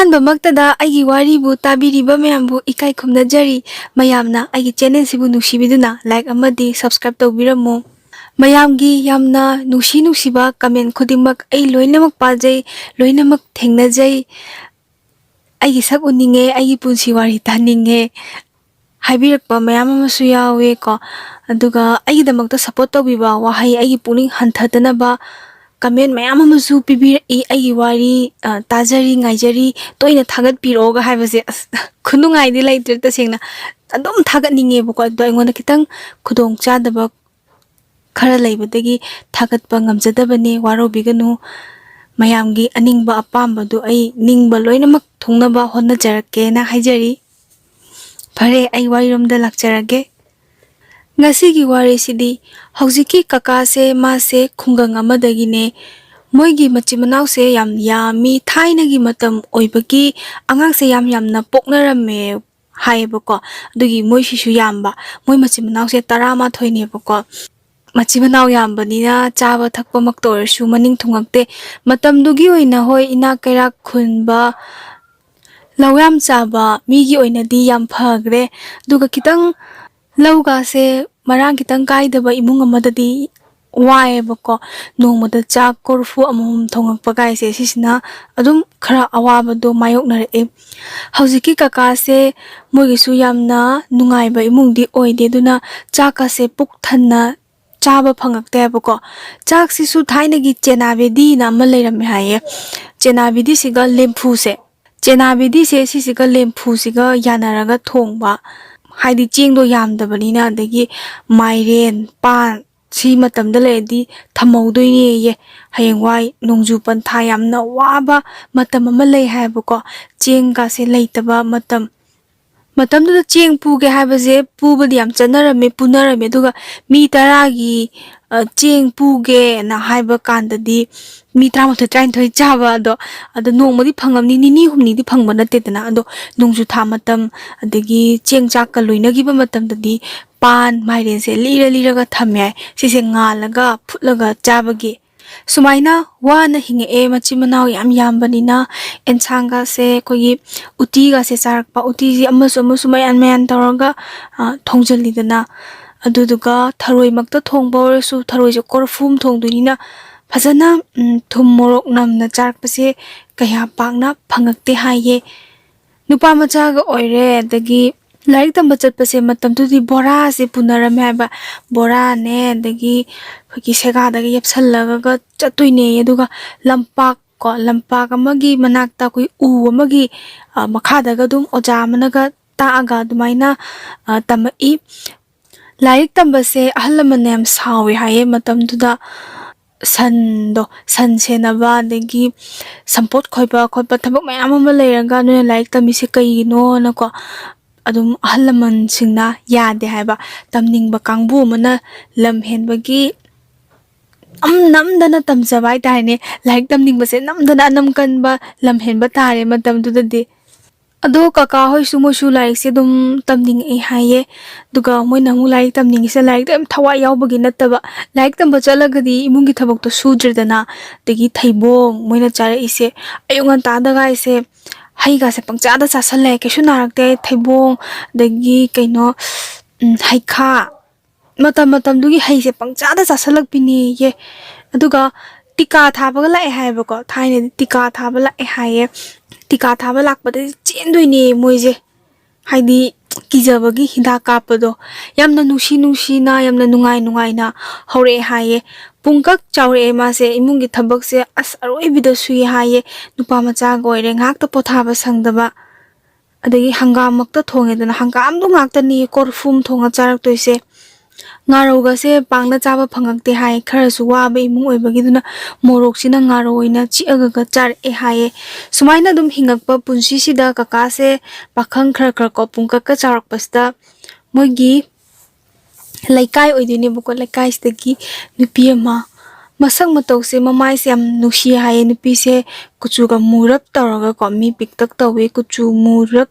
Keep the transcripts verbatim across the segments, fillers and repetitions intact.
ꯑꯍꯥꯟꯕꯃꯛꯇꯗ ꯑꯩꯒꯤ ꯋꯥꯔꯤꯕꯨ ꯇꯥꯕꯤꯔꯤꯕ ꯃꯌꯥꯝꯕꯨ ꯏꯀꯥꯏ ꯈꯨꯝꯅꯖꯔꯤ꯫ ꯃꯌꯥꯝꯅ ꯑꯩꯒꯤ ꯆꯦꯅꯦꯜꯁꯤꯕꯨ ꯅꯨꯡꯁꯤꯕꯤꯗꯨꯅ ꯂꯥꯏꯛ ꯑꯃꯗꯤ ꯁꯕꯁꯀ꯭ꯔꯥꯏꯕ ꯇꯧꯕꯤꯔꯝꯃꯨ꯫ ꯃꯌꯥꯝꯒꯤ ꯌꯥꯝꯅ ꯅꯨꯡꯁꯤ ꯅꯨꯡꯁꯤꯕ ꯀꯃꯦꯟ ꯈꯨꯗꯤꯡꯃꯛ ꯑꯩ ꯂꯣꯏꯅꯃꯛ ꯄꯥꯖꯩ, ꯂꯣꯏꯅꯃꯛ ꯊꯦꯡꯅꯖꯩ꯫ ꯑꯩꯒꯤ ꯁꯛ ꯎꯅꯤꯡꯉꯦ, ꯑꯩꯒꯤ ꯄꯨꯟꯁꯤ ꯋꯥꯔꯤ ꯇꯥꯅꯤꯡꯉꯦ ꯍꯥꯏꯕꯤꯔꯛꯄ ꯃꯌꯥꯝ ꯑꯃꯁꯨ ꯌꯥꯎꯋꯦꯀꯣ꯫ ꯑꯗꯨꯒ ꯑꯩꯒꯤꯗꯃꯛꯇ ꯁꯞꯄꯣꯔꯠ ꯇꯧꯕꯤꯕ ꯋꯥꯍꯩ, ꯑꯩꯒꯤ ꯄꯨꯛꯅꯤꯡ ꯍꯟꯊꯗꯅꯕ ꯀꯃꯦꯟ ꯃꯌꯥꯝ ꯑꯃꯁꯨ ꯄꯤꯕꯤꯔꯛꯏ꯫ ꯑꯩꯒꯤ ꯋꯥꯔꯤ, ꯑ, ꯇꯥꯖꯔꯤ, ꯉꯥꯏꯖꯔꯤ, ꯇꯣꯏꯅ ꯊꯥꯒꯠꯄꯤꯔꯛꯑꯣꯒ ꯍꯥꯏꯕꯁꯦ, ꯑꯁ, ꯈꯨꯅꯨꯡꯉꯥꯏꯗꯤ ꯂꯩꯇ꯭ꯔꯦ ꯇꯁꯦꯡꯅ꯫ ꯑꯗꯨꯝ ꯊꯥꯒꯠꯅꯤꯡꯉꯦꯕꯀꯣ, ꯑꯗꯣ ꯑꯩꯉꯣꯟꯗ ꯈꯤꯇꯪ ꯈꯨꯗꯣꯡ ꯆꯥꯗꯕ ꯈꯔ ꯂꯩꯕꯗꯒꯤ ꯊꯥꯒꯠꯄ ꯉꯝꯖꯗꯕꯅꯦ, ꯋꯥꯔꯧꯕꯤꯒꯅꯨ꯫ ꯃꯌꯥꯝꯒꯤ ꯑꯅꯤꯡꯕ ꯑꯄꯥꯝꯕꯗꯨ ꯑꯩ ꯅꯤꯡꯕ ꯂꯣꯏꯅꯃꯛ ꯊꯨꯡꯅꯕ ꯍꯣꯠꯅꯖꯔꯛꯀꯦꯅ ꯍꯥꯏꯖꯔꯤ꯫ ꯐꯔꯦ, ꯑꯩ ꯋꯥꯔꯤꯔꯣꯝꯗ ꯂꯥꯛꯆꯔꯒꯦ꯫ ꯉꯁꯤꯒꯤ ꯋꯥꯔꯤꯁꯤꯗꯤ ꯍꯧꯖꯤꯛꯀꯤ ꯀꯀꯥꯁꯦ, ꯃꯥꯁꯦ ꯈꯨꯡꯒꯪ ꯑꯃꯗꯒꯤꯅꯦ꯫ ꯃꯣꯏꯒꯤ ꯃꯆꯤꯟ ꯃꯅꯥꯎꯁꯦ ꯌꯥꯝ ꯌꯥꯝꯃꯤ꯫ ꯊꯥꯏꯅꯒꯤ ꯃꯇꯝ ꯑꯣꯏꯕꯒꯤ ꯑꯉꯥꯡꯁꯦ ꯌꯥꯝ ꯌꯥꯝꯅ ꯄꯣꯛꯅꯔꯝꯃꯦ ꯍꯥꯏꯌꯦꯕꯀꯣ꯫ ꯑꯗꯨꯒꯤ ꯃꯣꯏꯁꯤꯁꯨ ꯌꯥꯝꯕ, ꯃꯣꯏ ꯃꯆꯤꯟ ꯃꯅꯥꯎꯁꯦ ꯇꯔꯥꯃꯥꯊꯣꯏꯅꯦꯕꯀꯣ꯫ ꯃꯆꯤꯟ ꯃꯅꯥꯎ ꯌꯥꯝꯕꯅꯤꯅ ꯆꯥꯕ ꯊꯛꯄꯃꯛꯇ ꯑꯣꯏꯔꯁꯨ ꯃꯅꯤꯡ ꯊꯨꯡꯉꯛꯇꯦ꯫ ꯃꯇꯝꯗꯨꯒꯤ ꯑꯣꯏꯅ, ꯍꯣꯏ, ꯏꯅꯥꯛ ꯀꯩꯔꯥꯛ ꯈꯨꯟꯕ, ꯂꯧ ꯌꯥꯝ ꯆꯥꯕ ꯃꯤꯒꯤ ꯑꯣꯏꯅꯗꯤ ꯌꯥꯝ ꯐꯈ꯭ꯔꯦ꯫ ꯑꯗꯨꯒ ꯈꯤꯇꯪ ꯂꯧꯒꯥꯁꯦ ꯃꯔꯥꯡ ꯈꯤꯇꯪ ꯀꯥꯏꯗꯕ ꯏꯃꯨꯡ ꯑꯃꯗꯗꯤ ꯋꯥꯏꯑꯦꯕꯀꯣ꯫ ꯅꯣꯡꯃꯗ ꯆꯥꯛ ꯀꯣꯔꯐꯨ ꯑꯃꯃꯝ ꯊꯣꯡꯉꯛꯄ ꯀꯥꯏꯁꯦ, ꯁꯤꯁꯤꯅ ꯑꯗꯨꯝ ꯈꯔ ꯑꯋꯥꯕꯗꯣ ꯃꯥꯌꯣꯛꯅꯔꯛꯑꯦ꯫ ꯍꯧꯖꯤꯛꯀꯤ ꯀꯀꯥꯁꯦ ꯃꯣꯏꯒꯤꯁꯨ ꯌꯥꯝꯅ ꯅꯨꯡꯉꯥꯏꯕ ꯏꯃꯨꯡꯗꯤ ꯑꯣꯏꯗꯦ, ꯑꯗꯨꯅ ꯆꯥꯛꯀꯁꯦ ꯄꯨꯛ ꯊꯟꯅ ꯆꯥꯕ ꯐꯪꯉꯛꯇꯦꯕꯀꯣ꯫ ꯆꯥꯛꯁꯤꯁꯨ ꯊꯥꯏꯅꯒꯤ ꯆꯦꯅꯥꯕꯦꯗꯤꯅ ꯑꯃ ꯂꯩꯔꯝꯃꯦ ꯍꯥꯏꯌꯦ꯫ ꯆꯦꯅꯥꯕꯦꯗꯤꯁꯤꯒ ꯂꯦꯝꯐꯨꯁꯦ, ꯆꯦꯅꯥꯕꯦꯗꯤꯁꯦ ꯁꯤꯁꯤꯒ ꯂꯦꯝꯐꯨꯁꯤꯒ ꯌꯥꯅꯔꯒ ꯊꯣꯡꯕ, ꯍꯥꯏꯗꯤ ꯆꯦꯡꯗꯣ ꯌꯥꯝꯗꯕꯅꯤꯅ꯫ ꯑꯗꯒꯤ ꯃꯥꯏꯔꯦꯟ, ꯄꯥꯟ, ꯁꯤ ꯃꯇꯝꯗ ꯂꯩꯔꯗꯤ ꯊꯝꯍꯧꯗꯣꯏꯅꯦꯌꯦ꯫ ꯍꯌꯦꯡꯋꯥꯏ ꯅꯣꯡꯖꯨ ꯄꯟꯊꯥ ꯌꯥꯝꯅ ꯋꯥꯕ ꯃꯇꯝ ꯑꯃ ꯂꯩ ꯍꯥꯏꯕꯀꯣ, ꯆꯦꯡꯒꯁꯦ ꯂꯩꯇꯕ ꯃꯇꯝ꯫ ꯃꯇꯝꯗꯨꯗ ꯆꯦꯡ ꯄꯨꯒꯦ ꯍꯥꯏꯕꯁꯦ ꯄꯨꯕꯗꯤ ꯌꯥꯝ ꯆꯠꯅꯔꯝꯃꯦ, ꯄꯨꯅꯔꯝꯃꯦ꯫ ꯑꯗꯨꯒ ꯃꯤ ꯇꯔꯥꯒꯤ, ꯑ, ꯆꯦꯡ ꯄꯨꯒꯦꯅ ꯍꯥꯏꯕ ꯀꯥꯟꯗꯗꯤ ꯃꯤ ꯇꯔꯥꯃꯥꯊꯣꯏ, ꯇꯔꯥꯅꯤꯊꯣꯏ ꯆꯥꯕ ꯑꯗꯣ, ꯑꯗꯣ ꯅꯣꯡꯃꯗꯤ ꯐꯪꯉꯝꯅꯤ, ꯅꯤꯅꯤ ꯍꯨꯝꯅꯤꯗꯤ ꯐꯪꯕ ꯅꯠꯇꯦꯗꯅ꯫ ꯑꯗꯣ ꯅꯣꯡꯖꯨ ꯊꯥ ꯃꯇꯝ, ꯑꯗꯒꯤ ꯆꯦꯡ ꯆꯥꯛꯀ ꯂꯣꯏꯅꯈꯤꯕ ꯃꯇꯝꯗꯗꯤ ꯄꯥꯟ, ꯃꯥꯏꯔꯦꯟꯁꯦ ꯂꯤꯔ ꯂꯤꯔꯒ ꯊꯝꯃꯦ ꯍꯥꯏ꯫ ꯁꯤꯁꯦ ꯉꯥꯜꯂꯒ, ꯐꯨꯠꯂꯒ ꯆꯥꯕꯒꯤ꯫ ꯁꯨꯃꯥꯏꯅ ꯋꯥꯅ ꯍꯤꯡꯉꯛꯑꯦ꯫ ꯃꯆꯤꯟ ꯃꯅꯥꯎ ꯌꯥꯝ ꯌꯥꯝꯕꯅꯤꯅ ꯑꯦꯟꯁꯥꯡꯒꯁꯦ ꯑꯩꯈꯣꯏꯒꯤ ꯎꯇꯤꯒꯁꯦ ꯆꯥꯔꯛꯄ, ꯎꯇꯤꯁꯤ ꯑꯃꯁꯨ ꯑꯃꯁꯨ ꯃꯌꯥꯟ ꯃꯌꯥꯟ ꯇꯧꯔꯒ, ꯑ, ꯊꯣꯡꯖꯤꯜꯂꯤꯗꯅ꯫ ꯑꯗꯨꯗꯨꯒ ꯊꯔꯣꯏꯃꯛꯇ ꯊꯣꯡꯕ ꯑꯣꯏꯔꯁꯨ ꯊꯔꯣꯏꯁꯦ ꯀꯣꯔꯐꯨ ꯑꯃ ꯊꯣꯡꯗꯣꯏꯅꯤꯅ ꯐꯖꯅ, ꯎꯝ, ꯊꯨꯝ ꯃꯣꯔꯣꯛ ꯅꯝꯅ ꯆꯥꯔꯛꯄꯁꯦ ꯀꯌꯥ ꯄꯥꯛꯅ ꯐꯪꯉꯛꯇꯦ ꯍꯥꯏꯌꯦ꯫ ꯅꯨꯄꯥ ꯃꯆꯥꯒ ꯑꯣꯏꯔꯦ, ꯑꯗꯒꯤ ꯂꯥꯏꯔꯤꯛ ꯇꯝꯕ ꯆꯠꯄꯁꯦ ꯃꯇꯝꯗꯨꯗꯤ ꯕꯣꯔꯥꯁꯦ ꯄꯨꯅꯔꯝꯃꯦ ꯍꯥꯏꯕ꯫ ꯕꯣꯔꯥꯅꯦ, ꯑꯗꯒꯤ ꯑꯩꯈꯣꯏꯒꯤ ꯁꯦꯒꯥꯗꯒ ꯌꯦꯞꯁꯜꯂꯒ ꯆꯠꯇꯣꯏꯅꯦ꯫ ꯑꯗꯨꯒ ꯂꯝꯄꯥꯛ ꯀꯣ, ꯂꯝꯄꯥꯛ ꯑꯃꯒꯤ ꯃꯅꯥꯛꯇ ꯑꯩꯈꯣꯏ ꯎ ꯑꯃꯒꯤ, ꯑ, ꯃꯈꯥꯗꯒ ꯑꯗꯨꯝ ꯑꯣꯖꯥ ꯑꯃꯅꯒ ꯇꯥꯛꯑꯒ ꯑꯗꯨꯃꯥꯏꯅ, ꯑ, ꯇꯝꯃꯛꯏ꯫ ꯂꯥꯏꯔꯤꯛ ꯇꯝꯕꯁꯦ ꯑꯍꯜ ꯂꯃꯟꯅ ꯌꯥꯝ ꯁꯥꯎꯋꯦ ꯍꯥꯏꯌꯦ ꯃꯇꯝꯗꯨꯗ꯫ ꯁꯟꯗꯣ, ꯁꯟ ꯁꯦꯟꯅꯕ, ꯑꯗꯒꯤ ꯁꯝꯄꯣꯠ ꯈꯣꯏꯕ ꯈꯣꯠꯄ ꯊꯕꯛ ꯃꯌꯥꯝ ꯑꯃ ꯂꯩꯔꯒ ꯅꯣꯏꯅ ꯂꯥꯏꯔꯤꯛ ꯇꯝꯃꯤꯁꯦ ꯀꯩꯒꯤꯅꯣꯅꯀꯣ, ꯑꯗꯨꯝ ꯑꯍꯜ ꯂꯃꯟꯁꯤꯡꯅ ꯌꯥꯗꯦ ꯍꯥꯏꯕ꯫ ꯇꯝꯅꯤꯡꯕ ꯀꯥꯡꯕꯨ ꯑꯃꯅ ꯂꯝ ꯍꯦꯟꯕꯒꯤ ꯌꯥꯝ ꯅꯝꯗꯅ ꯇꯝꯖꯕ ꯍꯥꯏꯇꯥꯔꯦꯅꯦ꯫ ꯂꯥꯏꯔꯤꯛ ꯇꯝꯅꯤꯡꯕꯁꯦ ꯅꯝꯗꯅ ꯑꯅꯝ ꯀꯟꯕ ꯂꯝ ꯍꯦꯟꯕ ꯇꯥꯔꯦ ꯃꯇꯝꯗꯨꯗꯗꯤ꯫ ꯑꯗꯣ ꯀꯀꯥ ꯍꯣꯏꯁꯨ, ꯃꯣꯏꯁꯨ ꯂꯥꯏꯔꯤꯛꯁꯦ ꯑꯗꯨꯝ ꯇꯝꯅꯤꯡꯉꯛꯑꯦ ꯍꯥꯏꯌꯦ꯫ ꯑꯗꯨꯒ ꯃꯣꯏꯅ ꯑꯃꯨꯛ ꯂꯥꯏꯔꯤꯛ ꯇꯝꯅꯤꯡꯉꯤꯁꯦ ꯂꯥꯏꯔꯤꯛꯇ ꯌꯥꯝ ꯊꯋꯥꯏ ꯌꯥꯎꯕꯒꯤ ꯅꯠꯇꯕ, ꯂꯥꯏꯔꯤꯛ ꯇꯝꯕ ꯆꯠꯂꯒꯗꯤ ꯏꯃꯨꯡꯒꯤ ꯊꯕꯛꯇꯣ ꯁꯨꯗ꯭ꯔꯦꯗꯅ꯫ ꯑꯗꯒꯤ ꯊꯩꯕꯣꯡ ꯃꯣꯏꯅ ꯆꯥꯔꯛꯏꯁꯦ, ꯑꯌꯨꯛ ꯉꯟꯇꯥꯗꯒꯥꯏꯁꯦ ꯍꯩꯒꯥꯁꯦ ꯄꯪꯆꯥꯗ ꯆꯥꯁꯜꯂꯦ, ꯀꯩꯁꯨ ꯅꯥꯔꯛꯇꯦ꯫ ꯊꯩꯕꯣꯡ, ꯑꯗꯒꯤ ꯀꯩꯅꯣ, ꯎꯝ, ꯍꯩꯈꯥ, ꯃꯇꯝ ꯃꯇꯝꯗꯨꯒꯤ ꯍꯩꯁꯦ ꯄꯪꯆꯥꯗ ꯆꯥꯁꯜꯂꯛꯄꯤꯅꯦꯌꯦ꯫ ꯑꯗꯨꯒ ꯇꯤꯀꯥ ꯊꯥꯕꯒ ꯂꯥꯛꯑꯦ ꯍꯥꯏꯌꯦꯕꯀꯣ, ꯊꯥꯏꯅꯗꯤ ꯇꯤꯀꯥ ꯊꯥꯕ ꯂꯥꯛꯑꯦ ꯍꯥꯏꯌꯦ꯫ ꯇꯤꯀꯥ ꯊꯥꯕ ꯂꯥꯛꯄꯗꯗꯤ ꯆꯦꯟꯗꯣꯏꯅꯦ ꯃꯣꯏꯁꯦ, ꯍꯥꯏꯗꯤ ꯀꯤꯖꯕꯒꯤ ꯍꯤꯗꯥꯛ ꯀꯥꯞꯄꯗꯣ꯫ ꯌꯥꯝꯅ ꯅꯨꯡꯁꯤ ꯅꯨꯡꯁꯤꯅ, ꯌꯥꯝꯅ ꯅꯨꯡꯉꯥꯏ ꯅꯨꯡꯉꯥꯏꯅ ꯍꯧꯔꯛꯑꯦ ꯍꯥꯏꯌꯦ꯫ ꯄꯨꯡꯀꯛ ꯆꯥꯎꯔꯛꯑꯦ ꯃꯥꯁꯦ, ꯏꯃꯨꯡꯒꯤ ꯊꯕꯛꯁꯦ ꯑꯁ ꯑꯔꯣꯏꯕꯤꯗ ꯁꯨꯏ ꯍꯥꯏꯌꯦ꯫ ꯅꯨꯄꯥ ꯃꯆꯥꯒ ꯑꯣꯏꯔꯦ, ꯉꯥꯏꯍꯥꯛꯇ ꯄꯣꯊꯥꯕ ꯁꯪꯗꯕ꯫ ꯑꯗꯒꯤ ꯍꯪꯒꯥꯝꯃꯛꯇ ꯊꯣꯡꯉꯦꯗꯅ, ꯍꯪꯒꯥꯝꯗꯣ ꯉꯥꯛꯇꯅꯤ ꯀꯣꯔꯐꯨ ꯑꯃ ꯊꯣꯡꯉ ꯆꯥꯔꯛꯇꯣꯏꯁꯦ꯫ ꯉꯥꯔꯧꯒꯁꯦ ꯄꯥꯛꯅ ꯆꯥꯕ ꯐꯪꯉꯛꯇꯦ ꯍꯥꯏ, ꯈꯔꯁꯨ ꯋꯥꯕ ꯏꯃꯨꯡ ꯑꯣꯏꯕꯒꯤ, ꯑꯗꯨꯅ ꯃꯣꯔꯣꯛꯁꯤꯅ ꯉꯥꯔꯧ ꯑꯣꯏꯅ ꯆꯤꯛꯑꯒ ꯆꯥꯔꯛꯑꯦ ꯍꯥꯏꯌꯦ꯫ ꯁꯨꯃꯥꯏꯅ ꯑꯗꯨꯝ ꯍꯤꯡꯉꯛꯄ ꯄꯨꯟꯁꯤꯁꯤꯗ ꯀꯀꯥꯁꯦ ꯄꯥꯈꯪ ꯈꯔ ꯈꯔ ꯀꯣ ꯄꯨꯡꯀꯛꯀ ꯆꯥꯎꯔꯛꯄꯁꯤꯗ ꯃꯣꯏꯒꯤ ꯂꯩꯀꯥꯏ ꯑꯣꯏꯗꯣꯏꯅꯦꯕꯀꯣ, ꯂꯩꯀꯥꯏꯁꯤꯗꯒꯤ ꯅꯨꯄꯤ ꯑꯃ ꯃꯁꯛ ꯃꯇꯧꯁꯦ, ꯃꯃꯥꯏꯁꯦ ꯌꯥꯝ ꯅꯨꯡꯁꯤ ꯍꯥꯏꯌꯦ꯫ ꯅꯨꯄꯤꯁꯦ ꯀꯨꯆꯨꯒ ꯃꯨꯔꯞ ꯇꯧꯔꯒꯀꯣ, ꯃꯤ ꯄꯤꯛꯇꯛ ꯇꯧꯋꯤ, ꯀꯨꯆꯨ ꯃꯨꯔꯞ,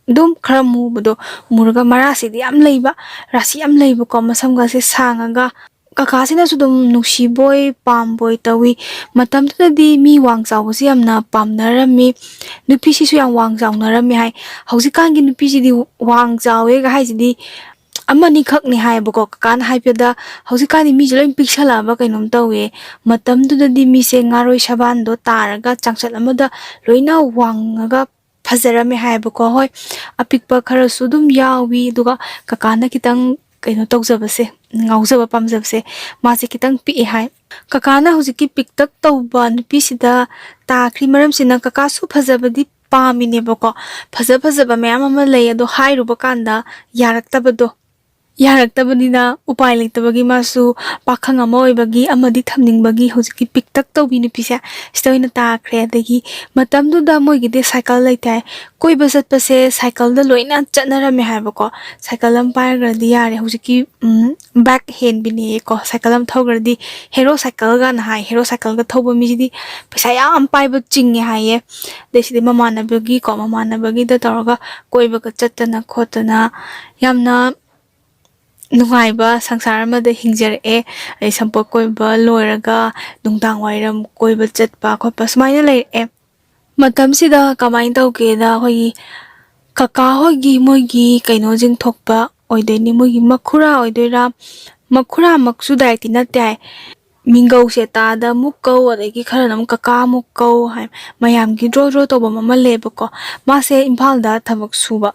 ꯑꯗꯨꯝ ꯈꯔ ꯃꯨꯕꯗꯣ, ꯃꯨꯔꯒ ꯃꯔꯥꯁꯤꯗꯤ ꯌꯥꯝ ꯂꯩꯕ, ꯔꯥꯁꯤ ꯌꯥꯝ ꯂꯩꯕꯀꯣ, ꯃꯁꯝꯒꯁꯦ ꯁꯥꯡꯉꯒ꯫ ꯀꯀꯥꯁꯤꯅꯁꯨ ꯑꯗꯨꯝ ꯅꯨꯡꯁꯤꯕꯣꯏ ꯄꯥꯝꯕꯣꯏ ꯇꯧꯏ꯫ ꯃꯇꯝꯗꯨꯗꯗꯤ ꯃꯤ ꯋꯥꯡ ꯆꯥꯎꯕꯁꯤ ꯌꯥꯝꯅ ꯄꯥꯝꯅꯔꯝꯃꯤ, ꯅꯨꯄꯤꯁꯤꯁꯨ ꯌꯥꯝ ꯋꯥꯡ ꯆꯥꯎꯅꯔꯝꯃꯤ ꯍꯥꯏ꯫ ꯍꯧꯖꯤꯛꯀꯥꯟꯒꯤ ꯅꯨꯄꯤꯁꯤꯗꯤ ꯋꯥꯡ ꯆꯥꯎꯋꯦꯒ ꯍꯥꯏꯁꯤꯗꯤ ꯑꯃꯅꯤꯈꯛꯅꯤ ꯍꯥꯏꯌꯦꯕꯀꯣ꯫ ꯀꯀꯥꯅ ꯍꯥꯏꯕꯗ ꯍꯧꯖꯤꯛꯀꯥꯟꯗꯤ ꯃꯤꯁꯦ ꯂꯣꯏ ꯄꯤꯛꯁꯜꯂꯛꯑꯕ ꯀꯩꯅꯣꯝ ꯇꯧꯋꯦ꯫ ꯃꯇꯝꯗꯨꯗꯗꯤ ꯃꯤꯁꯦ ꯉꯥꯔꯣꯏ ꯁꯕꯥꯟꯗꯣ ꯇꯥꯔꯒ ꯆꯥꯡꯆꯠ ꯑꯃꯗ ꯂꯣꯏꯅ ꯋꯥꯡꯉꯒ ꯐꯖꯔꯝꯃꯦ ꯍꯥꯏꯌꯦꯕꯀꯣ꯫ ꯍꯣꯏ, ꯑꯄꯤꯛꯄ ꯈꯔꯁꯨ ꯑꯗꯨꯝ ꯌꯥꯎꯏ, ꯑꯗꯨꯒ ꯀꯀꯥꯅ ꯈꯤꯇꯪ ꯀꯩꯅꯣ ꯇꯧꯖꯕꯁꯦ, ꯉꯥꯎꯖꯕ ꯄꯥꯝꯖꯕꯁꯦ, ꯃꯥꯁꯦ ꯈꯤꯇꯪ ꯄꯤꯛꯑꯦ ꯍꯥꯏ꯫ ꯀꯀꯥꯅ ꯍꯧꯖꯤꯛꯀꯤ ꯄꯤꯛꯇꯛ ꯇꯧꯕ ꯅꯨꯄꯤꯁꯤꯗ ꯇꯥꯈ꯭ꯔꯤ ꯃꯔꯝꯁꯤꯅ, ꯀꯀꯥꯁꯨ ꯐꯖꯕꯗꯤ ꯄꯥꯝꯃꯤꯅꯦꯕꯀꯣ, ꯐꯖ ꯐꯖꯕ ꯃꯌꯥꯝ ꯑꯃ ꯂꯩ, ꯑꯗꯣ ꯍꯥꯏꯔꯨꯕ ꯀꯥꯟꯗ ꯌꯥꯔꯛꯇꯕꯗꯣ, ꯌꯥꯔꯛꯇꯕꯅꯤꯅ ꯎꯄꯥꯏ ꯂꯩꯇꯕꯒꯤ ꯃꯥꯁꯨ ꯄꯥꯈꯪ ꯑꯃ ꯑꯣꯏꯕꯒꯤ ꯑꯃꯗꯤ ꯊꯝꯅꯤꯡꯕꯒꯤ ꯍꯧꯖꯤꯛꯀꯤ ꯄꯤꯛꯇꯛ ꯇꯧꯕꯤ ꯅꯨꯄꯤꯁꯦ ꯁꯤꯗ ꯑꯣꯏꯅ ꯇꯥꯈ꯭ꯔꯦ꯫ ꯑꯗꯒꯤ ꯃꯇꯝꯗꯨꯗ ꯃꯣꯏꯒꯤꯗꯤ ꯁꯥꯏꯀꯜ ꯂꯩꯇꯦ ꯍꯥꯏ꯫ ꯀꯣꯏꯕ ꯆꯠꯄꯁꯦ ꯁꯥꯏꯀꯜꯗ ꯂꯣꯏꯅ ꯆꯠꯅꯔꯝꯃꯦ ꯍꯥꯏꯕꯀꯣ꯫ ꯁꯥꯏꯀꯜ ꯑꯃ ꯄꯥꯏꯔꯒꯗꯤ ꯌꯥꯔꯦ꯫ ꯍꯧꯖꯤꯛꯀꯤ, ꯎꯝ, ꯕꯥꯏꯛ ꯍꯦꯟꯕꯤꯅꯦꯌꯦꯀꯣ, ꯁꯥꯏꯀꯜ ꯑꯃ ꯊꯧꯈ꯭ꯔꯗꯤ꯫ ꯍꯦꯔꯣ ꯁꯥꯏꯀꯜꯒꯅ ꯍꯥꯏ, ꯍꯦꯔꯣ ꯁꯥꯏꯀꯜꯒ ꯊꯧꯕ ꯃꯤꯁꯤꯗꯤ ꯄꯩꯁꯥ ꯌꯥꯝ ꯄꯥꯏꯕ ꯆꯤꯡꯉꯦ ꯍꯥꯏꯌꯦ꯫ ꯑꯗꯩ ꯁꯤꯗꯤ ꯃꯃꯥꯟꯅꯕꯒꯤꯀꯣ, ꯃꯃꯥꯟꯅꯕꯒꯤꯗ ꯇꯧꯔꯒ ꯀꯣꯏꯕꯒ ꯆꯠꯇꯅ ꯈꯣꯠꯇꯅ ꯌꯥꯝꯅ ꯅꯨꯡꯉꯥꯏꯕ ꯁꯪꯁꯥꯔ ꯑꯃꯗ ꯍꯤꯡꯖꯔꯛꯑꯦ꯫ ꯑꯗꯩ ꯁꯝꯄꯣꯠ ꯀꯣꯏꯕ ꯂꯣꯏꯔꯒ ꯅꯨꯡꯗꯥꯡ ꯋꯥꯏꯔꯝ ꯀꯣꯏꯕ ꯆꯠꯄ ꯈꯣꯠꯄ ꯁꯨꯃꯥꯏꯅ ꯂꯩꯔꯛꯑꯦ꯫ ꯃꯇꯝꯁꯤꯗ ꯀꯃꯥꯏꯅ ꯇꯧꯒꯦꯗ, ꯑꯩꯈꯣꯏꯒꯤ ꯀꯀꯥ ꯍꯣꯏꯒꯤ ꯃꯣꯏꯒꯤ ꯀꯩꯅꯣꯁꯤꯡ ꯊꯣꯛꯄ ꯑꯣꯏꯗꯣꯏꯅꯤ, ꯃꯣꯏꯒꯤ ꯃꯈꯨꯔꯥ ꯑꯣꯏꯗꯣꯏꯔꯥ, ꯃꯈꯨꯔꯥꯃꯛꯁꯨ ꯗꯥꯏꯔꯦꯛꯇꯤ ꯅꯠꯇꯦ ꯍꯥꯏ꯫ ꯃꯤꯡꯒꯧꯁꯦ ꯇꯥꯗ ꯑꯃꯨꯛ ꯀꯧ, ꯑꯗꯒꯤ ꯈꯔꯅ ꯑꯃꯨꯛ ꯀꯀꯥ ꯑꯃꯨꯛ ꯀꯧ ꯍꯥꯏ꯫ ꯃꯌꯥꯝꯒꯤ ꯗ꯭ꯔꯣ ꯗ꯭ꯔꯣ ꯇꯧꯕ ꯑꯃ ꯂꯩꯌꯦꯕꯀꯣ꯫ ꯃꯥꯁꯦ ꯏꯝꯐꯥꯜꯗ ꯊꯕꯛ ꯁꯨꯕ,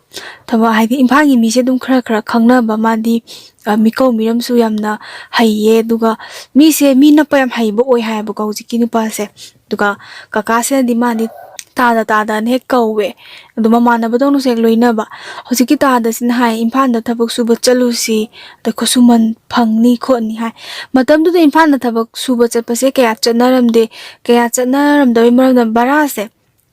ꯊꯕꯛ ꯍꯥꯏꯗꯤ ꯏꯝꯐꯥꯜꯒꯤ ꯃꯤꯁꯦ ꯑꯗꯨꯝ ꯈꯔ ꯈꯔ ꯈꯪꯅꯕ꯫ ꯃꯥꯗꯤ, ꯑ, ꯃꯤꯀꯧ ꯃꯤꯔꯝꯁꯨ ꯌꯥꯝꯅ ꯍꯩꯌꯦ, ꯑꯗꯨꯒ ꯃꯤꯁꯦ ꯃꯤ ꯅꯞꯄ ꯌꯥꯝ ꯍꯩꯕ ꯑꯣꯏ ꯍꯥꯏꯌꯦꯕꯀꯣ ꯍꯧꯖꯤꯛꯀꯤ ꯅꯨꯄꯥꯁꯦ꯫ ꯑꯗꯨꯒ ꯀꯀꯥꯁꯤꯅꯗꯤ ꯃꯥꯗꯤ ꯇꯥꯗ ꯇꯥꯗꯅ ꯍꯦꯛ ꯀꯧꯋꯦ꯫ ꯑꯗꯣ ꯃꯃꯥꯟꯅꯕꯗꯧꯅꯁꯨ ꯍꯦꯛ ꯂꯣꯏꯅꯕ꯫ ꯍꯧꯖꯤꯛꯀꯤ ꯇꯥꯗꯁꯤꯅ ꯍꯥꯏ, "ꯏꯝꯐꯥꯜꯗ ꯊꯕꯛ ꯁꯨꯕ ꯆꯠꯂꯨꯁꯤ, ꯑꯗ ꯈꯨꯠꯁꯨꯃꯟ ꯐꯪꯅꯤ ꯈꯣꯠꯅꯤ" ꯍꯥꯏ꯫ ꯃꯇꯝꯗꯨꯗ ꯏꯝꯐꯥꯜꯗ ꯊꯕꯛ ꯁꯨꯕ ꯆꯠꯄꯁꯦ ꯀꯌꯥ ꯆꯠꯅꯔꯝꯗꯦ꯫ ꯀꯌꯥ ꯆꯠꯅꯔꯝꯗꯕꯩ ꯃꯔꯝꯅ ꯚꯔꯥꯁꯦ,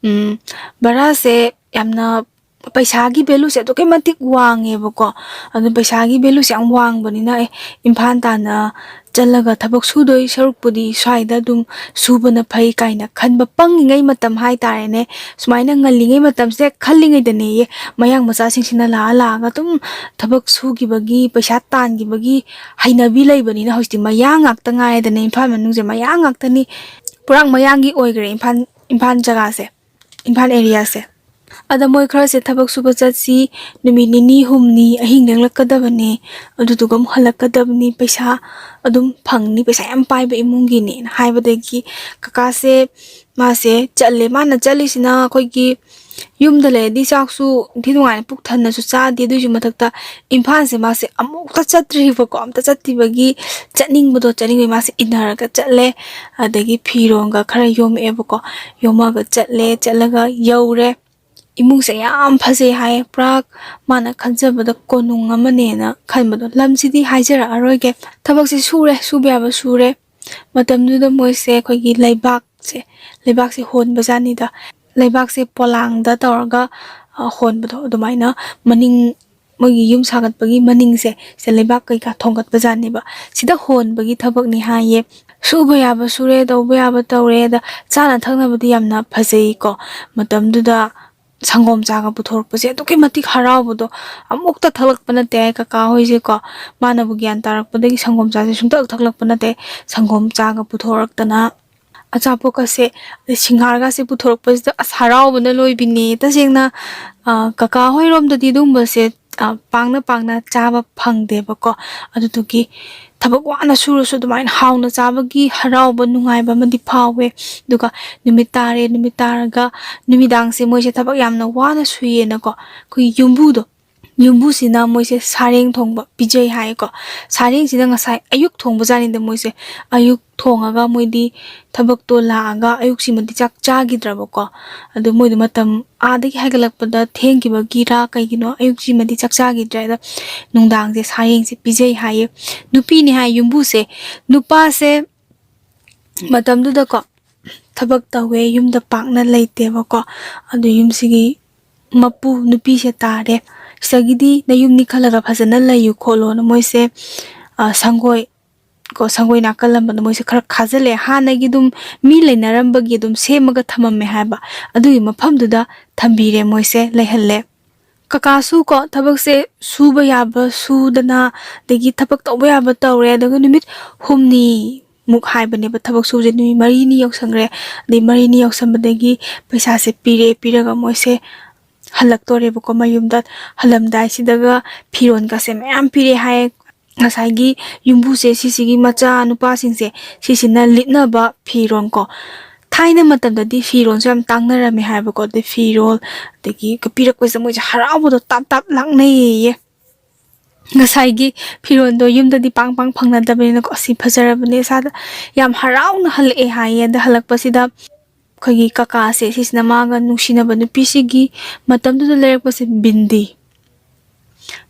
ꯎꯝ, ꯚꯔꯥꯁꯦ ꯌꯥꯝꯅ ꯄꯩꯁꯥꯒꯤ value ꯁꯦ ꯑꯗꯨꯛꯀꯤ ꯃꯇꯤꯛ ꯋꯥꯡꯉꯦꯕꯀꯣ꯫ ꯑꯗꯨ ꯄꯩꯁꯥꯒꯤ value ꯁꯦ ꯌꯥꯝ ꯋꯥꯡꯕꯅꯤꯅ, ꯑꯦ, ꯏꯝꯐꯥꯜ ꯇꯥꯟꯅ ꯆꯠꯂꯒ ꯊꯕꯛ ꯁꯨꯗꯣꯏ ꯁꯔꯨꯛꯄꯨꯗꯤ ꯁ꯭ꯋꯥꯏꯗ ꯑꯗꯨꯝ ꯁꯨꯕꯅ ꯐꯩ ꯀꯥꯏꯅ ꯈꯟꯕ ꯄꯪꯉꯤꯉꯩ ꯃꯇꯝ ꯍꯥꯏꯇꯥꯔꯦꯅꯦ꯫ ꯁꯨꯃꯥꯏꯅ ꯉꯜꯂꯤꯉꯩ ꯃꯇꯝꯁꯦ ꯈꯜꯂꯤꯉꯩꯗꯅꯦꯌꯦ, ꯃꯌꯥꯡ ꯃꯆꯥꯁꯤꯡꯁꯤꯅ ꯂꯥꯛꯑ ꯂꯥꯛꯑꯒ ꯑꯗꯨꯝ ꯊꯕꯛ ꯁꯨꯈꯤꯕꯒꯤ, ꯄꯩꯁꯥ ꯇꯥꯟꯈꯤꯕꯒꯤ ꯍꯩꯅꯕꯤ ꯂꯩꯕꯅꯤꯅ ꯍꯧꯖꯤꯛꯇꯤ ꯃꯌꯥꯡ ꯉꯥꯛꯇ ꯉꯥꯏꯔꯦꯗꯅ꯫ ꯏꯝꯐꯥꯜ ꯃꯅꯨꯡꯁꯦ ꯃꯌꯥꯡ ꯉꯥꯛꯇꯅꯤ, ꯄꯨꯔꯥ ꯃꯌꯥꯡꯒꯤ ꯑꯣꯏꯈ꯭ꯔꯦ ꯏꯝꯐꯥꯜ, ꯏꯝꯐꯥꯜ ꯖꯒꯥꯁꯦ, ꯏꯝꯐꯥꯜ area ꯁꯦ꯫ ꯑꯗ ꯃꯣꯏ ꯈꯔꯁꯦ ꯊꯕꯛ ꯁꯨꯕ ꯆꯠꯁꯤ, ꯅꯨꯃꯤꯠ ꯅꯤꯅꯤ ꯍꯨꯝꯅꯤ ꯑꯍꯤꯡ ꯂꯦꯡꯂꯛꯀꯗꯕꯅꯦ, ꯑꯗꯨꯗꯨꯒ ꯑꯃꯨꯛ ꯍꯜꯂꯛꯀꯗꯕꯅꯤ, ꯄꯩꯁꯥ ꯑꯗꯨꯝ ꯐꯪꯅꯤ, ꯄꯩꯁꯥ ꯌꯥꯝ ꯄꯥꯏꯕ ꯏꯃꯨꯡꯒꯤꯅꯦꯅ ꯍꯥꯏꯕꯗꯒꯤ ꯀꯀꯥꯁꯦ, ꯃꯥꯁꯦ ꯆꯠꯂꯦ꯫ ꯃꯥꯅ ꯆꯠꯂꯤꯁꯤꯅ ꯑꯩꯈꯣꯏꯒꯤ ꯌꯨꯝꯗ ꯂꯩꯔꯗꯤ ꯆꯥꯛꯁꯨ ꯏꯟꯊꯤ ꯅꯨꯡꯉꯥꯏꯅ ꯄꯨꯛ ꯊꯟꯅꯁꯨ ꯆꯥꯗꯦ, ꯑꯗꯨꯏꯁꯨ ꯃꯊꯛꯇ ꯏꯝꯐꯥꯜꯁꯦ ꯃꯥꯁꯦ ꯑꯃꯨꯛꯇ ꯆꯠꯇ꯭ꯔꯤꯕꯀꯣ, ꯑꯝꯇ ꯆꯠꯇ꯭ꯔꯤꯕꯒꯤ ꯆꯠꯅꯤꯡꯕꯗꯣ, ꯆꯠꯅꯤꯡꯕꯒꯤ ꯃꯥꯁꯦ ꯏꯟꯅꯔꯒ ꯆꯠꯂꯦ꯫ ꯑꯗꯒꯤ ꯐꯤꯔꯣꯟꯒ ꯈꯔ ꯌꯣꯝꯃꯛꯑꯦꯕꯀꯣ, ꯌꯣꯝꯃꯛꯑꯒ ꯆꯠꯂꯦ꯫ ꯆꯠꯂꯒ ꯌꯧꯔꯦ꯫ ꯏꯃꯨꯡꯁꯦ ꯌꯥꯝ ꯐꯖꯩ ꯍꯥꯏꯌꯦ, ꯄꯨꯔꯥ ꯃꯥꯅ ꯈꯟꯖꯕꯗ ꯀꯣꯅꯨꯡ ꯑꯃꯅꯦꯅ ꯈꯟꯕꯗꯣ꯫ ꯂꯝꯁꯤꯗꯤ ꯍꯥꯏꯖꯔꯛꯑꯔꯣꯏꯒꯦ꯫ ꯊꯕꯛꯁꯦ ꯁꯨꯔꯦ, ꯁꯨꯕ ꯌꯥꯕ ꯁꯨꯔꯦ꯫ ꯃꯇꯝꯗꯨꯗ ꯃꯣꯏꯁꯦ ꯑꯩꯈꯣꯏꯒꯤ ꯂꯩꯕꯥꯛꯁꯦ, ꯂꯩꯕꯥꯛꯁꯦ ꯍꯣꯟꯕꯖꯥꯠꯅꯤꯗ꯫ ꯂꯩꯕꯥꯛꯁꯦ ꯄꯣꯂꯥꯡꯗ ꯇꯧꯔꯒ, ꯑ, ꯍꯣꯟꯕꯗꯣ, ꯑꯗꯨꯃꯥꯏꯅ ꯃꯅꯤꯡ, ꯃꯣꯏꯒꯤ ꯌꯨꯝ ꯁꯥꯒꯠꯄꯒꯤ ꯃꯅꯤꯡꯁꯦ, ꯁꯤꯗ ꯂꯩꯕꯥꯛ ꯀꯩꯀꯥ ꯊꯣꯡꯒꯠꯄꯖꯥꯠꯅꯦꯕ꯫ ꯁꯤꯗ ꯍꯣꯟꯕꯒꯤ ꯊꯕꯛꯅꯤ ꯍꯥꯏꯌꯦ꯫ ꯁꯨꯕ ꯌꯥꯕ ꯁꯨꯔꯦ, ꯇꯧꯕ ꯌꯥꯕ ꯇꯧꯔꯦ꯫ ꯑꯗ ꯆꯥꯅ ꯊꯛꯅꯕꯗꯤ ꯌꯥꯝꯅ ꯐꯖꯩꯀꯣ꯫ ꯃꯇꯝꯗꯨꯗ ꯁꯪꯒꯣꯝ ꯆꯥꯒ ꯄꯨꯊꯣꯔꯛꯄꯁꯦ ꯑꯗꯨꯛꯀꯤ ꯃꯇꯤꯛ ꯍꯔꯥꯎꯕꯗꯣ꯫ ꯑꯃꯨꯛꯇ ꯊꯛꯂꯛꯄ ꯅꯠꯇꯦ ꯍꯥꯏ ꯀꯀꯥ ꯍꯣꯏꯁꯦꯀꯣ꯫ ꯃꯥꯅꯕꯨ ꯒ꯭ꯌꯥꯟ ꯇꯥꯔꯛꯄꯗꯒꯤ ꯁꯪꯒꯣꯝ ꯆꯥꯁꯦ ꯁꯨꯡꯊꯛ ꯊꯛꯂꯛꯄ ꯅꯠꯇꯦ꯫ ꯁꯪꯒꯣꯝ ꯆꯥꯒ ꯄꯨꯊꯣꯔꯛꯇꯅ, ꯑꯆꯥꯄꯣꯠꯀꯁꯦ, ꯑꯗꯩ ꯁꯤꯡꯍꯥꯔꯒꯁꯦ ꯄꯨꯊꯣꯔꯛꯄꯁꯤꯗ ꯑꯁ ꯍꯔꯥꯎꯕꯅ ꯂꯣꯏꯕꯤꯅꯦ꯫ ꯇꯁꯦꯡꯅ, ꯑ, ꯀꯀꯥ ꯍꯣꯏꯔꯣꯝꯗꯗꯤ ꯑꯗꯨꯒꯨꯝꯕꯁꯦ, ꯑ, ꯄꯥꯛꯅ ꯄꯥꯛꯅ ꯆꯥꯕ ꯐꯪꯗꯦꯕꯀꯣ꯫ ꯑꯗꯨꯗꯨꯒꯤ ꯊꯕꯛ ꯋꯥꯅ ꯁꯨꯔꯁꯨ ꯑꯗꯨꯃꯥꯏꯅ ꯍꯥꯎꯅ ꯆꯥꯕꯒꯤ ꯍꯔꯥꯎꯕ, ꯅꯨꯡꯉꯥꯏꯕ ꯑꯃꯗꯤ ꯐꯥꯎꯋꯦ꯫ ꯑꯗꯨꯒ ꯅꯨꯃꯤꯠ ꯇꯥꯔꯦ, ꯅꯨꯃꯤꯠ ꯇꯥꯔꯒ ꯅꯨꯃꯤꯗꯥꯡꯁꯦ ꯃꯣꯏꯁꯦ ꯊꯕꯛ ꯌꯥꯝꯅ ꯋꯥꯅ ꯁꯨꯏꯌꯦꯅꯀꯣ, ꯑꯩꯈꯣꯏꯒꯤ ꯌꯨꯝꯕꯨꯗꯣ, ꯌꯨꯝꯕꯨꯁꯤꯅ ꯃꯣꯏꯁꯦ ꯁꯥꯔꯦꯡ ꯊꯣꯡꯕ ꯄꯤꯖꯩ ꯍꯥꯏꯌꯦꯀꯣ꯫ ꯁꯥꯔꯦꯡꯁꯤꯅ ꯉꯁꯥꯏ ꯑꯌꯨꯛ ꯊꯣꯡꯕꯖꯥꯠꯅꯤꯗ ꯃꯣꯏꯁꯦ꯫ ꯑꯌꯨꯛ ꯊꯣꯡꯉꯒ ꯃꯣꯏꯗꯤ ꯊꯕꯛꯇꯣ ꯂꯥꯛꯑꯒ ꯑꯌꯨꯛꯁꯤꯃꯗꯤ ꯆꯥꯛ ꯆꯥꯈꯤꯗ꯭ꯔꯕꯀꯣ꯫ ꯑꯗꯨ ꯃꯣꯏꯗꯣ ꯃꯇꯝ ꯑꯥꯗꯒꯤ ꯍꯥꯏꯒꯠꯂꯛꯄꯗ ꯊꯦꯡꯈꯤꯕꯒꯤꯔꯥ ꯀꯩꯒꯤꯅꯣ ꯑꯌꯨꯛꯁꯤꯃꯗꯤ ꯆꯥꯛ ꯆꯥꯈꯤꯗ꯭ꯔꯦ꯫ ꯑꯗꯣ ꯅꯨꯡꯗꯥꯡꯁꯦ ꯁꯥꯔꯦꯡꯁꯦ ꯄꯤꯖꯩ ꯍꯥꯏꯌꯦ꯫ ꯅꯨꯄꯤꯅꯤ ꯍꯥꯏ ꯌꯨꯝꯕꯨꯁꯦ꯫ ꯅꯨꯄꯥꯁꯦ ꯃꯇꯝꯗꯨꯗꯀꯣ ꯊꯕꯛ ꯇꯧꯋꯦ, ꯌꯨꯝꯗ ꯄꯥꯛꯅ ꯂꯩꯇꯦꯕꯀꯣ꯫ ꯑꯗꯨ ꯌꯨꯝꯁꯤꯒꯤ ꯃꯄꯨ ꯅꯨꯄꯤꯁꯦ ꯇꯥꯔꯦ꯫ ꯁꯤꯗꯒꯤꯗꯤ ꯅꯌꯨꯝꯅꯤ ꯈꯜꯂꯒ ꯐꯖꯅ ꯂꯩꯌꯨ ꯈꯣꯠꯂꯣꯅ ꯃꯣꯏꯁꯦ, ꯑ, ꯁꯪꯒꯣꯏ ꯀꯣ, ꯁꯪꯒꯣꯏ ꯅꯥꯀꯜ ꯑꯃꯗ ꯃꯣꯏꯁꯦ ꯈꯔ ꯈꯥꯖꯤꯜꯂꯦ꯫ ꯍꯥꯟꯅꯒꯤ ꯑꯗꯨꯝ ꯃꯤ ꯂꯩꯅꯔꯝꯕꯒꯤ ꯑꯗꯨꯝ ꯁꯦꯝꯃꯒ ꯊꯝꯃꯝꯃꯦ ꯍꯥꯏꯕ, ꯑꯗꯨꯒꯤ ꯃꯐꯝꯗꯨꯗ ꯊꯝꯕꯤꯔꯦ, ꯃꯣꯏꯁꯦ ꯂꯩꯍꯜꯂꯦ꯫ ꯀꯀꯥꯁꯨ ꯀꯣ ꯊꯕꯛꯁꯦ ꯁꯨꯕ ꯌꯥꯕ ꯁꯨꯗꯅ, ꯑꯗꯒꯤ ꯊꯕꯛ ꯇꯧꯕ ꯌꯥꯕ ꯇꯧꯔꯦ꯫ ꯑꯗꯨꯒ ꯅꯨꯃꯤꯠ ꯍꯨꯝꯅꯤꯃꯨꯛ ꯍꯥꯏꯕꯅꯦꯕ ꯊꯕꯛ ꯁꯨꯕꯁꯦ, ꯅꯨꯃꯤꯠ ꯃꯔꯤꯅꯤ ꯌꯧꯁꯟꯈ꯭ꯔꯦ꯫ ꯑꯗꯩ ꯃꯔꯤꯅꯤ ꯌꯧꯁꯟꯕꯗꯒꯤ ꯄꯩꯁꯥꯁꯦ ꯄꯤꯔꯦ꯫ ꯄꯤꯔꯒ ꯃꯣꯏꯁꯦ ꯍꯜꯂꯛꯇꯣꯔꯦꯕꯀꯣ ꯃꯌꯨꯝꯗ꯫ ꯍꯜꯂꯝꯗꯥꯏꯁꯤꯗꯒ ꯐꯤꯔꯣꯟꯒꯁꯦ ꯃꯌꯥꯝ ꯄꯤꯔꯛꯑꯦ ꯍꯥꯏ꯫ ꯉꯁꯥꯏꯒꯤ ꯌꯨꯝꯕꯨꯁꯦ ꯁꯤꯁꯤꯒꯤ ꯃꯆꯥ ꯅꯨꯄꯥꯁꯤꯡꯁꯦ ꯁꯤꯁꯤꯅ ꯂꯤꯠꯅꯕ ꯐꯤꯔꯣꯟ ꯀꯣ꯫ ꯊꯥꯏꯅ ꯃꯇꯝꯗꯗꯤ ꯐꯤꯔꯣꯟꯁꯨ ꯌꯥꯝ ꯇꯥꯡꯅꯔꯝꯃꯦ ꯍꯥꯏꯕꯀꯣ꯫ ꯑꯗꯩ ꯐꯤꯔꯣꯜ, ꯑꯗꯒꯤ ꯄꯤꯔꯛꯄꯁꯦ ꯃꯣꯏꯁꯦ ꯍꯔꯥꯎꯕꯗꯣ ꯇꯥꯞ ꯇꯥꯞ ꯂꯥꯛꯅꯩꯌꯦ꯫ ꯉꯁꯥꯏꯒꯤ ꯐꯤꯔꯣꯟꯗꯣ ꯌꯨꯝꯗꯗꯤ ꯄꯥꯡ ꯄꯥꯡ ꯐꯪꯅꯗꯕꯅꯤꯅꯀꯣ, "ꯑꯁꯤ ꯐꯖꯔꯕꯅꯦ, ꯏꯁꯥꯗ ꯌꯥꯝ ꯍꯔꯥꯎꯅ ꯍꯜꯂꯛꯑꯦ" ꯍꯥꯏꯌꯦ꯫ ꯑꯗ ꯍꯜꯂꯛꯄꯁꯤꯗ ꯑꯩꯈꯣꯏꯒꯤ ꯀꯀꯥꯁꯦ ꯁꯤꯁꯤꯅ ꯃꯥꯒ ꯅꯨꯡꯁꯤꯅꯕ ꯅꯨꯄꯤꯁꯤꯒꯤ, ꯃꯇꯝꯗꯨꯗ ꯂꯩꯔꯛꯄꯁꯦ ꯕꯤꯟꯗꯤ,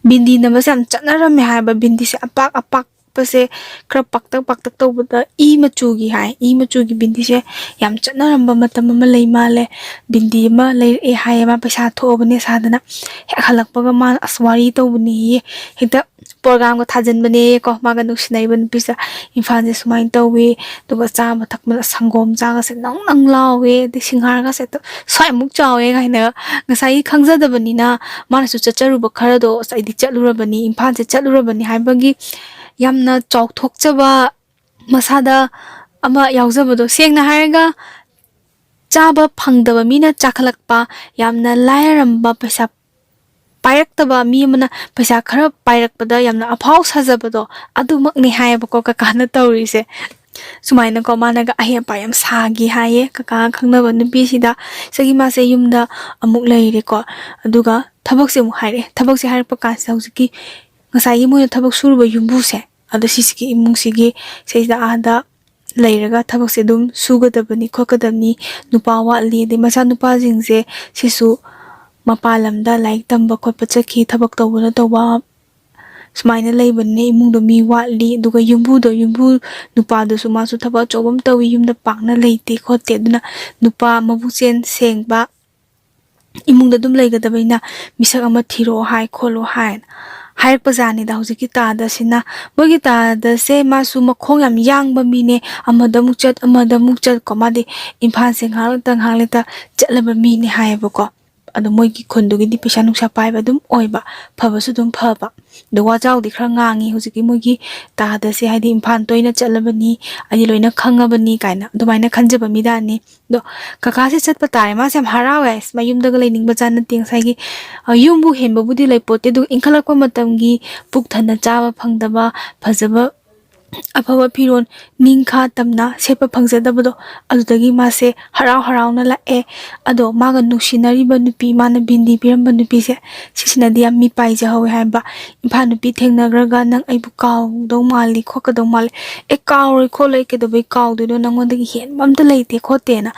ꯕꯤꯟꯗꯤ ꯅꯝꯕꯁꯦ ꯌꯥꯝ ꯆꯠꯅꯔꯝꯃꯦ ꯍꯥꯏꯕ꯫ ꯕꯤꯟꯗꯤꯁꯦ ꯑꯄꯥꯛ ꯑꯄꯥꯛꯄꯁꯦ ꯈꯔ ꯄꯥꯛꯇꯛ ꯄꯥꯛꯇꯛ ꯇꯧꯕꯗ ꯏ ꯃꯆꯨꯒꯤ ꯍꯥꯏ, ꯏ ꯃꯆꯨꯒꯤ ꯕꯤꯟꯗꯤꯁꯦ ꯌꯥꯝ ꯆꯠꯅꯔꯝꯕ ꯃꯇꯝ ꯑꯃ ꯂꯩ ꯃꯥꯜꯂꯦ꯫ ꯕꯤꯟꯗꯤ ꯑꯃ ꯂꯩꯔꯛꯑꯦ ꯍꯥꯏꯌꯦ, ꯃꯥ ꯄꯩꯁꯥ ꯊꯣꯛꯑꯕꯅꯦ ꯁꯥꯗꯅ꯫ ꯍꯦꯛ ꯍꯜꯂꯛꯄꯒ ꯃꯥꯅ ꯑꯁ ꯋꯥꯔꯤ ꯇꯧꯕꯅꯦꯌꯦ, ꯍꯦꯛꯇ ꯄ꯭ꯔꯣꯒꯥꯝꯒ ꯊꯥꯖꯤꯟꯕꯅꯦꯀꯣ꯫ ꯃꯥꯒ ꯅꯨꯡꯁꯤꯅꯔꯤꯕ ꯅꯨꯄꯤꯁꯦ, "ꯏꯝꯐꯥꯜꯁꯦ ꯁꯨꯃꯥꯏꯅ ꯇꯧꯋꯤ, ꯑꯗꯨꯒ ꯆꯥꯕ ꯊꯛꯄꯗ ꯁꯪꯒꯣꯝ ꯆꯥꯒꯁꯦ ꯅꯪ ꯅꯪ ꯂꯥꯎꯋꯦ, ꯑꯗꯩ ꯁꯤꯡꯍꯥꯔꯒꯁꯦ ꯍꯦꯛꯇ ꯁ꯭ꯋꯥꯏꯃꯨꯛ ꯆꯥꯎꯋꯦ" ꯀꯥꯏꯅꯒ꯫ ꯉꯁꯥꯏꯒꯤ ꯈꯪꯖꯗꯕꯅꯤꯅ ꯃꯥꯅꯁꯨ ꯆꯠꯆꯔꯨꯕ ꯈꯔꯗꯣ, "ꯑꯁ, ꯑꯩꯗꯤ ꯆꯠꯂꯨꯔꯕꯅꯤ, ꯏꯝꯐꯥꯜꯁꯦ ꯆꯠꯂꯨꯔꯕꯅꯤ" ꯍꯥꯏꯕꯒꯤ ꯌꯥꯝꯅ ꯆꯥꯎꯊꯣꯛꯆꯕ, ꯃꯁꯥꯗ ꯑꯃ ꯌꯥꯎꯖꯕꯗꯣ꯫ ꯁꯦꯡꯅ ꯍꯥꯏꯔꯒ, ꯆꯥꯕ ꯐꯪꯗꯕ ꯃꯤꯅ ꯆꯥꯈꯠꯂꯛꯄ, ꯌꯥꯝꯅ ꯂꯥꯏꯔꯔꯝꯕ, ꯄꯩꯁꯥ ꯄꯥꯏꯔꯛꯇꯕ ꯃꯤ ꯑꯃꯅ ꯄꯩꯁꯥ ꯈꯔ ꯄꯥꯏꯔꯛꯄꯗ ꯌꯥꯝꯅ ꯑꯐꯥꯎ ꯁꯥꯖꯕꯗꯣ, ꯑꯗꯨꯃꯛꯅꯤ ꯍꯥꯏꯌꯦꯕꯀꯣ ꯀꯀꯥꯅ ꯇꯧꯔꯤꯁꯦ꯫ ꯁꯨꯃꯥꯏꯅꯀꯣ ꯃꯥꯅꯒ ꯑꯍꯦꯛ ꯑꯄꯥ ꯌꯥꯝ ꯁꯥꯈꯤ ꯍꯥꯏꯌꯦ ꯀꯀꯥ ꯈꯪꯅꯕ ꯅꯨꯄꯤꯁꯤꯗ꯫ ꯁꯤꯒꯤ ꯃꯥꯁꯦ ꯌꯨꯝꯗ ꯑꯃꯨꯛ ꯂꯩꯔꯦꯀꯣ꯫ ꯑꯗꯨꯒ ꯊꯕꯛꯁꯦ ꯑꯃꯨꯛ ꯍꯥꯏꯔꯛꯑꯦ꯫ ꯊꯕꯛꯁꯦ ꯍꯥꯏꯔꯛꯄ ꯀꯥꯟꯁꯤꯗ ꯍꯧꯖꯤꯛꯀꯤ ꯉꯁꯥꯏꯒꯤ ꯃꯣꯏꯅ ꯊꯕꯛ ꯁꯨꯔꯨꯕ ꯌꯨꯝꯕꯨꯁꯦ, ꯑꯗꯣ ꯁꯤꯁꯤꯒꯤ ꯏꯃꯨꯡꯁꯤꯒꯤ ꯁꯤꯗꯩꯁꯤꯗ ꯑꯥꯗ ꯂꯩꯔꯒ ꯊꯕꯛꯁꯦ ꯑꯗꯨꯝ ꯁꯨꯒꯗꯕꯅꯤ ꯈꯣꯠꯀꯗꯕꯅꯤ, ꯅꯨꯄꯥ ꯋꯥꯠꯂꯤ, ꯑꯗꯩ ꯃꯆꯥꯅꯨꯄꯥꯁꯤꯡꯁꯦ ꯁꯤꯁꯨ ꯃꯄꯥꯟ ꯂꯝꯗ ꯂꯥꯏꯔꯤꯛ ꯇꯝꯕ ꯈꯣꯠꯄ ꯆꯠꯈꯤ, ꯊꯕꯛ ꯇꯧꯕꯅ ꯇꯧꯕ, ꯁꯨꯃꯥꯏꯅ ꯂꯩꯕꯅꯤꯅ ꯏꯃꯨꯡꯗꯣ ꯃꯤ ꯋꯥꯠꯂꯤ꯫ ꯑꯗꯨꯒ ꯌꯨꯝꯕꯨꯗꯣ, ꯌꯨꯝꯕꯨ ꯅꯨꯄꯥꯗꯨꯁꯨ ꯃꯥꯁꯨ ꯊꯕꯛ ꯑꯆꯧꯕ ꯑꯃ ꯇꯧꯋꯤ, ꯌꯨꯝꯗ ꯄꯥꯛꯅ ꯂꯩꯇꯦ ꯈꯣꯠꯇꯦ꯫ ꯑꯗꯨꯅ ꯅꯨꯄꯥ ꯃꯕꯨꯛꯆꯦꯜ ꯁꯦꯡꯕ, ꯏꯃꯨꯡꯗ ꯑꯗꯨꯝ ꯂꯩꯒꯗꯕꯅꯤꯅ ꯃꯤꯁꯛ ꯑꯃ ꯊꯤꯔꯛꯑꯣ ꯍꯥꯏ, ꯈꯣꯠꯂꯣ ꯍꯥꯏꯅ ꯍꯥꯏꯔꯛꯄ ꯖꯥꯠꯅꯤꯗ ꯍꯧꯖꯤꯛꯀꯤ ꯇꯥꯗꯁꯤꯅ꯫ ꯃꯣꯏꯒꯤ ꯇꯥꯗꯁꯦ ꯃꯥꯁꯨ ꯃꯈꯣꯡ ꯌꯥꯝ ꯌꯥꯡꯕ ꯃꯤꯅꯦ, ꯑꯃꯗ ꯑꯃꯨꯛ ꯆꯠ, ꯑꯃꯗ ꯑꯃꯨꯛ ꯆꯠ ꯀꯣ, ꯃꯥꯗꯤ ꯏꯝꯐꯥꯜꯁꯦ ꯉꯥꯏꯍꯥꯛ ꯂꯩꯇ ꯉꯥꯏꯍꯥꯛ ꯂꯩꯇ ꯆꯠꯂꯕ ꯃꯤꯅꯦ ꯍꯥꯏꯌꯦꯕꯀꯣ꯫ ꯑꯗꯣ ꯃꯣꯏꯒꯤ ꯈꯨꯟꯗꯨꯒꯤꯗꯤ ꯄꯩꯁꯥ ꯅꯨꯡꯁꯥ ꯄꯥꯏꯕ ꯑꯗꯨꯝ ꯑꯣꯏꯕ, ꯐꯕꯁꯨ ꯑꯗꯨꯝ ꯐꯕ꯫ ꯑꯗꯣ ꯋꯥꯖꯥꯎꯗꯤ ꯈꯔ ꯉꯥꯡꯉꯤ ꯍꯧꯖꯤꯛꯀꯤ ꯃꯣꯏꯒꯤ ꯇꯥꯗꯁꯦ, ꯍꯥꯏꯗꯤ ꯏꯝꯐꯥꯜ ꯇꯣꯏꯅ ꯆꯠꯂꯕꯅꯤ, ꯑꯩꯗꯤ ꯂꯣꯏꯅ ꯈꯪꯉꯕꯅꯤ ꯀꯥꯏꯅ ꯑꯗꯨꯃꯥꯏꯅ ꯈꯟꯖꯕ ꯃꯤꯗꯥꯅꯤ꯫ ꯑꯗꯣ ꯀꯀꯥꯁꯦ ꯆꯠꯄ ꯇꯥꯔꯦ, ꯃꯥꯁꯦ ꯌꯥꯝ ꯍꯔꯥꯎꯋꯦ, "ꯑꯁ, ꯃꯌꯨꯝꯗꯒ ꯂꯩꯅꯤꯡꯕ ꯖꯥꯠ ꯅꯠꯇꯦ", ꯉꯁꯥꯏꯒꯤ, ꯑ, ꯌꯨꯝꯕꯨ ꯍꯦꯟꯕꯕꯨꯗꯤ ꯂꯩꯄꯣꯠꯇꯦ, ꯑꯗꯨꯒ ꯏꯟꯈꯠꯂꯛꯄ ꯃꯇꯝꯒꯤ ꯄꯨꯛ ꯊꯟꯅ ꯆꯥꯕ ꯐꯪꯗꯕ, ꯐꯖꯕ ꯑꯐꯕ ꯐꯤꯔꯣꯜ ꯅꯤꯡꯈꯥ ꯇꯝꯅ ꯁꯦꯠꯄ ꯐꯪꯖꯗꯕꯗꯣ, ꯑꯗꯨꯗꯒꯤ ꯃꯥꯁꯦ ꯍꯔꯥꯎ ꯍꯔꯥꯎꯅ ꯂꯥꯛꯑꯦ꯫ ꯑꯗꯣ ꯃꯥꯒ ꯅꯨꯡꯁꯤꯅꯔꯤꯕ ꯅꯨꯄꯤ, ꯃꯥꯅ ꯕꯤꯟꯗꯤ ꯄꯤꯔꯝꯕ ꯅꯨꯄꯤꯁꯦ, ꯁꯤꯁꯤꯅꯗꯤ ꯌꯥꯝ ꯃꯤꯄꯥꯏꯖꯍꯧꯋꯦ ꯍꯥꯏꯕ꯫ "ꯏꯝꯐꯥꯜ ꯅꯨꯄꯤ ꯊꯦꯡꯅꯈ꯭ꯔꯒ ꯅꯪ ꯑꯩꯕꯨ ꯀꯥꯎꯗꯧ ꯃꯥꯜꯂꯤ, ꯈꯣꯠꯀꯗꯧ ꯃꯥꯜꯂꯤ"꯫ "ꯑꯦ, ꯀꯥꯎꯔꯣꯏ ꯈꯣꯠꯂꯣꯏ, ꯀꯩꯗꯧꯕꯩ ꯀꯥꯎꯗꯣꯏꯅꯣ? ꯅꯪꯉꯣꯟꯗꯒꯤ ꯍꯦꯟꯕ ꯑꯝꯇ ꯂꯩꯇꯦ ꯈꯣꯠꯇꯦꯅ"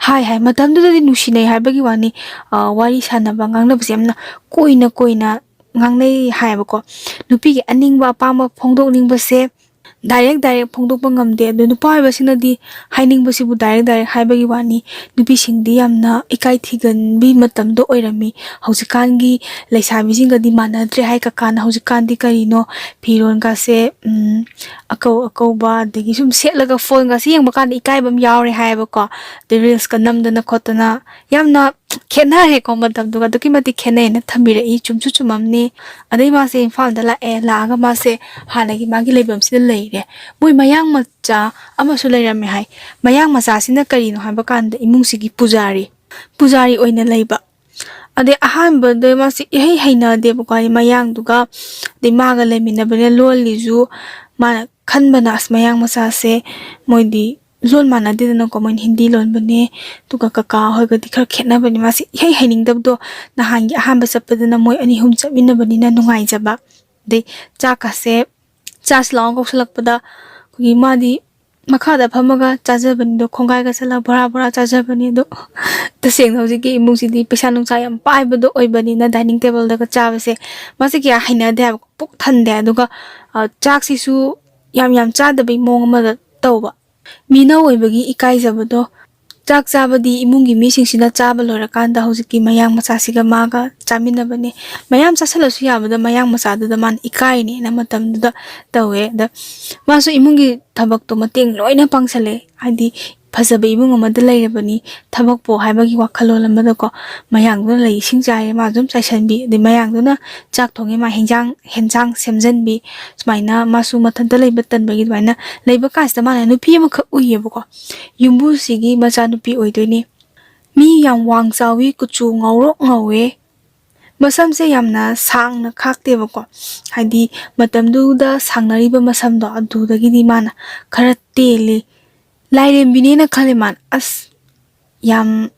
ꯍꯥꯏ ꯍꯥꯏ꯫ ꯃꯇꯝꯗꯨꯗꯗꯤ ꯅꯨꯡꯁꯤꯅꯩ ꯍꯥꯏꯕꯒꯤ ꯋꯥꯅꯤ, ꯑ, ꯋꯥꯔꯤ ꯁꯥꯟꯅꯕ, ꯉꯥꯡꯅꯕꯁꯦ ꯌꯥꯝꯅ ꯀꯨꯏꯅ ꯀꯨꯏꯅ ꯉꯥꯡꯅꯩ ꯍꯥꯏꯌꯦꯕꯀꯣ꯫ ꯅꯨꯄꯤꯒꯤ ꯑꯅꯤꯡꯕ ꯑꯄꯥꯝꯕ ꯐꯣꯡꯗꯣꯛꯅꯤꯡꯕꯁꯦ ꯗꯥꯏꯔꯦꯛ ꯗꯥꯏꯔꯦꯛ ꯐꯣꯡꯗꯣꯛꯄ ꯉꯝꯗꯦ꯫ ꯑꯗꯣ ꯅꯨꯄꯥ ꯑꯣꯏꯕꯁꯤꯡꯅꯗꯤ ꯍꯥꯏꯅꯤꯡꯕꯁꯤꯕꯨ ꯗꯥꯏꯔꯦꯛ ꯗꯥꯏꯔꯦꯛ ꯍꯥꯏꯕꯒꯤ ꯋꯥꯅꯤ, ꯅꯨꯄꯤꯁꯤꯡꯗꯤ ꯌꯥꯝꯅ ꯏꯀꯥꯏ ꯊꯤꯒꯟꯕꯤ ꯃꯇꯝꯗꯣ ꯑꯣꯏꯔꯝꯃꯤ꯫ ꯍꯧꯖꯤꯛꯀꯥꯟꯒꯤ ꯂꯩꯁꯥꯕꯤꯁꯤꯡꯒꯗꯤ ꯃꯥꯟꯅꯗ꯭ꯔꯦ ꯍꯥꯏ ꯀꯀꯥꯅ꯫ ꯍꯧꯖꯤꯛꯀꯥꯟꯗꯤ ꯀꯔꯤꯅꯣ, ꯐꯤꯔꯣꯟꯒꯁꯦ, ꯎꯝ, ꯑꯀꯧ ꯑꯀꯧꯕ, ꯑꯗꯒꯤ ꯁꯨꯝ ꯁꯦꯠꯂꯒ ꯐꯣꯟꯒꯁꯦ ꯌꯦꯡꯕ ꯀꯥꯟꯗ ꯏꯀꯥꯏꯕ ꯑꯃ ꯌꯥꯎꯔꯦ ꯍꯥꯏꯌꯦꯕꯀꯣ꯫ ꯑꯗꯩ ꯔꯤꯜꯁꯀ ꯅꯝꯗꯅ ꯈꯣꯠꯇꯅ ꯌꯥꯝꯅ ꯈꯦꯠꯅꯔꯦꯀꯣ, ꯃꯇꯝꯗꯨꯒ ꯑꯗꯨꯛꯀꯤ ꯃꯇꯤꯛ ꯈꯦꯠꯅꯩꯅ ꯊꯝꯕꯤꯔꯛꯏ꯫ ꯆꯨꯝꯁꯨ ꯆꯨꯝꯃꯝꯅꯤ꯫ ꯑꯗꯩ ꯃꯥꯁꯦ ꯏꯝꯐꯥꯜꯗ ꯂꯥꯛꯑꯦ, ꯂꯥꯛꯑꯒ ꯃꯥꯁꯦ ꯍꯥꯟꯅꯒꯤ ꯃꯥꯒꯤ ꯂꯩꯐꯝꯁꯤꯗ ꯂꯩꯔꯦ꯫ ꯃꯣꯏ ꯃꯌꯥꯡ ꯃꯆꯥ ꯑꯃꯁꯨ ꯂꯩꯔꯝꯃꯦ ꯍꯥꯏ꯫ ꯃꯌꯥꯡ ꯃꯆꯥꯁꯤꯅ ꯀꯔꯤꯅꯣ ꯍꯥꯏꯕ ꯀꯥꯟꯗ ꯏꯃꯨꯡꯁꯤꯒꯤ ꯄꯨꯖꯥꯔꯤ, ꯄꯨꯖꯥꯔꯤ ꯑꯣꯏꯅ ꯂꯩꯕ꯫ ꯑꯗꯩ ꯑꯍꯥꯟꯕꯗ ꯃꯥꯁꯦ ꯏꯍꯩ ꯍꯩꯅꯗꯦꯕꯀꯣ, ꯍꯥꯏꯗꯤ ꯃꯌꯥꯡꯗꯨꯒ ꯑꯗꯩ ꯃꯥꯒ ꯂꯩꯃꯤꯟꯅꯕꯅꯤꯅ ꯂꯣꯜꯂꯤꯁꯨ ꯃꯥꯅ ꯈꯟꯕꯅ, "ꯑꯁ, ꯃꯌꯥꯡ ꯃꯆꯥꯁꯦ ꯃꯣꯏꯗꯤ ꯂꯣꯟ ꯃꯥꯟꯅꯗꯦꯗꯅꯀꯣ, ꯃꯣꯏꯅ ꯍꯤꯟꯗꯤ ꯂꯣꯟꯕꯅꯦ, ꯑꯗꯨꯒ ꯀꯀꯥ ꯍꯣꯏꯒꯗꯤ ꯈꯔ ꯈꯦꯠꯅꯕꯅꯦ", ꯃꯥꯁꯦ ꯏꯍꯩ ꯍꯩꯅꯤꯡꯗꯕꯗꯣ꯫ ꯅꯍꯥꯟꯒꯤ ꯑꯍꯥꯟꯕ ꯆꯠꯄꯗꯅ ꯃꯣꯏ ꯑꯅꯤ ꯑꯍꯨꯝ ꯆꯠꯃꯤꯟꯅꯕꯅꯤꯅ ꯅꯨꯡꯉꯥꯏꯖꯕ꯫ ꯑꯗꯩ ꯆꯥꯛꯀꯁꯦ, "ꯆꯥꯁꯤ ꯂꯥꯛꯑꯣ" ꯀꯧꯁꯜꯂꯛꯄꯗ ꯑꯩꯈꯣꯏꯒꯤ ꯃꯥꯗꯤ ꯃꯈꯥꯗ ꯐꯝꯃꯒ ꯆꯥꯖꯕꯅꯤꯗꯣ, ꯈꯣꯡꯒꯥꯏꯒ ꯆꯠꯂꯒ ꯕꯣꯔꯥ ꯕꯣꯔꯥ ꯆꯥꯖꯕꯅꯤ꯫ ꯑꯗꯣ ꯇꯁꯦꯡꯅ ꯍꯧꯖꯤꯛꯀꯤ ꯏꯃꯨꯡꯁꯤꯗꯤ ꯄꯩꯁꯥ ꯅꯨꯡꯁꯥ ꯌꯥꯝ ꯄꯥꯏꯕꯗꯣ ꯑꯣꯏꯕꯅꯤꯅ dining tableꯗꯒ ꯆꯥꯕꯁꯦ ꯃꯥꯁꯦ ꯀꯌꯥ ꯍꯩꯅꯗꯦ ꯍꯥꯏꯕ, ꯄꯨꯛ ꯊꯟꯗꯦ꯫ ꯑꯗꯨꯒ, ꯑ, ꯆꯥꯛꯁꯤꯁꯨ ꯌꯥꯝ ꯌꯥꯝ ꯆꯥꯗꯕꯩ ꯃꯑꯣꯡ ꯑꯃꯗ ꯇꯧꯕ꯫ ꯃꯤꯅꯧ ꯑꯣꯏꯕꯒꯤ ꯏꯀꯥꯏꯖꯕꯗꯣ ꯆꯥꯛ ꯆꯥꯕꯗꯤ ꯏꯃꯨꯡꯒꯤ ꯃꯤꯁꯤꯡꯁꯤꯅ ꯆꯥꯕ ꯂꯣꯏꯔꯀꯥꯟꯗ ꯍꯧꯖꯤꯛꯀꯤ ꯃꯌꯥꯡ ꯃꯆꯥꯁꯤꯒ ꯃꯥꯒ ꯆꯥꯃꯤꯟꯅꯕꯅꯦ꯫ ꯃꯌꯥꯝ ꯆꯥꯁꯜꯂꯁꯨ ꯌꯥꯕꯗ ꯃꯌꯥꯡ ꯃꯆꯥꯗꯨꯗ ꯃꯥꯅ ꯏꯀꯥꯏꯅꯦꯅ ꯃꯇꯝꯗꯨꯗ ꯇꯧꯋꯦ꯫ ꯑꯗ ꯃꯥꯁꯨ ꯏꯃꯨꯡꯒꯤ ꯊꯕꯛꯇꯣ ꯃꯇꯦꯡ ꯂꯣꯏꯅ ꯄꯥꯡꯁꯜꯂꯦ꯫ ꯍꯥꯏꯗꯤ ꯐꯖꯕ ꯏꯃꯨꯡ ꯑꯃꯗ ꯂꯩꯔꯕꯅꯤ, ꯊꯕꯛꯄꯨ ꯍꯥꯏꯕꯒꯤ ꯋꯥꯈꯜꯂꯣꯟ ꯑꯃꯗꯀꯣ, ꯃꯌꯥꯡꯗꯨꯅ ꯂꯩ ꯏꯁꯤꯡ ꯆꯥꯏꯔꯦ, ꯃꯥ ꯑꯗꯨꯝ ꯆꯥꯏꯁꯟꯕꯤ꯫ ꯑꯗꯩ ꯃꯌꯥꯡꯗꯨꯅ ꯆꯥꯛ ꯊꯣꯡꯉꯦ, ꯃꯥ ꯍꯦꯟꯖꯥꯡ ꯍꯦꯟꯖꯥꯡ ꯁꯦꯝꯖꯟꯕꯤ꯫ ꯁꯨꯃꯥꯏꯅ ꯃꯥꯁꯨ ꯃꯊꯟꯇ ꯂꯩꯕ ꯇꯟꯕꯒꯤ ꯑꯗꯨꯃꯥꯏꯅ ꯂꯩꯕ ꯀꯥꯟꯁꯤꯗ ꯃꯥꯅ ꯅꯨꯄꯤ ꯑꯃꯈꯛ ꯎꯏꯌꯦꯕꯀꯣ, ꯌꯨꯝꯕꯨꯁꯤꯒꯤ ꯃꯆꯥꯅꯨꯄꯤ ꯑꯣꯏꯗꯣꯏꯅꯦ꯫ ꯃꯤ ꯌꯥꯝ ꯋꯥꯡ ꯆꯥꯎꯋꯤ, ꯀꯨꯆꯨ ꯉꯧꯔꯣꯛ ꯉꯧꯋꯦ, ꯃꯁꯝꯁꯦ ꯌꯥꯝꯅ ꯁꯥꯡꯅ ꯈꯥꯛꯇꯦꯕꯀꯣ꯫ ꯍꯥꯏꯗꯤ ꯃꯇꯝꯗꯨꯗ ꯁꯥꯡꯅꯔꯤꯕ ꯃꯁꯝꯗꯣ ꯑꯗꯨꯗꯒꯤꯗꯤ ꯃꯥꯅ ꯈꯔ ꯇꯦꯜꯂꯤ꯫ ꯂꯥꯏꯔꯦꯝꯕꯤꯅꯦꯅ ꯈꯜꯂꯦ ꯃꯥꯅ꯫ ꯑꯁ, ꯌꯥꯝ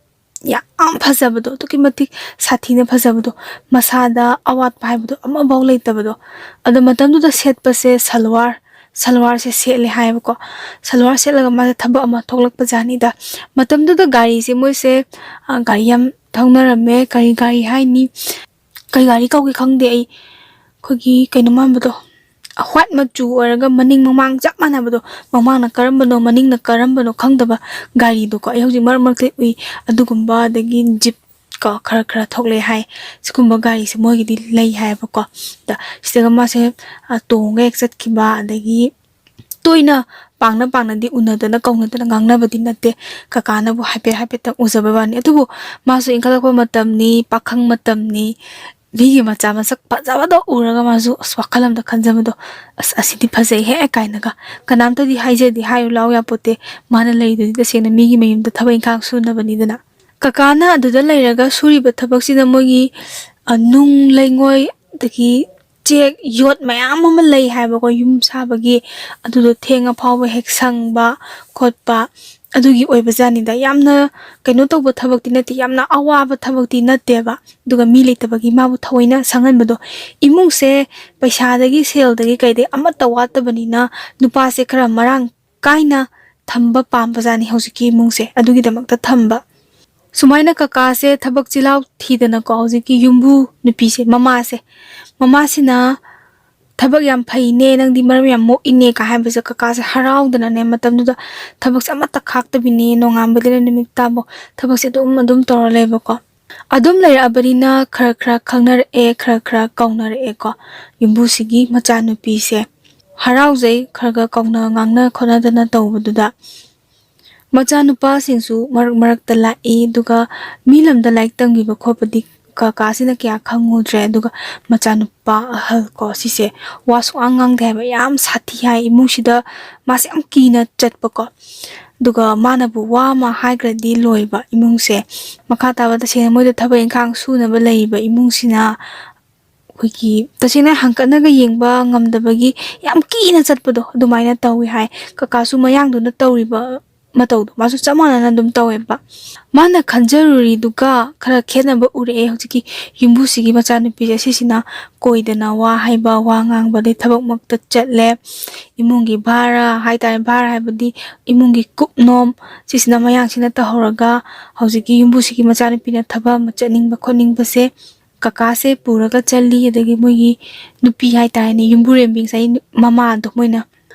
ꯌꯥꯝ ꯐꯖꯕꯗꯣ, ꯑꯗꯨꯛꯀꯤ ꯃꯇꯤꯛ ꯁꯥꯊꯤꯅ ꯐꯖꯕꯗꯣ꯫ ꯃꯁꯥꯗ ꯑꯋꯥꯠꯄ ꯍꯥꯏꯕꯗꯣ ꯑꯃꯐꯥꯎ ꯂꯩꯇꯕꯗꯣ꯫ ꯑꯗꯣ ꯃꯇꯝꯗꯨꯗ ꯁꯦꯠꯄꯁꯦ ꯁꯜꯋꯥꯔ, ꯁꯜꯋꯥꯔꯁꯦ ꯁꯦꯠꯂꯦ ꯍꯥꯏꯌꯦꯕꯀꯣ꯫ ꯁꯜꯋꯥꯔ ꯁꯦꯠꯂꯒ ꯃꯥꯁꯦ ꯊꯕꯛ ꯑꯃ ꯊꯣꯛꯂꯛꯄ ꯖꯥꯠꯅꯤꯗ꯫ ꯃꯇꯝꯗꯨꯗ ꯒꯥꯔꯤꯁꯦ ꯃꯣꯏꯁꯦ, ꯑ, ꯒꯥꯔꯤ ꯌꯥꯝ ꯊꯧꯅꯔꯝꯃꯦ꯫ ꯀꯔꯤ ꯒꯥꯔꯤ ꯍꯥꯏꯅꯤ? ꯀꯩ ꯒꯥꯔꯤ ꯀꯧꯒꯦ ꯈꯪꯗꯦ ꯑꯩ꯫ ꯑꯩꯈꯣꯏꯒꯤ ꯀꯩꯅꯣ ꯃꯥꯟꯕꯗꯣ, white ꯃꯆꯨ ꯑꯣꯏꯔꯒ ꯃꯅꯤꯡ ꯃꯃꯥꯡ ꯆꯞ ꯃꯥꯟꯅꯕꯗꯣ, ꯃꯃꯥꯡꯅ ꯀꯔꯝꯕꯅꯣ ꯃꯅꯤꯡꯅ ꯀꯔꯝꯕꯅꯣ ꯈꯪꯗꯕ ꯒꯥꯔꯤꯗꯣꯀꯣ꯫ ꯑꯩ ꯍꯧꯖꯤꯛ ꯃꯔꯛ ꯃꯔꯛꯇ ꯎꯏ꯫ ꯑꯗꯨꯒꯨꯝꯕ, ꯑꯗꯒꯤ ꯖꯤꯞ ꯀꯣ ꯈꯔ ꯈꯔ ꯊꯣꯛꯂꯛꯑꯦ ꯍꯥꯏ꯫ ꯁꯤꯒꯨꯝꯕ ꯒꯥꯔꯤꯁꯦ ꯃꯣꯏꯒꯤꯗꯤ ꯂꯩ ꯍꯥꯏꯌꯦꯕꯀꯣ꯫ ꯑꯗ ꯁꯤꯗꯒ ꯃꯥꯁꯦ, ꯑ, ꯇꯣꯡꯉꯒ ꯍꯦꯛ ꯆꯠꯈꯤꯕ, ꯑꯗꯒꯤ ꯇꯣꯏꯅ ꯄꯥꯡꯅ ꯄꯥꯡꯅꯗꯤ ꯎꯅꯗꯅ ꯀꯧꯅꯗꯅ ꯉꯥꯡꯅꯕꯗꯤ ꯅꯠꯇꯦ꯫ ꯀꯀꯥꯅꯕꯨ ꯍꯥꯏꯐꯦꯠ ꯍꯥꯏꯐꯦꯠꯇꯪ ꯎꯖꯕ ꯋꯥꯅꯤ꯫ ꯑꯗꯨꯕꯨ ꯃꯥꯁꯨ ꯏꯟꯈꯠꯂꯛꯄ ꯃꯇꯝꯅꯤ, ꯄꯥꯈꯪ ꯃꯇꯝꯅꯤ, ꯃꯤꯒꯤ ꯃꯆꯥ ꯃꯁꯛ ꯐꯖꯕꯗꯣ ꯎꯔꯒ ꯃꯥꯁꯨ ꯑꯁ ꯋꯥꯈꯜ ꯑꯃꯗ ꯈꯟꯖꯕꯗꯣ, "ꯑꯁ, ꯑꯁꯤꯗꯤ ꯐꯖꯩꯍꯦ" ꯀꯥꯏꯅꯒ꯫ ꯀꯅꯥꯝꯇꯗꯤ ꯍꯥꯏꯖꯗꯦ, ꯍꯥꯏꯌꯨ ꯂꯥꯎ ꯌꯥꯄꯣꯠꯇꯦ꯫ ꯃꯥꯅ ꯂꯩꯗꯨꯗꯤ ꯇꯁꯦꯡꯅ ꯃꯤꯒꯤ ꯃꯌꯨꯝꯗ ꯊꯕꯛ ꯏꯪꯈꯥꯡ ꯁꯨꯅꯕꯅꯤꯗꯅ꯫ ꯀꯀꯥꯅ ꯑꯗꯨꯗ ꯂꯩꯔꯒ ꯁꯨꯔꯤꯕ ꯊꯕꯛꯁꯤꯅ ꯃꯣꯏꯒꯤ, ꯑ, ꯅꯨꯡ ꯂꯩꯉꯣꯏ, ꯑꯗꯒꯤ ꯆꯦꯛ ꯌꯣꯠ ꯃꯌꯥꯝ ꯑꯃ ꯂꯩ ꯍꯥꯏꯕꯀꯣ, ꯌꯨꯝ ꯁꯥꯕꯒꯤ꯫ ꯑꯗꯨꯗꯣ ꯊꯦꯡꯉ ꯐꯥꯎꯕ ꯍꯦꯛ ꯁꯪꯕ ꯈꯣꯠꯄ, ꯑꯗꯨꯒꯤ ꯑꯣꯏꯕ ꯖꯥꯠꯅꯤꯗ꯫ ꯌꯥꯝꯅ ꯀꯩꯅꯣ ꯇꯧꯕ ꯊꯕꯛꯇꯤ ꯅꯠꯇꯦ, ꯌꯥꯝꯅ ꯑꯋꯥꯕ ꯊꯕꯛꯇꯤ ꯅꯠꯇꯦꯕ꯫ ꯑꯗꯨꯒ ꯃꯤ ꯂꯩꯇꯕꯒꯤ ꯃꯥꯕꯨ ꯊꯑꯣꯏꯅ ꯁꯪꯍꯟꯕꯗꯣ, ꯏꯃꯨꯡꯁꯦ ꯄꯩꯁꯥꯗꯒꯤ, ꯁꯦꯜꯗꯒꯤ, ꯀꯩꯗꯒꯤ ꯑꯃꯠꯇ ꯋꯥꯠꯇꯕꯅꯤꯅ ꯅꯨꯄꯥꯁꯦ ꯈꯔ ꯃꯔꯥꯡ ꯀꯥꯏꯅ ꯊꯝꯕ ꯄꯥꯝꯕꯖꯥꯠꯅꯤ ꯍꯧꯖꯤꯛꯀꯤ ꯏꯃꯨꯡꯁꯦ꯫ ꯑꯗꯨꯒꯤꯗꯃꯛꯇ ꯊꯝꯕ꯫ ꯁꯨꯃꯥꯏꯅ ꯀꯀꯥꯁꯦ ꯊꯕꯛ ꯆꯤꯜꯍꯥꯎ ꯊꯤꯗꯅꯀꯣ, ꯍꯧꯖꯤꯛꯀꯤ ꯌꯨꯝꯕꯨ ꯅꯨꯄꯤꯁꯦ, ꯃꯃꯥꯁꯦ, ꯃꯃꯥꯁꯤꯅ "ꯊꯕꯛ ꯌꯥꯝ ꯐꯩꯅꯦ, ꯅꯪꯗꯤ ꯃꯔꯝ ꯌꯥꯝ ꯃꯣꯛꯏꯅꯦ" ꯀ ꯍꯥꯏꯕꯁꯦ ꯀꯀꯥꯁꯦ ꯍꯔꯥꯎꯗꯅꯅꯦ, ꯃꯇꯝꯗꯨꯗ ꯊꯕꯛꯁꯦ ꯑꯃꯠꯇ ꯈꯥꯛꯇꯕꯤꯅꯦ, ꯅꯣꯡꯉꯥꯟꯕꯗꯒꯤꯅ ꯅꯨꯃꯤꯠ ꯇꯥꯕꯧ ꯊꯕꯛꯁꯦ ꯑꯗꯨꯝ ꯑꯗꯨꯝ ꯇꯧꯔ ꯂꯩꯕꯀꯣ꯫ ꯑꯗꯨꯝ ꯂꯩꯔꯛꯑꯕꯅꯤꯅ ꯈꯔ ꯈꯔ ꯈꯪꯅꯔꯛꯑꯦ, ꯈꯔ ꯈꯔ ꯀꯧꯅꯔꯛꯑꯦꯀꯣ꯫ ꯌꯨꯝꯕꯨꯁꯤꯒꯤ ꯃꯆꯥꯅꯨꯄꯤꯁꯦ ꯍꯔꯥꯎꯖꯩ, ꯈꯔ ꯈꯔ ꯀꯧꯅ ꯉꯥꯡꯅ ꯈꯣꯠꯅꯗꯅ ꯇꯧꯕꯗꯨꯗ꯫ ꯃꯆꯥꯅꯨꯄꯥꯁꯤꯡꯁꯨ ꯃꯔꯛ ꯃꯔꯛꯇ ꯂꯥꯛꯏ, ꯑꯗꯨꯒ ꯃꯤ ꯂꯝꯗ ꯂꯥꯏꯔꯤꯛ ꯇꯝꯈꯤꯕ ꯈꯣꯠꯄꯗꯤ ꯀꯀꯥꯁꯤꯅ ꯀꯌꯥ ꯈꯪꯉꯨꯗ꯭ꯔꯦ꯫ ꯑꯗꯨꯒ ꯃꯆꯥꯅꯨꯄꯥ ꯑꯍꯜ ꯀꯣ, ꯁꯤꯁꯦ ꯋꯥ ꯁꯨꯛꯉꯥꯡ ꯉꯥꯡꯗꯦ ꯍꯥꯏꯕ, ꯌꯥꯝ ꯁꯥꯊꯤ ꯍꯥꯏ꯫ ꯏꯃꯨꯡꯁꯤꯗ ꯃꯥꯁꯦ ꯌꯥꯝ ꯀꯤꯅ ꯆꯠꯄꯀꯣ꯫ ꯑꯗꯨꯒ ꯃꯥꯅꯕꯨ ꯋꯥ ꯑꯃ ꯍꯥꯏꯈ꯭ꯔꯗꯤ ꯂꯣꯏꯕ ꯏꯃꯨꯡꯁꯦ꯫ ꯃꯈꯥ ꯇꯥꯕ ꯇꯁꯦꯡꯅ ꯃꯣꯏꯗ ꯊꯕꯛ ꯏꯪꯈꯥꯡ ꯁꯨꯅꯕ ꯂꯩꯔꯤꯕ ꯏꯃꯨꯡꯁꯤꯅ ꯑꯩꯈꯣꯏꯒꯤ ꯇꯁꯦꯡꯅ ꯍꯪꯀꯠꯅꯒ ꯌꯦꯡꯕ ꯉꯝꯗꯕꯒꯤ ꯌꯥꯝ ꯀꯤꯅ ꯆꯠꯄꯗꯣ ꯑꯗꯨꯃꯥꯏꯅ ꯇꯧꯏ ꯍꯥꯏ꯫ ꯀꯀꯥꯁꯨ ꯃꯌꯥꯡꯗꯨꯅ ꯇꯧꯔꯤꯕ ꯃꯇꯧꯗꯣ ꯃꯥꯁꯨ ꯆꯞ ꯃꯥꯟꯅꯅ ꯑꯗꯨꯝ ꯇꯧꯋꯦꯕ꯫ ꯃꯥꯅ ꯈꯟꯖꯔꯨꯔꯤꯗꯨꯒ ꯈꯔ ꯈꯦꯠꯅꯕ ꯎꯔꯛꯑꯦ꯫ ꯍꯧꯖꯤꯛꯀꯤ ꯌꯨꯝꯕꯨꯁꯤꯒꯤ ꯃꯆꯥꯅꯨꯄꯤꯁꯦ ꯁꯤꯁꯤꯅ ꯀꯣꯏꯗꯅ ꯋꯥ ꯍꯥꯏꯕ, ꯋꯥ ꯉꯥꯡꯕ, ꯑꯗꯩ ꯊꯕꯛꯃꯛꯇ ꯆꯠꯂꯦ꯫ ꯏꯃꯨꯡꯒꯤ ꯚꯥꯔ ꯍꯥꯏꯇꯥꯔꯦ, ꯚꯥꯔ ꯍꯥꯏꯕꯗꯤ ꯏꯃꯨꯡꯒꯤ ꯀꯨꯞꯅꯣꯝ, ꯁꯤꯁꯤꯅ ꯃꯌꯥꯡꯁꯤꯅ ꯇꯧꯍꯧꯔꯒ ꯍꯧꯖꯤꯛꯀꯤ ꯌꯨꯝꯕꯨꯁꯤꯒꯤ ꯃꯆꯥꯅꯨꯄꯤꯅ ꯊꯕꯛ ꯑꯃ ꯆꯠꯅꯤꯡꯕ ꯈꯣꯠꯅꯤꯡꯕꯁꯦ ꯀꯀꯥꯁꯦ ꯄꯨꯔꯒ ꯆꯠꯂꯤ꯫ ꯑꯗꯒꯤ ꯃꯣꯏꯒꯤ ꯅꯨꯄꯤ ꯍꯥꯏꯇꯥꯔꯦꯅꯦ, ꯌꯨꯝꯕꯨꯔꯦꯝꯕꯤ ꯉꯁꯥꯏ ꯃꯃꯥꯗꯣ, ꯃꯣꯏꯅ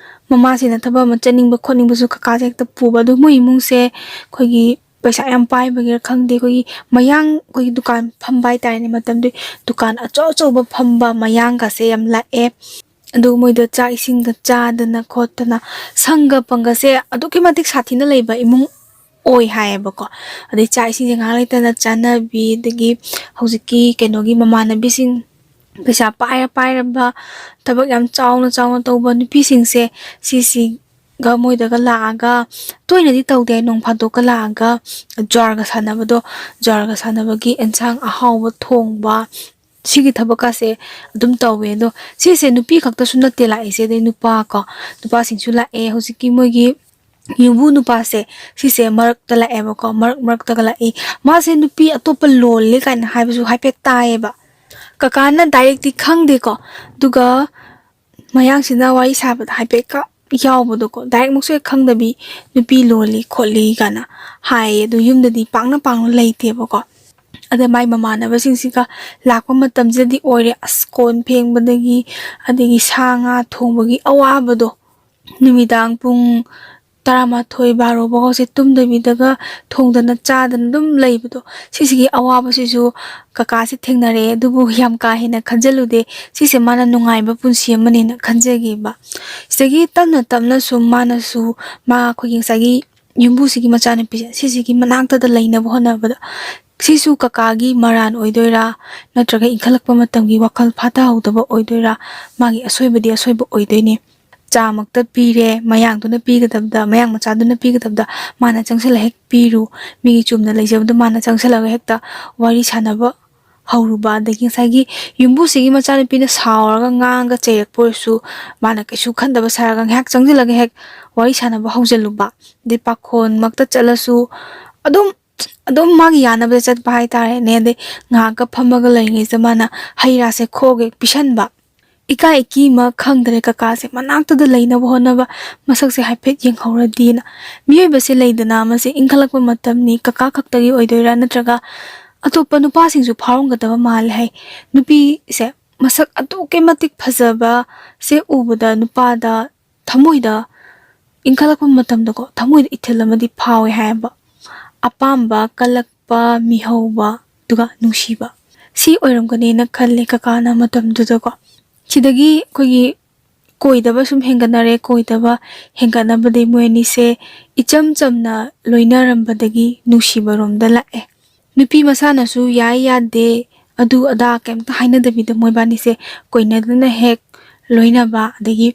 ꯃꯃꯥꯁꯤꯅ ꯊꯕꯛ ꯑꯃ ꯆꯠꯅꯤꯡꯕ ꯈꯣꯠꯅꯤꯡꯕꯁꯨ ꯀꯀꯥꯁꯦ ꯍꯦꯛꯇ ꯄꯨꯕ꯫ ꯑꯗꯣ ꯃꯣꯏ ꯏꯃꯨꯡꯁꯦ ꯑꯩꯈꯣꯏꯒꯤ ꯄꯩꯁꯥ ꯌꯥꯝ ꯄꯥꯏꯕꯒꯤꯔ ꯈꯪꯗꯦ, ꯑꯩꯈꯣꯏꯒꯤ ꯃꯌꯥꯡ, ꯑꯩꯈꯣꯏꯒꯤ ꯗꯨꯀꯥꯟ ꯐꯝꯕ ꯍꯥꯏꯇꯥꯔꯦꯅꯦ, ꯃꯇꯝꯗꯨꯒꯤ ꯗꯨꯀꯥꯟ ꯑꯆꯧ ꯑꯆꯧꯕ ꯐꯝꯕ ꯃꯌꯥꯡꯒꯁꯦ ꯌꯥꯝ ꯂꯥꯛꯑꯦ꯫ ꯑꯗꯨꯒ ꯃꯣꯏꯗ ꯆꯥꯛ ꯏꯁꯤꯡꯒ ꯆꯥꯗꯅ ꯈꯣꯠꯇꯅ, ꯁꯪꯒ ꯄꯪꯒꯁꯦ ꯑꯗꯨꯛꯀꯤ ꯃꯇꯤꯛ ꯁꯥꯊꯤꯅ ꯂꯩꯕ ꯏꯃꯨꯡ ꯑꯣꯏ ꯍꯥꯏꯌꯦꯕꯀꯣ꯫ ꯑꯗꯩ ꯆꯥꯛ ꯏꯁꯤꯡꯁꯦ ꯉꯥꯏꯍꯥꯛ ꯂꯩꯇꯅ ꯆꯥꯅꯕꯤ, ꯑꯗꯒꯤ ꯍꯧꯖꯤꯛꯀꯤ ꯀꯩꯅꯣꯒꯤ ꯃꯃꯥꯟꯅꯕꯤꯁꯤꯡ, ꯄꯩꯁꯥ ꯄꯥꯏꯔ ꯄꯥꯏꯔꯕ, ꯊꯕꯛ ꯌꯥꯝ ꯆꯥꯎꯅ ꯆꯥꯎꯅ ꯇꯧꯕ ꯅꯨꯄꯤꯁꯤꯡꯁꯦ, ꯁꯤꯁꯤꯒ ꯃꯣꯏꯗꯒ ꯂꯥꯛꯑꯒ ꯇꯣꯏꯅꯗꯤ ꯇꯧꯗꯦ, ꯅꯣꯡ ꯐꯥꯗꯣꯛꯀ ꯂꯥꯛꯑꯒ ꯖ꯭ꯋꯥꯔꯒ ꯁꯥꯟꯅꯕꯗꯣ, ꯖ꯭ꯋꯥꯔꯒ ꯁꯥꯟꯅꯕꯒꯤ ꯑꯦꯟꯁꯥꯡ ꯑꯍꯥꯎꯕ ꯊꯣꯡꯕ, ꯁꯤꯒꯤ ꯊꯕꯛꯀꯥꯁꯦ ꯑꯗꯨꯝ ꯇꯧꯋꯦ꯫ ꯑꯗꯣ ꯁꯤꯁꯦ ꯅꯨꯄꯤ ꯈꯛꯇꯁꯨ ꯅꯠꯇꯦ ꯂꯥꯛꯏꯁꯦ, ꯑꯗꯩ ꯅꯨꯄꯥ ꯀꯣ, ꯅꯨꯄꯥꯁꯤꯡꯁꯨ ꯂꯥꯛꯑꯦ꯫ ꯍꯧꯖꯤꯛꯀꯤ ꯃꯣꯏꯒꯤ ꯌꯨꯝꯕꯨ ꯅꯨꯄꯥꯁꯦ, ꯁꯤꯁꯦ ꯃꯔꯛꯇ ꯂꯥꯛꯑꯦꯕꯀꯣ, ꯃꯔꯛ ꯃꯔꯛꯇꯒ ꯂꯥꯛꯏ꯫ ꯃꯥꯁꯦ ꯅꯨꯄꯤ ꯑꯇꯣꯞꯄ ꯂꯣꯜꯂꯦ ꯀꯥꯏꯅ ꯍꯥꯏꯕꯁꯨ ꯍꯥꯏꯐꯦꯠ ꯇꯥꯏꯌꯦꯕ꯫ ꯀꯀꯥꯅ ꯗꯥꯏꯔꯦꯛꯇꯤ ꯈꯪꯗꯦꯀꯣ, ꯑꯗꯨꯒ ꯃꯌꯥꯡꯁꯤꯅ ꯋꯥꯔꯤ ꯁꯥꯕꯗ ꯍꯥꯏꯐꯦꯠꯀ ꯌꯥꯎꯕꯗꯣꯀꯣ, ꯗꯥꯏꯔꯦꯛꯃꯛꯁꯨ ꯍꯦꯛ ꯈꯪꯗꯕꯤ, "ꯅꯨꯄꯤ ꯂꯣꯜꯂꯤ ꯈꯣꯠꯂꯤ" ꯀꯥꯏꯅ ꯍꯥꯏꯌꯦ꯫ ꯑꯗꯨ ꯌꯨꯝꯗꯗꯤ ꯄꯥꯛꯅ ꯄꯥꯛꯅ ꯂꯩꯇꯦꯕꯀꯣ꯫ ꯑꯗ ꯃꯥꯏ ꯃꯃꯥꯟꯅꯕꯁꯤꯡꯁꯤꯒ ꯂꯥꯛꯄ ꯃꯇꯝꯁꯤꯗꯗꯤ ꯑꯣꯏꯔꯦ, ꯑꯁ, ꯀꯣꯟ ꯐꯦꯡꯕꯗꯒꯤ, ꯑꯗꯒꯤ ꯁꯥ ꯉꯥ ꯊꯣꯡꯕꯒꯤ ꯑꯋꯥꯕꯗꯣ, ꯅꯨꯃꯤꯗꯥꯡ ꯄꯨꯡ ꯇꯔꯥꯃꯥꯊꯣꯏ, ꯕꯥꯔꯣ ꯐꯥꯎꯁꯦ ꯇꯨꯝꯗꯕꯤꯗꯒ ꯊꯣꯡꯗꯅ ꯆꯥꯗꯅ ꯑꯗꯨꯝ ꯂꯩꯕꯗꯣ, ꯁꯤꯁꯤꯒꯤ ꯑꯋꯥꯕꯁꯤꯁꯨ ꯀꯀꯥꯁꯦ ꯊꯦꯡꯅꯔꯛꯑꯦ꯫ ꯑꯗꯨꯕꯨ ꯌꯥꯝ ꯀꯥ ꯍꯦꯟꯅ ꯈꯟꯖꯜꯂꯨꯗꯦ, ꯁꯤꯁꯦ ꯃꯥꯅ ꯅꯨꯡꯉꯥꯏꯕ ꯄꯨꯟꯁꯤ ꯑꯃꯅꯦꯅ ꯈꯟꯖꯒꯤꯕ꯫ ꯁꯤꯗꯒꯤ ꯇꯞꯅ ꯇꯞꯅ ꯁꯨꯝ ꯃꯥꯅꯁꯨ, ꯃꯥ ꯑꯩꯈꯣꯏꯒꯤ ꯉꯁꯥꯏꯒꯤ ꯌꯨꯝꯕꯨꯁꯤꯒꯤ ꯃꯆꯥꯅꯨꯄꯤꯁꯦ, ꯁꯤꯁꯤꯒꯤ ꯃꯅꯥꯛꯇꯗ ꯂꯩꯅꯕ ꯍꯣꯠꯅꯕꯗ, ꯁꯤꯁꯨ ꯀꯀꯥꯒꯤ ꯃꯔꯥꯟ ꯑꯣꯏꯗꯣꯏꯔꯥ, ꯅꯠꯇ꯭ꯔꯒ ꯏꯟꯈꯠꯂꯛꯄ ꯃꯇꯝꯒꯤ ꯋꯥꯈꯜ ꯐꯥꯊꯍꯧꯗꯕ ꯑꯣꯏꯗꯣꯏꯔꯥ? ꯃꯥꯒꯤ ꯑꯁꯣꯏꯕꯗꯤ ꯑꯁꯣꯏꯕ ꯑꯣꯏꯗꯣꯏꯅꯤ꯫ ꯆꯥꯃꯛꯇ ꯄꯤꯔꯦ, ꯃꯌꯥꯡꯗꯨꯅ ꯄꯤꯒꯗꯕꯗ, ꯃꯌꯥꯡ ꯃꯆꯥꯗꯨꯅ ꯄꯤꯒꯗꯕꯗ ꯃꯥꯅ ꯆꯪꯁꯤꯜꯂ ꯍꯦꯛ ꯄꯤꯔꯨ꯫ ꯃꯤꯒꯤ ꯆꯨꯝꯅ ꯂꯩꯖꯕꯗꯣ ꯃꯥꯅ ꯆꯪꯁꯤꯜꯂꯒ ꯍꯦꯛꯇ ꯋꯥꯔꯤ ꯁꯥꯟꯅꯕ ꯍꯧꯔꯨꯕ꯫ ꯑꯗꯒꯤ ꯉꯁꯥꯏꯒꯤ ꯌꯨꯝꯕꯨꯁꯤꯒꯤ ꯃꯆꯥꯅꯨꯄꯤꯅ ꯁꯥꯎꯔꯒ ꯉꯥꯡꯉꯒ ꯆꯩꯔꯛꯄ ꯑꯣꯏꯔꯁꯨ, ꯃꯥꯅ ꯀꯩꯁꯨ ꯈꯟꯗꯕ ꯁꯥꯔꯒ ꯉꯥꯏꯍꯥꯛ ꯆꯪꯁꯤꯜꯂꯒ ꯍꯦꯛ ꯋꯥꯔꯤ ꯁꯥꯟꯅꯕ ꯍꯧꯖꯤꯜꯂꯨꯕ꯫ ꯑꯗꯩ ꯄꯥꯈꯣꯟꯃꯛꯇ ꯆꯠꯂꯁꯨ ꯑꯗꯨꯝ, ꯑꯗꯨꯝ ꯃꯥꯒꯤ ꯌꯥꯅꯕꯗ ꯆꯠꯄ ꯍꯥꯏꯇꯥꯔꯦꯅꯦ꯫ ꯑꯗꯩ ꯉꯥꯏꯍꯥꯛꯀ ꯐꯝꯃꯒ ꯂꯩꯔꯤꯉꯩꯁꯤꯗ ꯃꯥꯅ ꯍꯩ ꯔꯥꯁꯦ ꯈꯣꯛꯑꯒ ꯄꯤꯁꯟꯕ꯫ ꯏꯀꯥꯏ ꯏꯀꯤ ꯑꯃ ꯈꯪꯗ꯭ꯔꯦ ꯀꯀꯥꯁꯦ꯫ ꯃꯅꯥꯛꯇꯨꯗ ꯂꯩꯅꯕ ꯍꯣꯠꯅꯕ, ꯃꯁꯛꯁꯦ ꯍꯥꯏꯐꯦꯠ ꯌꯦꯡꯍꯧꯔꯗꯤꯅ꯫ ꯃꯤꯑꯣꯏꯕꯁꯦ ꯂꯩꯗꯅ, ꯃꯁꯦ ꯏꯟꯈꯠꯂꯛꯄ ꯃꯇꯝꯅꯤ, ꯀꯀꯥ ꯈꯛꯇꯒꯤ ꯑꯣꯏꯗꯣꯏꯔꯥ, ꯅꯠꯇ꯭ꯔꯒ ꯑꯇꯣꯞꯄ ꯅꯨꯄꯥꯁꯤꯡꯁꯨ ꯐꯥꯎꯔꯝꯒꯗꯕ ꯃꯥꯜꯂꯦ ꯍꯥꯏ꯫ ꯅꯨꯄꯤꯁꯦ ꯃꯁꯛ ꯑꯗꯨꯛꯀꯤ ꯃꯇꯤꯛ ꯐꯖꯕꯁꯦ ꯎꯕꯗ ꯅꯨꯄꯥꯗ ꯊꯃꯣꯏꯗ, ꯏꯟꯈꯠꯂꯛꯄ ꯃꯇꯝꯗꯀꯣ, ꯊꯃꯣꯏꯗ ꯏꯊꯤꯜ ꯑꯃꯗꯤ ꯐꯥꯎꯋꯦ ꯍꯥꯏꯌꯦꯕ꯫ ꯑꯄꯥꯝꯕ, ꯀꯜꯂꯛꯄ, ꯃꯤꯍꯧꯕ, ꯑꯗꯨꯒ ꯅꯨꯡꯁꯤꯕ, ꯁꯤ ꯑꯣꯏꯔꯝꯒꯅꯦꯅ ꯈꯜꯂꯦ ꯀꯀꯥꯅ ꯃꯇꯝꯗꯨꯗꯀꯣ꯫ ꯁꯤꯗꯒꯤ ꯑꯩꯈꯣꯏꯒꯤ ꯀꯣꯏꯗꯕ ꯁꯨꯝ ꯍꯦꯟꯒꯠꯅꯔꯦ꯫ ꯀꯣꯏꯗꯕ ꯍꯦꯟꯒꯠꯅꯕꯗꯒꯤ ꯃꯣꯏ ꯑꯅꯤꯁꯦ ꯏꯆꯝ ꯆꯝꯅ ꯂꯣꯏꯅꯔꯝꯕꯗꯒꯤ ꯅꯨꯡꯁꯤꯕꯔꯣꯝꯗ ꯂꯥꯛꯑꯦ꯫ ꯅꯨꯄꯤ ꯃꯁꯥꯅꯁꯨ ꯌꯥꯏ ꯌꯥꯗꯦ, ꯑꯗꯨ ꯑꯗꯥ ꯀꯩꯝꯇ ꯍꯥꯏꯅꯗꯕꯤꯗ ꯃꯣꯏꯕꯥꯅꯤꯁꯦ ꯀꯣꯏꯅꯗꯅ ꯍꯦꯛ ꯂꯣꯏꯅꯕ, ꯑꯗꯒꯤ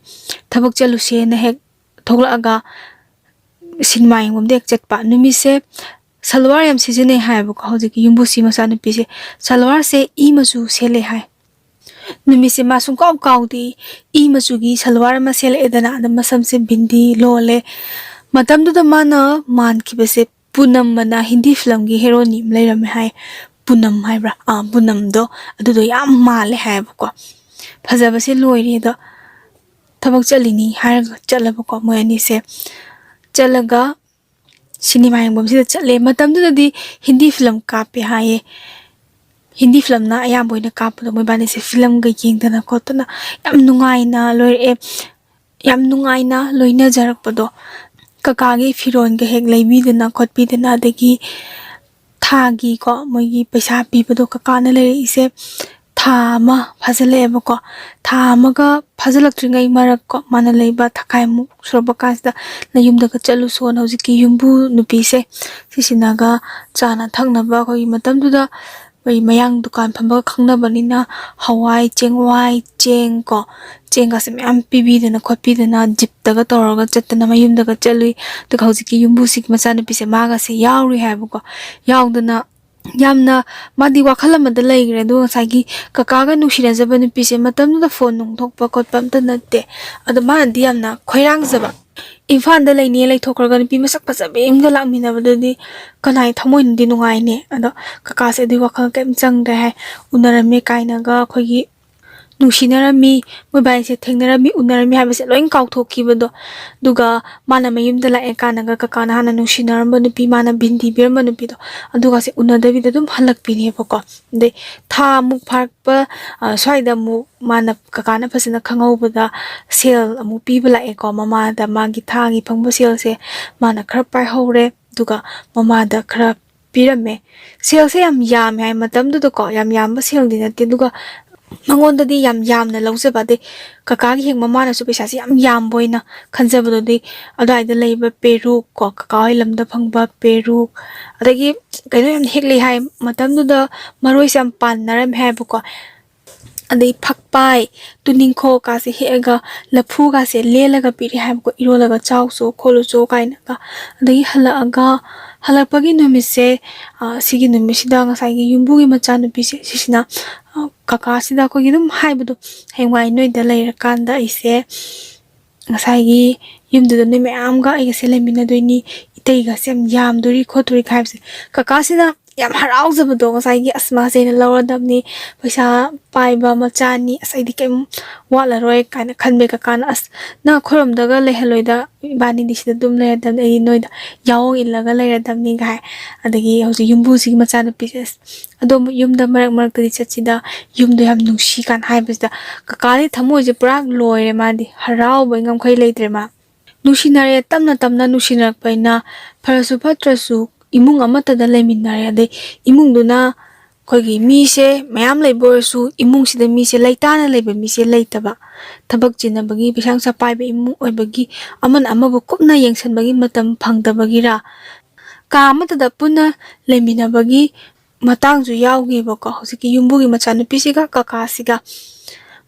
ꯊꯕꯛ ꯆꯠꯂꯨꯁꯦꯅ ꯍꯦꯛ ꯊꯣꯛꯂꯛꯑꯒ ꯁꯤꯅꯦꯃꯥ ꯌꯦꯡꯐꯝꯗ ꯍꯦꯛ ꯆꯠꯄ꯫ ꯅꯨꯃꯤꯠꯁꯦ ꯁꯜꯋꯥꯔ ꯌꯥꯝ ꯁꯤꯖꯤꯟꯅꯩ ꯍꯥꯏꯌꯦꯕꯀꯣ, ꯍꯧꯖꯤꯛꯀꯤ ꯌꯨꯝꯕꯨꯁꯤ ꯃꯆꯥꯅꯨꯄꯤꯁꯦ꯫ ꯁꯜꯋꯥꯔꯁꯦ ꯏ ꯃꯆꯨ ꯁꯦꯠꯂꯦ ꯍꯥꯏ꯫ ꯅꯨꯃꯤꯠꯁꯦ ꯃꯥ ꯁꯨꯡꯀꯥꯎ ꯀꯥꯎꯗꯦ, ꯏ ꯃꯆꯨꯒꯤ ꯁꯜꯋꯥꯔ ꯑꯃ ꯁꯦꯠꯂꯛꯑꯦꯗꯅ, ꯑꯗ ꯃꯁꯝꯁꯦ ꯕꯤꯟꯗꯤ ꯂꯣꯜꯂꯦ꯫ ꯃꯇꯝꯗꯨꯗ ꯃꯥꯅ ꯃꯥꯟꯈꯤꯕꯁꯦ ꯄꯨꯅꯝ ꯑꯅ ꯍꯤꯟꯗꯤ ꯐꯤꯂꯝꯒꯤ ꯍꯦꯔꯣꯅꯤ ꯑꯃ ꯂꯩꯔꯝꯃꯦ ꯍꯥꯏ꯫ ꯄꯨꯅꯝ ꯍꯥꯏꯕ꯭ꯔꯥ? ꯑꯥ, ꯄꯨꯅꯝꯗꯣ, ꯑꯗꯨꯗꯣ ꯌꯥꯝ ꯃꯥꯜꯂꯦ ꯍꯥꯏꯌꯦꯕꯀꯣ꯫ ꯐꯖꯕꯁꯦ ꯂꯣꯏꯔꯦ꯫ ꯑꯗꯣ ꯊꯕꯛ ꯆꯠꯂꯤꯅꯤ ꯍꯥꯏꯔꯒ ꯆꯠꯂꯕꯀꯣ ꯃꯣꯏ ꯑꯅꯤꯁꯦ꯫ ꯆꯠꯂꯒ ꯁꯤꯅꯦꯃꯥ ꯌꯦꯡꯐꯝꯁꯤꯗ ꯆꯠꯂꯦ꯫ ꯃꯇꯝꯗꯨꯗꯗꯤ ꯍꯤꯟꯗꯤ ꯐꯤꯂꯝ ꯀꯥꯞꯄꯦ ꯍꯥꯏꯌꯦ꯫ ꯍꯤꯟꯗꯤ ꯐꯤꯂꯝꯅ ꯑꯌꯥꯝꯕ ꯑꯣꯏꯅ ꯀꯥꯞꯄꯗꯣ ꯃꯣꯏꯕꯥꯅꯤꯁꯦ ꯐꯤꯂꯝꯒ ꯌꯦꯡꯗꯅ ꯈꯣꯠꯇꯅ ꯌꯥꯝ ꯅꯨꯡꯉꯥꯏꯅ ꯂꯣꯏꯔꯛꯑꯦ꯫ ꯌꯥꯝ ꯅꯨꯡꯉꯥꯏꯅ ꯂꯣꯏꯅꯖꯔꯛꯄꯗꯣ꯫ ꯀꯀꯥꯒꯤ ꯐꯤꯔꯣꯜꯒ ꯍꯦꯛ ꯂꯩꯕꯤꯗꯅ ꯈꯣꯠꯄꯤꯗꯅ, ꯑꯗꯒꯤ ꯊꯥꯒꯤꯀꯣ ꯃꯣꯏꯒꯤ ꯄꯩꯁꯥ ꯄꯤꯕꯗꯣ ꯀꯀꯥꯅ ꯂꯩꯔꯛꯏꯁꯦ ꯊꯥ ꯑꯃ ꯐꯥꯖꯤꯜꯂꯛꯑꯦꯕꯀꯣ꯫ ꯊꯥ ꯑꯃꯒ ꯐꯥꯖꯤꯜꯂꯛꯇ꯭ꯔꯤꯉꯩ ꯃꯔꯛꯀꯣ ꯃꯥꯅ ꯂꯩꯕ ꯊꯥꯈꯥꯏꯃꯨꯛ ꯁꯨꯔꯛꯄ ꯀꯥꯟꯁꯤꯗ ꯅꯌꯨꯝꯗꯒ ꯆꯠꯂꯨꯁꯣꯅ ꯍꯧꯖꯤꯛꯀꯤ ꯌꯨꯝꯕꯨ ꯅꯨꯄꯤꯁꯦ ꯁꯤꯁꯤꯅꯒ ꯆꯥꯅ ꯊꯛꯅꯕ ꯑꯩꯈꯣꯏꯒꯤ ꯃꯇꯝꯗꯨꯗ ꯑꯩꯈꯣꯏ ꯃꯌꯥꯡ ꯗꯨꯀꯥꯟ ꯐꯝꯕꯒ ꯈꯪꯅꯕꯅꯤꯅ ꯍꯋꯥꯏ, ꯆꯦꯡꯋꯥꯏ, ꯆꯦꯡ ꯀꯣ, ꯆꯦꯡꯒꯁꯦ ꯃꯌꯥꯝ ꯄꯤꯕꯤꯗꯅ ꯈꯣꯠꯄꯤꯗꯅ ꯖꯤꯞꯇꯒ ꯇꯧꯔꯒ ꯆꯠꯇꯅ ꯃꯌꯨꯝꯗꯒ ꯆꯠꯂꯨꯏ꯫ ꯑꯗꯨꯒ ꯍꯧꯖꯤꯛꯀꯤ ꯌꯨꯝꯕꯨꯁꯤꯒꯤ ꯃꯆꯥꯅꯨꯄꯤꯁꯦ ꯃꯥꯒꯁꯦ ꯌꯥꯎꯔꯨꯏ ꯍꯥꯏꯕꯀꯣ꯫ ꯌꯥꯎꯗꯅ ꯌꯥꯝꯅ ꯃꯥꯗꯤ ꯋꯥꯈꯜ ꯑꯃꯗ ꯂꯩꯈ꯭ꯔꯦ꯫ ꯑꯗꯨꯒ ꯉꯁꯥꯏꯒꯤ ꯀꯀꯥꯒ ꯅꯨꯡꯁꯤꯅꯖꯕ ꯅꯨꯄꯤꯁꯦ ꯃꯇꯝꯗꯨꯗ ꯐꯣꯟ ꯅꯨꯡ ꯊꯣꯛꯄ ꯈꯣꯠꯄ ꯑꯝꯇ ꯅꯠꯇꯦ꯫ ꯑꯗꯣ ꯃꯥꯅꯗꯤ ꯌꯥꯝꯅ ꯈꯣꯏꯔꯥꯡꯖꯕ꯫ ꯏꯝꯐꯥꯜꯗ ꯂꯩꯅꯤ ꯂꯩꯊꯣꯛꯈ꯭ꯔꯒ ꯅꯨꯄꯤ ꯃꯁꯛ ꯐꯖꯕꯤ ꯑꯃꯒ ꯂꯥꯛꯃꯤꯟꯅꯕꯗꯨꯗꯤ ꯀꯅꯥꯏ ꯊꯃꯣꯏꯅꯗꯤ ꯅꯨꯡꯉꯥꯏꯅꯤ? ꯑꯗꯣ ꯀꯀꯥꯁꯦ ꯑꯗꯨꯒꯤ ꯋꯥꯈꯜ ꯀꯩꯝ ꯆꯪꯗ꯭ꯔꯦ ꯍꯥꯏ꯫ ꯎꯅꯔꯝꯃꯦ ꯀꯥꯏꯅꯒ ꯑꯩꯈꯣꯏꯒꯤ ꯅꯨꯡꯁꯤꯅꯔꯝꯃꯤ, ꯃꯣꯏꯕꯥꯅꯤꯁꯦ ꯊꯦꯡꯅꯔꯝꯃꯤ, ꯎꯅꯔꯝꯃꯤ ꯍꯥꯏꯕꯁꯦ ꯂꯣꯏ ꯀꯥꯎꯊꯣꯛꯈꯤꯕꯗꯣ꯫ ꯑꯗꯨꯒ ꯃꯥꯅ ꯃꯌꯨꯝꯗ ꯂꯥꯛꯑꯦ ꯀꯥꯟꯗꯒ ꯀꯀꯥꯅ ꯍꯥꯟꯅ ꯅꯨꯡꯁꯤꯅꯔꯝꯕ ꯅꯨꯄꯤ, ꯃꯥꯅ ꯚꯤꯟꯗꯤ ꯄꯤꯔꯝꯕ ꯅꯨꯄꯤꯗꯣ, ꯑꯗꯨꯒꯁꯦ ꯎꯅꯗꯕꯤꯗ ꯑꯗꯨꯝ ꯍꯜꯂꯛꯄꯤꯅꯦꯕꯀꯣ꯫ ꯑꯗꯩ ꯊꯥ ꯑꯃꯨꯛ ꯐꯥꯔꯛꯄ, ꯑ, ꯁ꯭ꯋꯥꯏꯗ ꯑꯃꯨꯛ ꯃꯥꯅ, ꯀꯀꯥꯅ ꯐꯖꯅ ꯈꯪꯍꯧꯕꯗ ꯁꯦꯜ ꯑꯃꯨꯛ ꯄꯤꯕ ꯂꯥꯛꯑꯦꯀꯣ ꯃꯃꯥꯗ꯫ ꯃꯥꯒꯤ ꯊꯥꯒꯤ ꯐꯪꯕ ꯁꯦꯜꯁꯦ ꯃꯥꯅ ꯈꯔ ꯄꯥꯏꯍꯧꯔꯦ, ꯑꯗꯨꯒ ꯃꯃꯥꯗ ꯈꯔ ꯄꯤꯔꯝꯃꯦ꯫ ꯁꯦꯜꯁꯦ ꯌꯥꯝ ꯌꯥꯝꯃꯦ ꯍꯥꯏ ꯃꯇꯝꯗꯨꯗꯀꯣ, ꯌꯥꯝ ꯌꯥꯝꯕ ꯁꯦꯜꯗꯤ ꯅꯠꯇꯦ꯫ ꯑꯗꯨꯒ ꯃꯉꯣꯟꯗꯗꯤ ꯌꯥꯝ ꯌꯥꯝꯅ ꯂꯧꯖꯕ, ꯑꯗꯩ ꯀꯀꯥꯒꯤ ꯍꯦꯛ ꯃꯃꯥꯅꯁꯨ ꯄꯩꯁꯥꯁꯦ ꯌꯥꯝ ꯌꯥꯝꯕ ꯑꯣꯏꯅ ꯈꯟꯖꯕꯗꯨꯗꯤ, ꯑꯗꯨꯋꯥꯏꯗ ꯂꯩꯕ ꯄꯦꯔꯨꯛ ꯀꯣ, ꯀꯀꯥ ꯍꯣꯏ ꯂꯝꯗ ꯐꯪꯕ ꯄꯦꯔꯨꯛ, ꯑꯗꯒꯤ ꯀꯩꯅꯣ ꯌꯥꯝ ꯍꯦꯛꯂꯛꯑꯦ ꯍꯥꯏ꯫ ꯃꯇꯝꯗꯨꯗ ꯃꯔꯣꯏꯁꯦ ꯌꯥꯝ ꯄꯥꯟꯅꯔꯝꯃꯦ ꯍꯥꯏꯕꯀꯣ꯫ ꯑꯗꯩ ꯐꯛꯄꯥꯏ, ꯇꯨꯅꯤꯡꯈꯣꯛꯀꯥꯁꯦ ꯍꯦꯛꯑꯒ ꯂꯐꯨꯒꯥꯁꯦ ꯂꯦꯜꯂꯒ ꯄꯤꯔꯛꯑꯦ ꯍꯥꯏꯕꯀꯣ, "ꯏꯔꯣꯜꯂꯒ ꯆꯥꯎꯆꯣ ꯈꯣꯠꯂꯨꯆꯣ" ꯀꯥꯏꯅꯒ꯫ ꯑꯗꯒꯤ ꯍꯜꯂꯛꯑꯒ, ꯍꯜꯂꯛꯄꯒꯤ ꯅꯨꯃꯤꯠꯁꯦ, ꯑ, ꯁꯤꯒꯤ ꯅꯨꯃꯤꯠꯁꯤꯗ ꯉꯁꯥꯏꯒꯤ ꯌꯨꯝꯕꯨꯒꯤ ꯃꯆꯥꯅꯨꯄꯤꯁꯦ ꯁꯤꯁꯤꯅ, ꯑ, ꯀꯀꯥꯁꯤꯗ ꯑꯩꯈꯣꯏꯒꯤ ꯑꯗꯨꯝ ꯍꯥꯏꯕꯗꯣ, "ꯍꯌꯦꯡꯋꯥꯏ ꯅꯣꯏꯗ ꯂꯩꯔꯀꯥꯟꯗ ꯑꯩꯁꯦ ꯉꯁꯥꯏꯒꯤ ꯌꯨꯝꯗꯨꯗ ꯅꯣꯏ ꯃꯌꯥꯝꯒ ꯑꯩꯒꯁꯦ ꯂꯩꯃꯤꯟꯅꯗꯣꯏꯅꯤ, ꯏꯇꯩꯒꯁꯦ ꯌꯥꯝ ꯌꯥꯝꯗꯣꯔꯤ ꯈꯣꯠꯇꯣꯔꯤ" ꯍꯥꯏꯕꯁꯦ ꯀꯀꯥꯁꯤꯅ ꯌꯥꯝ ꯍꯔꯥꯎꯖꯕꯗꯣ, ꯉꯁꯥꯏꯒꯤ "ꯑꯁ, ꯃꯥꯁꯦ ꯑꯩꯅ ꯂꯧꯔꯗꯕꯅꯤ, ꯄꯩꯁꯥ ꯄꯥꯏꯕ ꯃꯆꯥꯅꯤ, ꯑꯁ, ꯑꯩꯗꯤ ꯀꯩꯝ ꯋꯥꯠꯂꯔꯣꯏ" ꯀꯥꯏꯅ ꯈꯟꯕꯩ ꯀꯀꯥꯅ, "ꯑꯁ, ꯅꯪ ꯑꯩꯈꯣꯏꯔꯣꯝꯗꯒ ꯂꯩꯍꯜꯂꯣꯏꯗ, ꯏꯕꯥꯅꯤꯗꯤ ꯁꯤꯗ ꯑꯗꯨꯝ ꯂꯩꯔꯗꯕꯅꯤ, ꯑꯩꯗꯤ ꯅꯣꯏꯗ ꯌꯥꯑꯣꯡ ꯏꯜꯂꯒ ꯂꯩꯔꯗꯕꯅꯤ" ꯀꯥꯏ꯫ ꯑꯗꯒꯤ ꯍꯧꯖꯤꯛ ꯌꯨꯝꯕꯨꯁꯤꯒꯤ ꯃꯆꯥꯅꯨꯄꯤꯁꯦ, "ꯑꯁ, ꯑꯗꯣ ꯌꯨꯝꯗ ꯃꯔꯛ ꯃꯔꯛꯇꯗꯤ ꯆꯠꯁꯤꯗ, ꯌꯨꯝꯗꯣ ꯌꯥꯝ ꯅꯨꯡꯁꯤ" ꯀꯥꯏꯅ ꯍꯥꯏꯕꯁꯤꯗ, ꯀꯀꯥꯗꯤ ꯊꯃꯣꯏꯁꯦ ꯄꯨꯔꯥ ꯂꯣꯏꯔꯦ, ꯃꯥꯗꯤ ꯍꯔꯥꯎꯕꯩ ꯉꯝꯈꯩ ꯂꯩꯇ꯭ꯔꯦ ꯃꯥ꯫ ꯅꯨꯡꯁꯤꯅꯔꯦ, ꯇꯞꯅ ꯇꯞꯅ ꯅꯨꯡꯁꯤꯅꯔꯛꯄꯅꯤꯅ, ꯐꯔꯁꯨ ꯐꯠꯇ꯭ꯔꯁꯨ ꯏꯃꯨꯡ ꯑꯃꯠꯇꯗ ꯂꯩꯃꯤꯟꯅꯔꯦ꯫ ꯑꯗꯩ ꯏꯃꯨꯡꯗꯨꯅ ꯑꯩꯈꯣꯏꯒꯤ ꯃꯤꯁꯦ ꯃꯌꯥꯝ ꯂꯩꯕ ꯑꯣꯏꯔꯁꯨ, ꯏꯃꯨꯡꯁꯤꯗ ꯃꯤꯁꯦ ꯂꯩꯇꯥꯅ ꯂꯩꯕ ꯃꯤꯁꯦ ꯂꯩꯇꯕ, ꯊꯕꯛ ꯆꯤꯟꯅꯕꯒꯤ, ꯄꯩꯁꯥ ꯅꯨꯡꯁꯥ ꯄꯥꯏꯕ ꯏꯃꯨꯡ ꯑꯣꯏꯕꯒꯤ, ꯑꯃꯅ ꯑꯃꯕꯨ ꯀꯨꯞꯅ ꯌꯦꯡꯁꯤꯟꯕꯒꯤ ꯃꯇꯝ ꯐꯪꯗꯕꯒꯤꯔꯥ, ꯀꯥ ꯑꯃꯠꯇꯗ ꯄꯨꯟꯅ ꯂꯩꯃꯤꯟꯅꯕꯒꯤ ꯃꯇꯥꯡꯁꯨ ꯌꯥꯎꯈꯤꯕꯀꯣ꯫ ꯍꯧꯖꯤꯛꯀꯤ ꯌꯨꯝꯕꯨꯒꯤ ꯃꯆꯥꯅꯨꯄꯤꯁꯤꯒ ꯀꯀꯥꯁꯤꯒ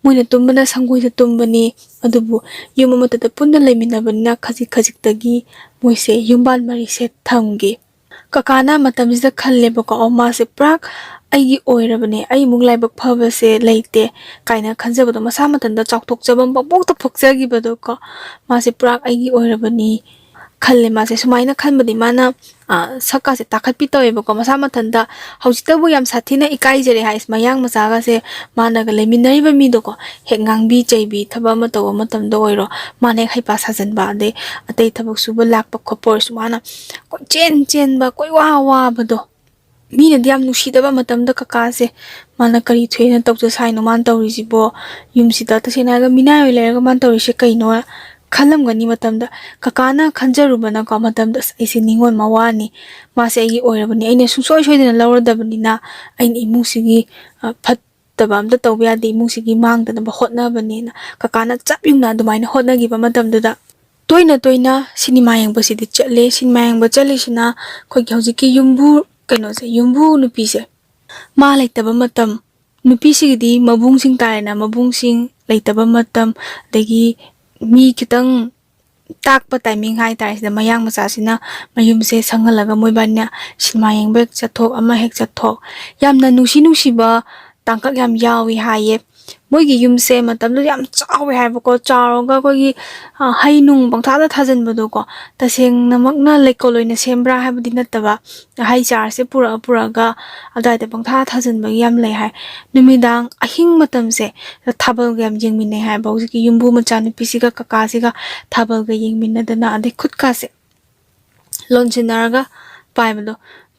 ꯃꯣꯏꯅ ꯇꯨꯝꯕꯅ ꯁꯪꯒꯣꯏꯗ ꯇꯨꯝꯕꯅꯤ꯫ ꯑꯗꯨꯕꯨ ꯌꯨꯝ ꯑꯃꯠꯇꯗ ꯄꯨꯟꯅ ꯂꯩꯃꯤꯟꯅꯕꯅꯤꯅ, ꯈꯖꯤꯛ ꯈꯖꯤꯛꯇꯒꯤ ꯃꯣꯏꯁꯦ ꯌꯨꯝꯕꯥꯟ ꯃꯔꯤꯁꯦ ꯊꯝꯈꯤ꯫ ꯀꯀꯥꯅ ꯃꯇꯝꯁꯤꯗ ꯈꯜꯂꯦꯕꯀꯣ, "ꯑꯣ, ꯃꯥꯁꯦ ꯄꯨꯔꯥ ꯑꯩꯒꯤ ꯑꯣꯏꯔꯕꯅꯦ, ꯑꯩꯃꯨꯛ ꯂꯥꯏꯕꯛ ꯐꯕꯁꯦ ꯂꯩꯇꯦ" ꯀꯥꯏꯅ ꯈꯟꯖꯕꯗꯣ, ꯃꯁꯥ ꯃꯊꯟꯇ ꯆꯥꯎꯊꯣꯛꯆꯕ ꯑꯃ ꯄꯣꯛꯇ ꯄꯣꯛꯆꯈꯤꯕꯗꯣꯀꯣ, "ꯃꯥꯁꯦ ꯄꯨꯔꯥ ꯑꯩꯒꯤ ꯑꯣꯏꯔꯕꯅꯤ" ꯈꯜꯂꯦ꯫ ꯃꯥꯁꯦ ꯁꯨꯃꯥꯏꯅ ꯈꯟꯕꯗꯤ ꯃꯥꯅ, ꯑ, ꯁꯛꯀꯥꯁꯦ ꯇꯥꯈꯠꯄꯤ ꯇꯧꯋꯦꯕꯀꯣ, ꯃꯁꯥ ꯃꯊꯟꯇ꯫ ꯍꯧꯖꯤꯛꯇꯕꯨ ꯌꯥꯝ ꯁꯥꯊꯤꯅ ꯏꯀꯥꯏꯖꯔꯦ ꯍꯥꯏ, ꯃꯌꯥꯡ ꯃꯆꯥꯒꯁꯦ, ꯃꯥꯅꯒ ꯂꯩꯃꯤꯟꯅꯔꯤꯕ ꯃꯤꯗꯣꯀꯣ, ꯍꯦꯛ ꯉꯥꯡꯕꯤ ꯆꯩꯕꯤ, ꯊꯕꯛ ꯑꯃ ꯇꯧꯕ ꯃꯇꯝꯗ ꯑꯣꯏꯔꯣ, ꯃꯥꯅ ꯍꯦꯛ ꯍꯩꯄꯥ ꯁꯥꯖꯟꯕ, ꯑꯗꯩ ꯑꯇꯩ ꯊꯕꯛ ꯁꯨꯕ ꯂꯥꯛꯄ ꯈꯣꯠꯄ ꯑꯣꯏꯔꯁꯨ, ꯃꯥꯅ ꯀꯣꯏꯆꯦꯟ ꯆꯦꯟꯕ, ꯀꯣꯏꯋꯥ ꯋꯥꯕꯗꯣ, ꯃꯤꯅꯗꯤ ꯌꯥꯝ ꯅꯨꯡꯁꯤꯗꯕ ꯃꯇꯝꯗ ꯀꯀꯥꯁꯦ, "ꯃꯥꯅ ꯀꯔꯤ ꯊꯣꯛꯑꯦꯅ ꯇꯧꯖ ꯁꯥꯏꯅꯣ ꯃꯥꯅ ꯇꯧꯔꯤꯁꯤꯕꯣ? ꯌꯨꯝꯁꯤꯗ ꯇꯁꯦꯡꯅ ꯍꯥꯏꯔꯒ ꯃꯤꯅꯥꯏ ꯑꯣꯏ ꯂꯩꯔꯒ ꯃꯥꯅ ꯇꯧꯔꯤꯁꯦ ꯀꯩꯅꯣ?" ꯈꯜꯂꯝꯒꯅꯤ꯫ ꯃꯇꯝꯗ ꯀꯀꯥꯅ ꯈꯟꯖꯔꯨꯕꯅꯀꯣ, ꯃꯇꯝꯗ, "ꯑꯁ, ꯑꯩꯁꯦ ꯅꯤꯡꯉꯣꯜ ꯃꯋꯥꯅꯤ, ꯃꯥꯁꯦ ꯑꯩꯒꯤ ꯑꯣꯏꯔꯕꯅꯤ, ꯑꯩꯅ ꯁꯨꯡꯁꯣꯏ ꯁꯣꯏꯗꯅ ꯂꯧꯔꯗꯕꯅꯤꯅ, ꯑꯩꯅ ꯏꯃꯨꯡꯁꯤꯒꯤ, ꯑ, ꯐꯠꯇꯕ ꯑꯝꯇ ꯇꯧꯕ ꯌꯥꯗꯦ, ꯏꯃꯨꯡꯁꯤꯒꯤ ꯃꯥꯡꯗꯅꯕ ꯍꯣꯠꯅꯕꯅꯦꯅ" ꯀꯀꯥꯅ ꯆꯞ ꯌꯨꯡꯅ ꯑꯗꯨꯃꯥꯏꯅ ꯍꯣꯠꯅꯈꯤꯕ ꯃꯇꯝꯗꯨꯗ, ꯇꯣꯏꯅ ꯇꯣꯏꯅ ꯁꯤꯅꯦꯃꯥ ꯌꯦꯡꯕꯁꯤꯗꯤ ꯆꯠꯂꯦ꯫ ꯁꯤꯅꯦꯃꯥ ꯌꯦꯡꯕ ꯆꯠꯂꯤꯁꯤꯅ ꯑꯩꯈꯣꯏꯒꯤ ꯍꯧꯖꯤꯛꯀꯤ ꯌꯨꯝꯕꯨ, ꯀꯩꯅꯣꯁꯦ, ꯌꯨꯝꯕꯨ ꯅꯨꯄꯤꯁꯦ, ꯃꯥ ꯂꯩꯇꯕ ꯃꯇꯝ, ꯅꯨꯄꯤꯁꯤꯒꯤꯗꯤ ꯃꯕꯨꯡꯁꯤꯡ ꯇꯥꯔꯦꯅ, ꯃꯕꯨꯡꯁꯤꯡ ꯂꯩꯇꯕ ꯃꯇꯝ, ꯑꯗꯒꯤ ꯃꯤ ꯈꯤꯇꯪ ꯇꯥꯛꯄ ꯇꯥꯏꯃꯤꯡ ꯍꯥꯏꯇꯥꯔꯦ, ꯁꯤꯗ ꯃꯌꯥꯡ ꯃꯆꯥꯁꯤꯅ ꯃꯌꯨꯝꯁꯦ ꯁꯪꯍꯜꯂꯒ ꯃꯣꯏꯕꯥꯅꯤꯅ ꯁꯤꯅꯦꯃꯥ ꯌꯦꯡꯕ ꯍꯦꯛ ꯆꯠꯊꯣꯛ, ꯑꯃ ꯍꯦꯛ ꯆꯠꯊꯣꯛ꯫ ꯌꯥꯝꯅ ꯅꯨꯡꯁꯤ ꯅꯨꯡꯁꯤꯕ ꯇꯥꯡꯀꯛ ꯌꯥꯝ ꯌꯥꯎꯏ ꯍꯥꯏꯌꯦ꯫ ꯃꯣꯏꯒꯤ ꯌꯨꯝꯁꯦ ꯃꯇꯝꯗꯨꯗ ꯌꯥꯝ ꯆꯥꯎꯋꯦ ꯍꯥꯏꯕꯀꯣ꯫ ꯆꯥꯎꯔꯒ ꯑꯩꯈꯣꯏꯒꯤ, ꯑ, ꯍꯩ ꯅꯨꯡ ꯄꯪꯊꯥꯗ ꯊꯥꯖꯤꯟꯕꯗꯣꯀꯣ, ꯇꯁꯦꯡꯅꯃꯛꯅ ꯂꯩꯀꯣꯜ ꯑꯣꯏꯅ ꯁꯦꯝꯕ꯭ꯔꯥ ꯍꯥꯏꯕꯗꯤ ꯅꯠꯇꯕ, ꯍꯩ ꯆꯥꯔꯁꯦ ꯄꯨꯔꯛꯑ ꯄꯨꯔꯛꯑꯒ ꯑꯗꯨꯋꯥꯏꯗ ꯄꯪꯊꯥ ꯊꯥꯖꯤꯟꯕꯒꯤ ꯌꯥꯝ ꯂꯩ ꯍꯥꯏ꯫ ꯅꯨꯃꯤꯗꯥꯡ ꯑꯍꯤꯡ ꯃꯇꯝꯁꯦ ꯊꯥꯕꯜꯒ ꯌꯥꯝ ꯌꯦꯡꯃꯤꯟꯅꯩ ꯍꯥꯏꯕ꯫ ꯍꯧꯖꯤꯛꯀꯤ ꯌꯨꯝꯕꯨ ꯃꯆꯥꯅꯨꯄꯤꯁꯤꯒ ꯀꯀꯥꯁꯤꯒ ꯊꯥꯕꯜꯒ ꯌꯦꯡꯃꯤꯟꯅꯗꯅ, ꯑꯗꯩ ꯈꯨꯠꯀꯥꯁꯦ ꯂꯣꯟꯁꯤꯟꯅꯔꯒ ꯄꯥꯏꯕꯗꯣ,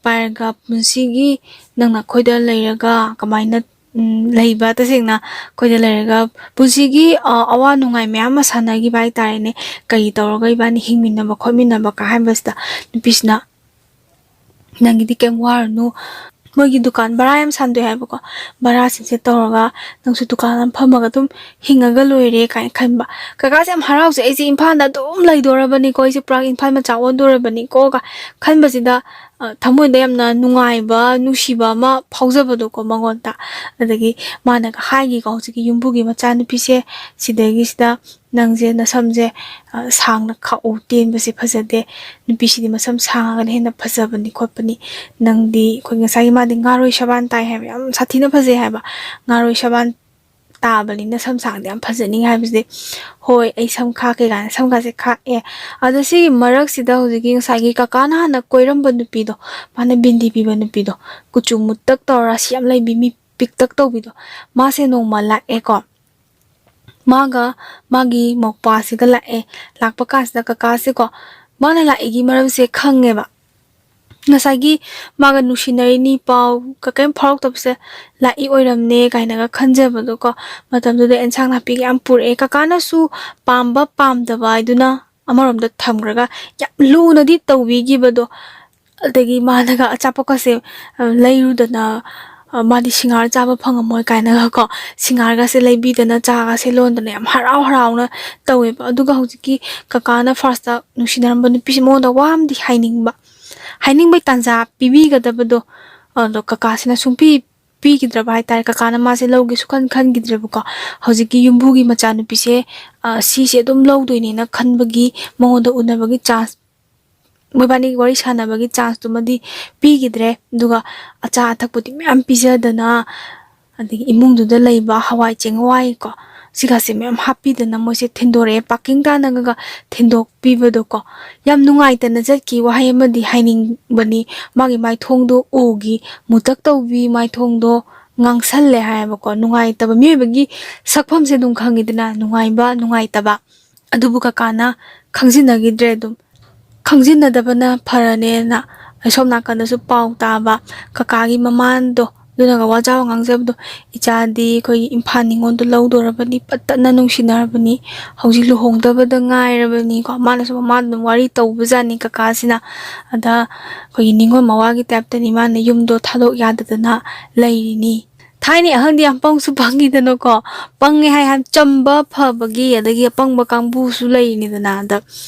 ꯄꯥꯏꯔꯒ ꯄꯨꯟꯁꯤꯒꯤ ꯅꯪꯅ ꯑꯩꯈꯣꯏꯗ ꯂꯩꯔꯒ ꯀꯃꯥꯏꯅ, ꯎꯝ, ꯂꯩꯕ, ꯇꯁꯦꯡꯅ ꯑꯩꯈꯣꯏꯗ ꯂꯩꯔꯒ ꯄꯨꯟꯁꯤꯒꯤ, ꯑ, ꯑꯋꯥ ꯅꯨꯡꯉꯥꯏ ꯃꯌꯥꯝ ꯑꯃ ꯁꯥꯟꯅꯈꯤꯕ ꯍꯥꯏꯇꯥꯔꯦꯅꯦ꯫ ꯀꯔꯤ ꯇꯧꯔꯒ ꯏꯕꯥꯅꯤ ꯍꯤꯡꯃꯤꯟꯅꯕ ꯈꯣꯠꯃꯤꯟꯅꯕ ꯀ ꯍꯥꯏꯕꯁꯤꯗ ꯅꯨꯄꯤꯁꯤꯅ, "ꯅꯪꯒꯤꯗꯤ ꯀꯩꯝ ꯋꯥꯔꯨꯅꯨ, ꯃꯣꯏꯒꯤ ꯗꯨꯀꯥꯟ ꯚꯔꯥ ꯌꯥꯝ ꯁꯥꯟꯗꯣꯛꯑꯦ ꯍꯥꯏꯕꯀꯣ, ꯚꯔꯥꯁꯤꯡꯁꯦ ꯇꯧꯔꯒ ꯅꯪꯁꯨ ꯗꯨꯀꯥꯟ ꯑꯃ ꯐꯝꯃꯒ ꯑꯗꯨꯝ ꯍꯤꯡꯉꯒ ꯂꯣꯏꯔꯦ" ꯀꯥꯏꯅ ꯈꯟꯕ꯫ ꯀꯀꯥꯁꯦ ꯌꯥꯝ ꯍꯔꯥꯎꯖꯩ, "ꯑꯩꯁꯦ ꯏꯝꯐꯥꯜꯗ ꯑꯗꯨꯝ ꯂꯩꯗꯣꯔꯕꯅꯤꯀꯣ, ꯑꯩꯁꯦ ꯄꯨꯔꯥ ꯏꯝꯐꯥꯜ ꯃꯆꯥ ꯑꯣꯟꯗꯣꯔꯕꯅꯤꯀꯣ" ꯀ ꯈꯟꯕꯁꯤꯗ, ꯑ, ꯊꯃꯣꯏꯗ ꯌꯥꯝꯅ ꯅꯨꯡꯉꯥꯏꯕ, ꯅꯨꯡꯁꯤꯕ ꯑꯃ ꯐꯥꯎꯖꯕꯗꯣꯀꯣ ꯃꯉꯣꯟꯗ꯫ ꯑꯗꯒꯤ ꯃꯥꯅꯒ ꯍꯥꯏꯒꯤꯀꯣ, ꯍꯧꯖꯤꯛꯀꯤ ꯌꯨꯝꯕꯨꯒꯤ ꯃꯆꯥꯅꯨꯄꯤꯁꯦ, ꯁꯤꯗꯒꯤꯁꯤꯗ, "ꯅꯪꯁꯦ ꯅꯁꯝꯁꯦ, ꯑ, ꯁꯥꯡꯅ ꯈꯥꯛꯎ, ꯇꯦꯟꯕꯁꯦ ꯐꯖꯗꯦ, ꯅꯨꯄꯤꯁꯤꯗꯤ ꯃꯁꯝ ꯁꯥꯡꯉꯒꯅ ꯍꯦꯟꯅ ꯐꯖꯕꯅꯤ ꯈꯣꯠꯄꯅꯤ, ꯅꯪꯗꯤ" ꯑꯩꯈꯣꯏ ꯉꯁꯥꯏꯒꯤ ꯃꯥꯗꯤ ꯉꯥꯔꯣꯏ ꯁꯕꯥꯟ ꯇꯥꯏ ꯍꯥꯏꯕ, ꯌꯥꯝ ꯁꯥꯊꯤꯅ ꯐꯖꯩ ꯍꯥꯏꯕ, "ꯉꯥꯔꯣꯏ ꯁꯕꯥꯟ ꯇꯥꯕꯅꯤꯅ ꯁꯝ ꯁꯥꯡꯗꯤ ꯌꯥꯝ ꯐꯖꯅꯤ" ꯍꯥꯏꯕꯁꯤꯗꯤ, "ꯍꯣꯏ, ꯑꯩ ꯁꯝ ꯈꯥꯛꯀꯦ" ꯀꯥꯏꯅ ꯁꯝꯒꯁꯦ ꯈꯥꯛꯑꯦ꯫ ꯑꯗꯣ ꯁꯤꯒꯤ ꯃꯔꯛꯁꯤꯗ ꯍꯧꯖꯤꯛꯀꯤ ꯉꯁꯥꯏꯒꯤ ꯀꯀꯥꯅ ꯍꯥꯟꯅ ꯀꯣꯏꯔꯝꯕ ꯅꯨꯄꯤꯗꯣ, ꯃꯥꯅ ꯕꯤꯟꯗꯤ ꯄꯤꯕ ꯅꯨꯄꯤꯗꯣ, ꯀꯨꯆꯨ ꯃꯨꯠꯇꯛ ꯇꯧꯔ, ꯔꯥꯁꯤ ꯌꯥꯝ ꯂꯩꯕꯤ, ꯃꯤ ꯄꯤꯛꯇꯛ ꯇꯧꯕꯤꯗꯣ, ꯃꯥꯁꯦ ꯅꯣꯡꯃ ꯂꯥꯛꯑꯦꯀꯣ꯫ ꯃꯥꯒ ꯃꯥꯒꯤ ꯃꯧꯄ꯭ꯋꯥꯁꯤꯒ ꯂꯥꯛꯑꯦ꯫ ꯂꯥꯛꯄ ꯀꯥꯟꯁꯤꯗ ꯀꯀꯥꯁꯦꯀꯣ, ꯃꯥꯅ ꯂꯥꯛꯏꯒꯤ ꯃꯔꯝꯁꯦ ꯈꯪꯉꯦꯕ꯫ ꯉꯁꯥꯏꯒꯤ ꯃꯥꯒ ꯅꯨꯡꯁꯤꯅꯔꯤꯅꯤ ꯄꯥꯎ ꯀ-, ꯀꯩꯝ ꯐꯥꯎꯔꯛꯇꯕꯁꯦ ꯂꯥꯛꯏ ꯑꯣꯏꯔꯝꯅꯦ ꯀꯥꯏꯅꯒ ꯈꯟꯖꯕꯗꯣꯀꯣ꯫ ꯃꯇꯝꯗꯨꯗ ꯑꯦꯟꯁꯥꯡ ꯅꯥꯄꯤꯒ ꯌꯥꯝ ꯄꯨꯔꯛꯑꯦ꯫ ꯀꯀꯥꯅꯁꯨ ꯄꯥꯝꯕ ꯄꯥꯝꯗꯕ ꯍꯥꯏꯗꯨꯅ ꯑꯃꯔꯣꯝꯗ ꯊꯝꯈ꯭ꯔꯒ ꯌꯥꯝ ꯂꯨꯅꯗꯤ ꯇꯧꯕꯤꯈꯤꯕꯗꯣ꯫ ꯑꯗꯒꯤ ꯃꯥꯅꯒ ꯑꯆꯥꯄꯣꯠꯀꯁꯦ, ꯑ, ꯂꯩꯔꯨꯗꯅ, ꯑ, ꯃꯥꯗꯤ ꯁꯤꯡꯍꯥꯔ ꯆꯥꯕ ꯐꯪꯉꯝꯃꯣꯏ ꯀꯥꯏꯅꯒꯀꯣ, ꯁꯤꯡꯍꯥꯔꯒꯁꯦ ꯂꯩꯕꯤꯗꯅ, ꯆꯥꯒꯁꯦ ꯂꯣꯟꯗꯅ ꯌꯥꯝ ꯍꯔꯥꯎ ꯍꯔꯥꯎꯅ ꯇꯧꯋꯦꯕ꯫ ꯑꯗꯨꯒ ꯍꯧꯖꯤꯛꯀꯤ ꯀꯀꯥꯅ ꯐꯥꯔꯁꯇ ꯅꯨꯡꯁꯤꯅꯔꯝꯕ ꯅꯨꯄꯤꯁꯦ ꯃꯉꯣꯟꯗ ꯋꯥ ꯑꯃꯗꯤ ꯍꯥꯏꯅꯤꯡꯕ, ꯍꯥꯏꯅꯤꯡꯕꯩ ꯇꯥꯟꯖꯥ ꯄꯤꯕꯤꯒꯗꯕꯗꯣ, ꯑꯗꯣ ꯀꯀꯥꯁꯤꯅ ꯁꯨꯡꯄꯤ ꯄꯤꯈꯤꯗ꯭ꯔꯕ ꯍꯥꯏꯇꯥꯔꯦ꯫ ꯀꯀꯥꯅ ꯃꯥꯁꯦ ꯂꯧꯒꯦ ꯁꯨꯈꯟ ꯈꯟꯈꯤꯗ꯭ꯔꯦꯕꯀꯣ꯫ ꯍꯧꯖꯤꯛꯀꯤ ꯌꯨꯝꯕꯨꯒꯤ ꯃꯆꯥꯅꯨꯄꯤꯁꯦ, ꯑ, ꯁꯤꯁꯦ ꯑꯗꯨꯝ ꯂꯧꯗꯣꯏꯅꯦꯅ ꯈꯟꯕꯒꯤ ꯃꯉꯣꯟꯗ ꯎꯅꯕꯒꯤ ꯆꯥꯟꯁ, ꯃꯣꯏꯕꯥꯅꯤꯒꯤ ꯋꯥꯔꯤ ꯁꯥꯟꯅꯕꯒꯤ ꯆꯥꯟꯁꯇꯨꯃꯗꯤ ꯄꯤꯈꯤꯗ꯭ꯔꯦ꯫ ꯑꯗꯨꯒ ꯑꯆꯥ ꯑꯊꯛꯄꯨꯗꯤ ꯃꯌꯥꯝ ꯄꯤꯖꯗꯅ, ꯑꯗꯒꯤ ꯏꯃꯨꯡꯗꯨꯗ ꯂꯩꯕ ꯍꯋꯥꯏ ꯆꯦꯡꯋꯥꯏ ꯀꯣ, ꯁꯤꯒꯁꯦ ꯃꯌꯥꯝ ꯍꯥꯞꯄꯤꯗꯅ ꯃꯣꯏꯁꯦ ꯊꯤꯟꯗꯣꯔꯛꯑꯦ, ꯄꯥꯔꯀꯤꯡ ꯇꯥꯟꯅꯒ ꯊꯤꯟꯗꯣꯛꯄꯤꯕꯗꯣ ꯀꯣ꯫ ꯌꯥꯝ ꯅꯨꯡꯉꯥꯏꯇꯅ ꯆꯠꯈꯤ꯫ ꯋꯥꯍꯩ ꯑꯃꯗꯤ ꯍꯥꯏꯅꯤꯡꯕꯅꯤ, ꯃꯥꯒꯤ ꯃꯥꯏꯊꯣꯡꯗꯣ ꯎꯒꯤ ꯃꯨꯇꯛ ꯇꯧꯕꯤ ꯃꯥꯏꯊꯣꯡꯗꯣ ꯉꯥꯡꯁꯜꯂꯦ ꯍꯥꯏꯌꯦꯕꯀꯣ꯫ ꯅꯨꯡꯉꯥꯏꯇꯕ, ꯃꯤꯑꯣꯏꯕꯒꯤ ꯁꯛꯐꯝꯁꯦ ꯑꯗꯨꯝ ꯈꯪꯉꯤꯗꯅ, ꯅꯨꯡꯉꯥꯏꯕ ꯅꯨꯡꯉꯥꯏꯇꯕ꯫ ꯑꯗꯨꯕꯨ ꯀꯀꯥꯅ ꯈꯪꯖꯤꯟꯅꯈꯤꯗ꯭ꯔꯦ꯫ ꯑꯗꯨꯝ ꯈꯪꯖꯤꯟꯅꯗꯕꯅ ꯐꯔꯅꯦꯅ ꯑꯩ ꯁꯣꯝ ꯅꯥꯀꯟꯗꯁꯨ ꯄꯥꯎ ꯇꯥꯕ꯫ ꯀꯀꯥꯒꯤ ꯃꯃꯥꯟꯗꯣ ꯑꯗꯨꯅꯒ ꯋꯥꯖꯥꯎ ꯉꯥꯡꯖꯕꯗꯣ, "ꯏꯆꯥꯗꯤ ꯑꯩꯈꯣꯏꯒꯤ ꯏꯝꯐꯥꯜ ꯅꯤꯉꯣꯜꯗꯣ ꯂꯧꯗꯣꯔꯕꯅꯤ, ꯄꯠ ꯇꯠꯅ ꯅꯨꯡꯁꯤꯅꯔꯕꯅꯤ, ꯍꯧꯖꯤꯛ ꯂꯨꯍꯣꯡꯗꯕꯗ ꯉꯥꯏꯔꯕꯅꯤꯀꯣ"꯫ ꯃꯥꯅꯁꯨ ꯃꯃꯥꯗ ꯑꯗꯨꯝ ꯋꯥꯔꯤ ꯇꯧꯕꯖꯥꯠꯅꯤ ꯀꯀꯥꯁꯤꯅ꯫ ꯑꯗ ꯑꯩꯈꯣꯏꯒꯤ ꯅꯤꯉꯣꯜ ꯃꯋꯥꯒꯤ ꯇꯥꯏꯞꯇꯅꯤ ꯃꯥꯅ ꯌꯨꯝꯗꯣ ꯊꯥꯗꯣꯛ ꯌꯥꯗꯗꯅ ꯂꯩꯔꯤꯅꯤ꯫ ꯊꯥꯏꯅꯩ ꯑꯍꯜꯗꯤ ꯌꯥꯝ ꯄꯪꯁꯨ ꯄꯪꯉꯤꯗꯅꯀꯣ꯫ ꯄꯪꯉꯦ ꯍꯥꯏ, ꯍꯥꯏ ꯆꯝꯕ ꯐꯕꯒꯤ, ꯑꯗꯒꯤ ꯑꯄꯪꯕ ꯀꯥꯡꯕꯨꯁꯨ ꯂꯩꯔꯤꯅꯤꯗꯅ꯫ ꯑꯗ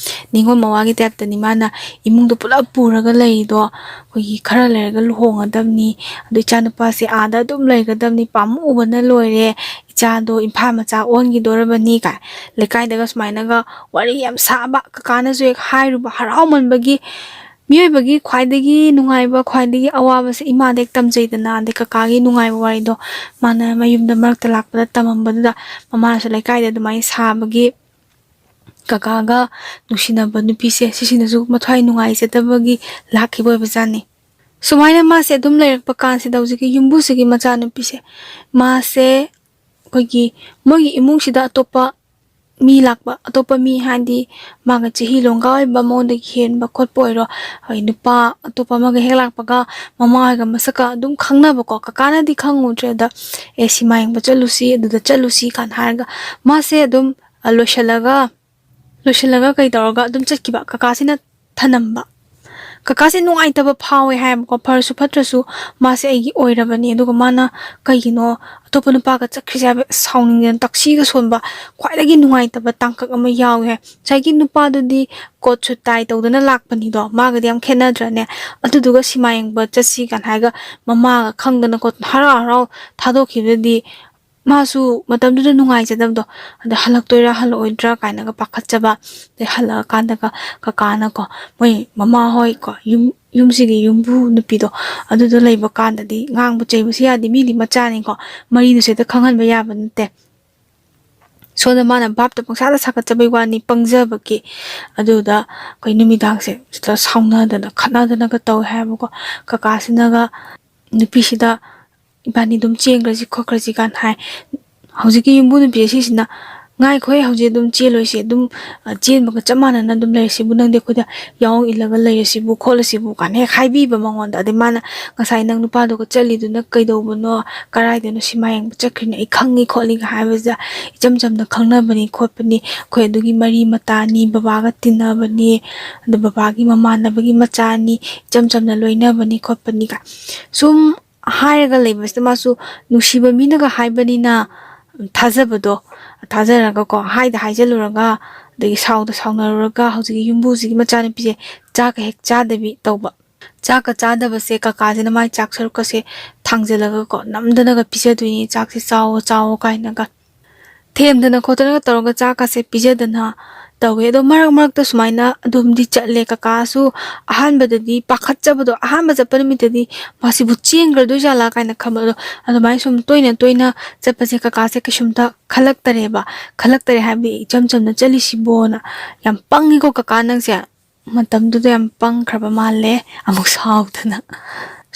ꯅꯤꯉꯣꯜ ꯃꯋꯥꯒꯤ ꯇꯥꯏꯞꯇꯅꯤ ꯃꯥꯅ ꯏꯃꯨꯡꯗꯣ ꯄꯨꯂꯞ ꯄꯨꯔꯒ ꯂꯩꯔꯤꯗꯣ꯫ ꯑꯩꯈꯣꯏꯒꯤ ꯈꯔ ꯂꯩꯔꯒ ꯂꯨꯍꯣꯡꯉꯗꯕꯅꯤ, ꯑꯗꯨ ꯏꯆꯥꯅꯨꯄꯥꯁꯦ ꯑꯥꯗ ꯑꯗꯨꯝ ꯂꯩꯒꯗꯕꯅꯤ, ꯄꯥꯝꯃꯨꯕꯅ ꯂꯣꯏꯔꯦ, ꯏꯆꯥꯗꯣ ꯏꯝꯐꯥꯜ ꯃꯆꯥ ꯑꯣꯟꯈꯤꯗꯣꯔꯕꯅꯤ ꯀꯥꯏ ꯂꯩꯀꯥꯏꯗꯒ ꯁꯨꯃꯥꯏꯅꯒ ꯋꯥꯔꯤ ꯌꯥꯝ ꯁꯥꯕ꯫ ꯀꯀꯥꯅꯁꯨ ꯍꯦꯛ ꯍꯥꯏꯔꯨꯕ, ꯍꯔꯥꯎꯃꯟꯕꯒꯤ ꯃꯤꯑꯣꯏꯕꯒꯤ ꯈ꯭ꯋꯥꯏꯗꯒꯤ ꯅꯨꯡꯉꯥꯏꯕ, ꯈ꯭ꯋꯥꯏꯗꯒꯤ ꯑꯋꯥꯕꯁꯦ ꯏꯃꯥꯗ ꯍꯦꯛ ꯇꯝꯖꯩꯗꯅ꯫ ꯑꯗꯩ ꯀꯀꯥꯒꯤ ꯅꯨꯡꯉꯥꯏꯕ ꯋꯥꯔꯤꯗꯣ ꯃꯥꯅ ꯃꯌꯨꯝꯗ ꯃꯔꯛꯇ ꯂꯥꯛꯄꯗ ꯇꯝꯃꯝꯕꯗꯨꯗ ꯃꯃꯥꯅꯁꯨ ꯂꯩꯀꯥꯏꯗ ꯑꯗꯨꯃꯥꯏꯅ ꯁꯥꯕꯒꯤ ꯀꯀꯥꯒ ꯅꯨꯡꯁꯤꯅꯕ ꯅꯨꯄꯤꯁꯦ ꯁꯤꯁꯤꯅꯁꯨ ꯃꯊ꯭ꯋꯥꯏ ꯅꯨꯡꯉꯥꯏꯖꯗꯕꯒꯤ ꯂꯥꯛꯈꯤꯕ ꯑꯣꯏꯕꯖꯥꯠꯅꯤ꯫ ꯁꯨꯃꯥꯏꯅ ꯃꯥꯁꯦ ꯑꯗꯨꯝ ꯂꯩꯔꯛꯄ ꯀꯥꯟꯁꯤꯗ ꯍꯧꯖꯤꯛꯀꯤ ꯌꯨꯝꯕꯨꯁꯤꯒꯤ ꯃꯆꯥꯅꯨꯄꯤꯁꯦ, ꯃꯥꯁꯦ ꯑꯩꯈꯣꯏꯒꯤ ꯃꯣꯏꯒꯤ ꯏꯃꯨꯡꯁꯤꯗ ꯑꯇꯣꯞꯄ ꯃꯤ ꯂꯥꯛꯄ, ꯑꯇꯣꯞꯄ ꯃꯤ ꯍꯥꯏꯗꯤ ꯃꯥꯒ ꯆꯍꯤ ꯂꯣꯡꯒ ꯑꯣꯏꯕ, ꯃꯉꯣꯟꯗꯒꯤ ꯍꯦꯟꯕ ꯈꯣꯠꯄ ꯑꯣꯏꯔꯣ, ꯑꯩꯈꯣꯏ ꯅꯨꯄꯥ ꯑꯇꯣꯞꯄ ꯑꯃꯒ ꯍꯦꯛ ꯂꯥꯛꯄꯒ ꯃꯃꯥ ꯍꯣꯏꯒ ꯃꯁꯛꯀ ꯑꯗꯨꯝ ꯈꯪꯅꯕꯀꯣ꯫ ꯀꯀꯥꯅꯗꯤ ꯈꯪꯉꯨꯗ꯭ꯔꯦ꯫ ꯑꯗ "ꯑꯦ, ꯁꯤꯃꯥ ꯌꯦꯡꯕ ꯆꯠꯂꯨꯁꯤ, ꯑꯗꯨꯗ ꯆꯠꯂꯨꯁꯤ" ꯀꯥꯏꯅ ꯍꯥꯏꯔꯒ ꯃꯥꯁꯦ ꯑꯗꯨꯝ, ꯑ, ꯂꯣꯏꯁꯤꯜꯂꯒ, ꯂꯣꯏꯁꯤꯜꯂꯒ ꯀꯩ ꯇꯧꯔꯒ ꯑꯗꯨꯝ ꯆꯠꯈꯤꯕ꯫ ꯀꯀꯥꯁꯤꯅ ꯊꯅꯝꯕ꯫ ꯀꯀꯥꯁꯦ ꯅꯨꯡꯉꯥꯏꯇꯕ ꯐꯥꯎꯋꯦ ꯍꯥꯏꯌꯦꯕꯀꯣ, ꯐꯔꯁꯨ ꯐꯠꯇ꯭ꯔꯁꯨ ꯃꯥꯁꯦ ꯑꯩꯒꯤ ꯑꯣꯏꯔꯕꯅꯤ꯫ ꯑꯗꯨꯒ ꯃꯥꯅ ꯀꯩꯒꯤꯅꯣ ꯑꯇꯣꯞꯄ ꯅꯨꯄꯥꯒ ꯆꯠꯈ꯭ꯔꯤꯁꯦ ꯍꯥꯏꯕ ꯁꯥꯎꯅꯤꯡꯗꯅ ꯇꯛꯁꯤꯒ ꯁꯣꯟꯕ, ꯈ꯭ꯋꯥꯏꯗꯒꯤ ꯅꯨꯡꯉꯥꯏꯇꯕ ꯇꯥꯡꯀꯛ ꯑꯃ ꯌꯥꯎꯋꯦ ꯍꯥꯏ꯫ ꯉꯁꯥꯏꯒꯤ ꯅꯨꯄꯥꯗꯨꯗꯤ ꯀꯣꯠ ꯁꯨꯠ ꯇꯥꯏ ꯇꯧꯗꯅ ꯂꯥꯛꯄꯅꯤꯗꯣ, ꯃꯥꯒꯗꯤ ꯌꯥꯝ ꯈꯦꯠꯅꯗ꯭ꯔꯅꯦ? ꯑꯗꯨꯗꯨꯒ ꯁꯤꯃꯥ ꯌꯦꯡꯕ ꯆꯠꯁꯤ ꯀꯥꯏꯅ ꯍꯥꯏꯔꯒ ꯃꯃꯥꯒ ꯈꯪꯗꯅ ꯈꯣꯠꯇꯅ ꯍꯔꯥꯎ ꯍꯔꯥꯎ ꯊꯥꯗꯣꯛꯈꯤꯕꯗꯨꯗꯤ ꯃꯥꯁꯨ ꯃꯇꯝꯗꯨꯗ ꯅꯨꯡꯉꯥꯏꯖꯗꯕꯗꯣ, ꯑꯗ ꯍꯜꯂꯛꯇꯣꯏꯔꯥ ꯍꯜꯂꯛꯑꯣꯏꯗ꯭ꯔꯥ ꯀꯥꯏꯅꯒ ꯄꯥꯈꯠꯆꯕ꯫ ꯑꯗꯩ ꯍꯜꯂꯛꯑꯀꯥꯟꯗꯒ ꯀꯀꯥꯅꯀꯣ, ꯃꯣꯏ ꯃꯃꯥ ꯍꯣꯏ ꯀꯣ, ꯌꯨꯝ, ꯌꯨꯝꯁꯤꯒꯤ ꯌꯨꯝꯕꯨ ꯅꯨꯄꯤꯗꯣ, ꯑꯗꯨꯗꯣ ꯂꯩꯕ ꯀꯥꯟꯗꯗꯤ ꯉꯥꯡꯕ ꯆꯩꯕꯁꯨ ꯌꯥꯗꯦ, ꯃꯤꯗꯤ ꯃꯆꯥꯅꯤꯀꯣ, ꯃꯔꯤꯗꯨꯁꯨ ꯍꯦꯛꯇ ꯈꯪꯍꯟꯕ ꯌꯥꯕ ꯅꯠꯇꯦ꯫ ꯁꯣꯝꯗ ꯃꯥꯅ ꯚꯥꯞꯇ ꯄꯪꯁꯥꯗ ꯁꯥꯒꯠꯆꯕꯩ ꯋꯥꯅꯤ, ꯄꯪꯖꯕꯒꯤ꯫ ꯑꯗꯨꯗ ꯑꯩꯈꯣꯏ ꯅꯨꯃꯤꯗꯥꯡꯁꯦ ꯁꯤꯗ ꯁꯥꯎꯅꯗꯅ ꯈꯠꯅꯗꯅꯒ ꯇꯧꯋꯦ ꯍꯥꯏꯕꯀꯣ꯫ ꯀꯀꯥꯁꯤꯅꯒ ꯅꯨꯄꯤꯁꯤꯗ, "ꯏꯕꯥꯅꯤ ꯑꯗꯨꯝ ꯆꯦꯟꯈ꯭ꯔꯁꯤ ꯈꯣꯠꯈ꯭ꯔꯁꯤ" ꯀꯥꯏꯅ ꯍꯥꯏ꯫ ꯍꯧꯖꯤꯛꯀꯤ ꯌꯨꯝꯕꯨ ꯅꯨꯄꯤ ꯑꯁꯤꯁꯤꯅ, "ꯉꯥꯏꯈꯣꯍꯦ, ꯍꯧꯖꯤꯛ ꯑꯗꯨꯝ ꯆꯦꯜꯂꯣꯏꯁꯦ, ꯑꯗꯨꯝ, ꯑ, ꯆꯦꯟꯕꯒ ꯆꯞ ꯃꯥꯟꯅꯅ ꯑꯗꯨꯝ ꯂꯩꯔꯁꯤꯕꯨ, ꯅꯪꯗꯤ ꯑꯩꯈꯣꯏꯗ ꯌꯥꯑꯣꯡ ꯏꯜꯂꯒ ꯂꯩꯔꯁꯤꯕꯨ ꯈꯣꯠꯂꯁꯤꯕꯨ" ꯀꯥꯏꯅ ꯍꯦꯛ ꯍꯥꯏꯕꯤꯕ ꯃꯉꯣꯟꯗ꯫ ꯑꯗꯩ ꯃꯥꯅ, "ꯉꯁꯥꯏ ꯅꯪ ꯅꯨꯄꯥꯗꯨꯒ ꯆꯠꯂꯤꯗꯨꯅ ꯀꯩꯗꯧꯕꯅꯣ? ꯀꯔꯥꯏꯗꯅꯣ ꯁꯤꯃꯥ ꯌꯦꯡꯕ ꯆꯠꯈ꯭ꯔꯤꯅ ꯑꯩ ꯈꯪꯉꯤ ꯈꯣꯠꯂꯤꯒ" ꯍꯥꯏꯕꯁꯤꯗ, "ꯏꯆꯝ ꯆꯝꯅ ꯈꯪꯅꯕꯅꯤ ꯈꯣꯠꯄꯅꯤ, ꯑꯩꯈꯣꯏ ꯑꯗꯨꯒꯤ ꯃꯔꯤ ꯃꯇꯥꯅꯤ, ꯕꯕꯥꯒ ꯇꯤꯟꯅꯕꯅꯤ, ꯑꯗꯨ ꯕꯕꯥꯒꯤ ꯃꯃꯥꯟꯅꯕꯒꯤ ꯃꯆꯥꯅꯤ, ꯏꯆꯝ ꯆꯝꯅ ꯂꯣꯏꯅꯕꯅꯤ ꯈꯣꯠꯄꯅꯤ" ꯀꯥꯏ ꯁꯨꯝ ꯍꯥꯏꯔꯒ ꯂꯩꯕꯁꯤꯗ, ꯃꯥꯁꯨ ꯅꯨꯡꯁꯤꯕ ꯃꯤꯅꯒ ꯍꯥꯏꯕꯅꯤꯅ ꯊꯥꯖꯕꯗꯣ, ꯊꯥꯖꯔꯒꯀꯣ, ꯍꯥꯏꯗ ꯍꯥꯏꯖꯜꯂꯨꯔꯒ, ꯑꯗꯒꯤ ꯁꯥꯎꯗ ꯁꯥꯎꯅꯔꯨꯔꯒ, ꯍꯧꯖꯤꯛꯀꯤ ꯌꯨꯝꯕꯨꯁꯤꯒꯤ ꯃꯆꯥꯅꯨꯄꯤꯁꯦ ꯆꯥꯛꯀ ꯍꯦꯛ ꯆꯥꯗꯕꯤ ꯇꯧꯕ꯫ ꯆꯥꯛꯀ ꯆꯥꯗꯕꯁꯦ ꯀꯀꯥꯁꯤꯅ ꯃꯥꯏ ꯆꯥꯛ ꯁꯔꯨꯛꯀꯁꯦ ꯊꯥꯡꯖꯜꯂꯒꯀꯣ, ꯅꯝꯗꯅꯒ ꯄꯤꯖꯗꯣꯏꯅꯤ, "ꯆꯥꯛꯁꯦ ꯆꯥꯎꯋꯣ, ꯆꯥꯎꯋꯣ" ꯀꯥꯏꯅꯒ꯫ ꯊꯦꯝꯗꯅ ꯈꯣꯠꯇꯅꯒ ꯇꯧꯔꯒ ꯆꯥꯛꯀꯁꯦ ꯄꯤꯖꯗꯅ ꯇꯧꯋꯦ꯫ ꯑꯗꯣ ꯃꯔꯛ ꯃꯔꯛꯇ ꯁꯨꯃꯥꯏꯅ ꯑꯗꯨꯝꯗꯤ ꯆꯠꯂꯦ꯫ ꯀꯀꯥꯁꯨ ꯑꯍꯥꯟꯕꯗꯗꯤ ꯄꯥꯈꯠꯆꯕꯗꯣ, ꯑꯍꯥꯟꯕ ꯆꯠꯄ ꯅꯨꯃꯤꯠꯇꯗꯤ ꯃꯥꯁꯤꯕꯨ ꯆꯦꯟꯈ꯭ꯔꯗꯣꯏ ꯖꯥꯠꯂꯥ ꯀꯥꯏꯅ ꯈꯟꯕꯗꯣ, ꯑꯗꯨꯃꯥꯏꯅ ꯁꯨꯝ ꯇꯣꯏꯅ ꯇꯣꯏꯅ ꯆꯠꯄꯁꯦ ꯀꯀꯥꯁꯦ ꯀꯩꯁꯨꯝꯇ ꯈꯜꯂꯛꯇꯔꯦꯕ꯫ ꯈꯜꯂꯛꯇꯔꯦ ꯍꯥꯏꯕꯗꯤ, "ꯏꯆꯝ ꯆꯝꯅ ꯆꯠꯂꯤꯁꯤꯕꯣꯅ, ꯌꯥꯝ ꯄꯪꯉꯤꯀꯣ ꯀꯀꯥ ꯅꯪꯁꯦ"꯫ ꯃꯇꯝꯗꯨꯗ ꯌꯥꯝ ꯄꯪꯈ꯭ꯔꯕ ꯃꯥꯜꯂꯦ, ꯑꯃꯨꯛ ꯁꯥꯎꯗꯅ꯫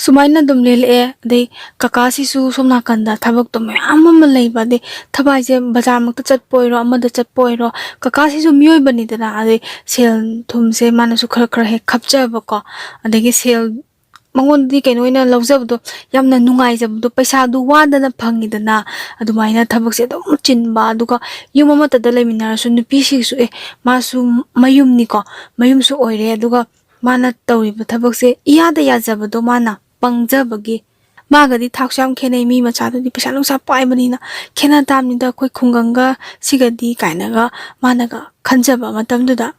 ꯁꯨꯃꯥꯏꯅ ꯑꯗꯨꯝ ꯂꯦꯜꯂꯛꯑꯦ꯫ ꯑꯗꯩ ꯀꯀꯥꯁꯤꯁꯨ ꯁꯣꯝ ꯅꯥꯀꯟꯗ ꯊꯕꯛꯇꯣ ꯃꯌꯥꯝ ꯑꯃ ꯂꯩꯕ, ꯑꯗꯩ ꯊꯕꯛ ꯍꯥꯏꯁꯦ ꯕꯖꯥꯔꯃꯛꯇ ꯆꯠꯄ ꯑꯣꯏꯔꯣ, ꯑꯃꯗ ꯆꯠꯄ ꯑꯣꯏꯔꯣ, ꯀꯀꯥꯁꯤꯁꯨ ꯃꯤꯑꯣꯏꯕꯅꯤꯗꯅ, ꯑꯗꯩ ꯁꯦꯜ ꯊꯨꯝꯁꯦ ꯃꯥꯅꯁꯨ ꯈꯔ ꯈꯔ ꯍꯦꯛ ꯈꯞꯆꯕꯀꯣ, ꯑꯗꯒꯤ ꯁꯦꯜ ꯃꯉꯣꯟꯗꯗꯤ ꯀꯩꯅꯣ ꯑꯣꯏꯅ ꯂꯧꯖꯕꯗꯣ, ꯌꯥꯝꯅ ꯅꯨꯡꯉꯥꯏꯖꯕꯗꯣ, ꯄꯩꯁꯥꯗꯨ ꯋꯥꯗꯅ ꯐꯪꯉꯤꯗꯅ, ꯑꯗꯨꯃꯥꯏꯅ ꯊꯕꯛꯁꯦ ꯑꯗꯨꯝ ꯆꯤꯟꯕ꯫ ꯑꯗꯨꯒ ꯌꯨꯝ ꯑꯃꯠꯇꯗ ꯂꯩꯃꯤꯟꯅꯔꯁꯨ ꯅꯨꯄꯤꯁꯤꯁꯨ, ꯑꯦ, ꯃꯥꯁꯨ ꯃꯌꯨꯝꯅꯤꯀꯣ, ꯃꯌꯨꯝꯁꯨ ꯑꯣꯏꯔꯦ, ꯑꯗꯨꯒ ꯃꯥꯅ ꯇꯧꯔꯤꯕ ꯊꯕꯛꯁꯦ ꯏꯌꯥꯗ ꯌꯥꯖꯕꯗꯣ, ꯃꯥꯅ ꯄꯪꯖꯕꯒꯤ꯫ ꯃꯥꯒꯗꯤ ꯊꯥꯛꯁꯨ ꯌꯥꯝ ꯈꯦꯠꯅꯩ, ꯃꯤ ꯃꯆꯥꯗꯨꯗꯤ ꯄꯩꯁꯥ ꯅꯨꯡꯁꯥ ꯄꯥꯏꯕꯅꯤꯅ ꯈꯦꯠꯅ ꯇꯥꯕꯅꯤꯗ, ꯑꯩꯈꯣꯏ ꯈꯨꯡꯒꯪꯒ ꯁꯤꯒꯗꯤ ꯀꯥꯏꯅꯒ ꯃꯥꯅꯒ ꯈꯟꯖꯕ ꯃꯇꯝꯗꯨꯗ꯫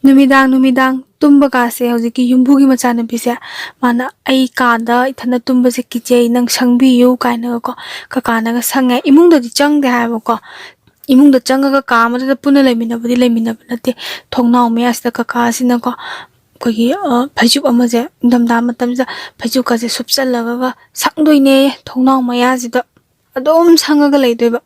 ꯅꯨꯃꯤꯗꯥꯡ ꯅꯨꯃꯤꯗꯥꯡ ꯇꯨꯝꯕ ꯀꯥꯁꯦ ꯍꯧꯖꯤꯛꯀꯤ ꯌꯨꯝꯕꯨꯒꯤ ꯃꯆꯥꯅꯨꯄꯤꯁꯦ, ꯃꯥꯅ "ꯑꯩ ꯀꯥꯗ ꯏꯊꯟꯗ ꯇꯨꯝꯕꯁꯦ ꯀꯤꯖꯩ, ꯅꯪ ꯁꯪꯕꯤꯌꯨ" ꯀꯥꯏꯅꯒꯀꯣ, ꯀꯀꯥꯅꯒ ꯁꯪꯉꯦ꯫ ꯏꯃꯨꯡꯗꯗꯤ ꯆꯪꯗꯦ ꯍꯥꯏꯕꯀꯣ꯫ ꯏꯃꯨꯡꯗ ꯆꯪꯉꯒ ꯀꯥ ꯑꯃꯗꯨꯗ ꯄꯨꯟꯅ ꯂꯩꯃꯤꯟꯅꯕꯗꯤ ꯂꯩꯃꯤꯟꯅꯕ ꯅꯠꯇꯦ꯫ ꯊꯣꯡꯅꯥꯎ ꯃꯌꯥꯁꯤꯗ ꯀꯀꯥꯁꯤꯅꯀꯣ, ꯑꯩꯈꯣꯏꯒꯤ, ꯑ, ꯐꯩꯖꯨꯞ ꯑꯃꯁꯦ, ꯏꯪꯊꯝꯊꯥ ꯃꯇꯝꯁꯤꯗ ꯐꯩꯖꯨꯞꯀꯁꯦ ꯁꯨꯞꯆꯜꯂꯒ ꯁꯪꯗꯣꯏꯅꯦ ꯊꯣꯡꯅꯥꯎ ꯃꯌꯥꯁꯤꯗ꯫ ꯑꯗꯨꯝ ꯁꯪꯉꯒ ꯂꯩꯗꯣꯏꯕ꯫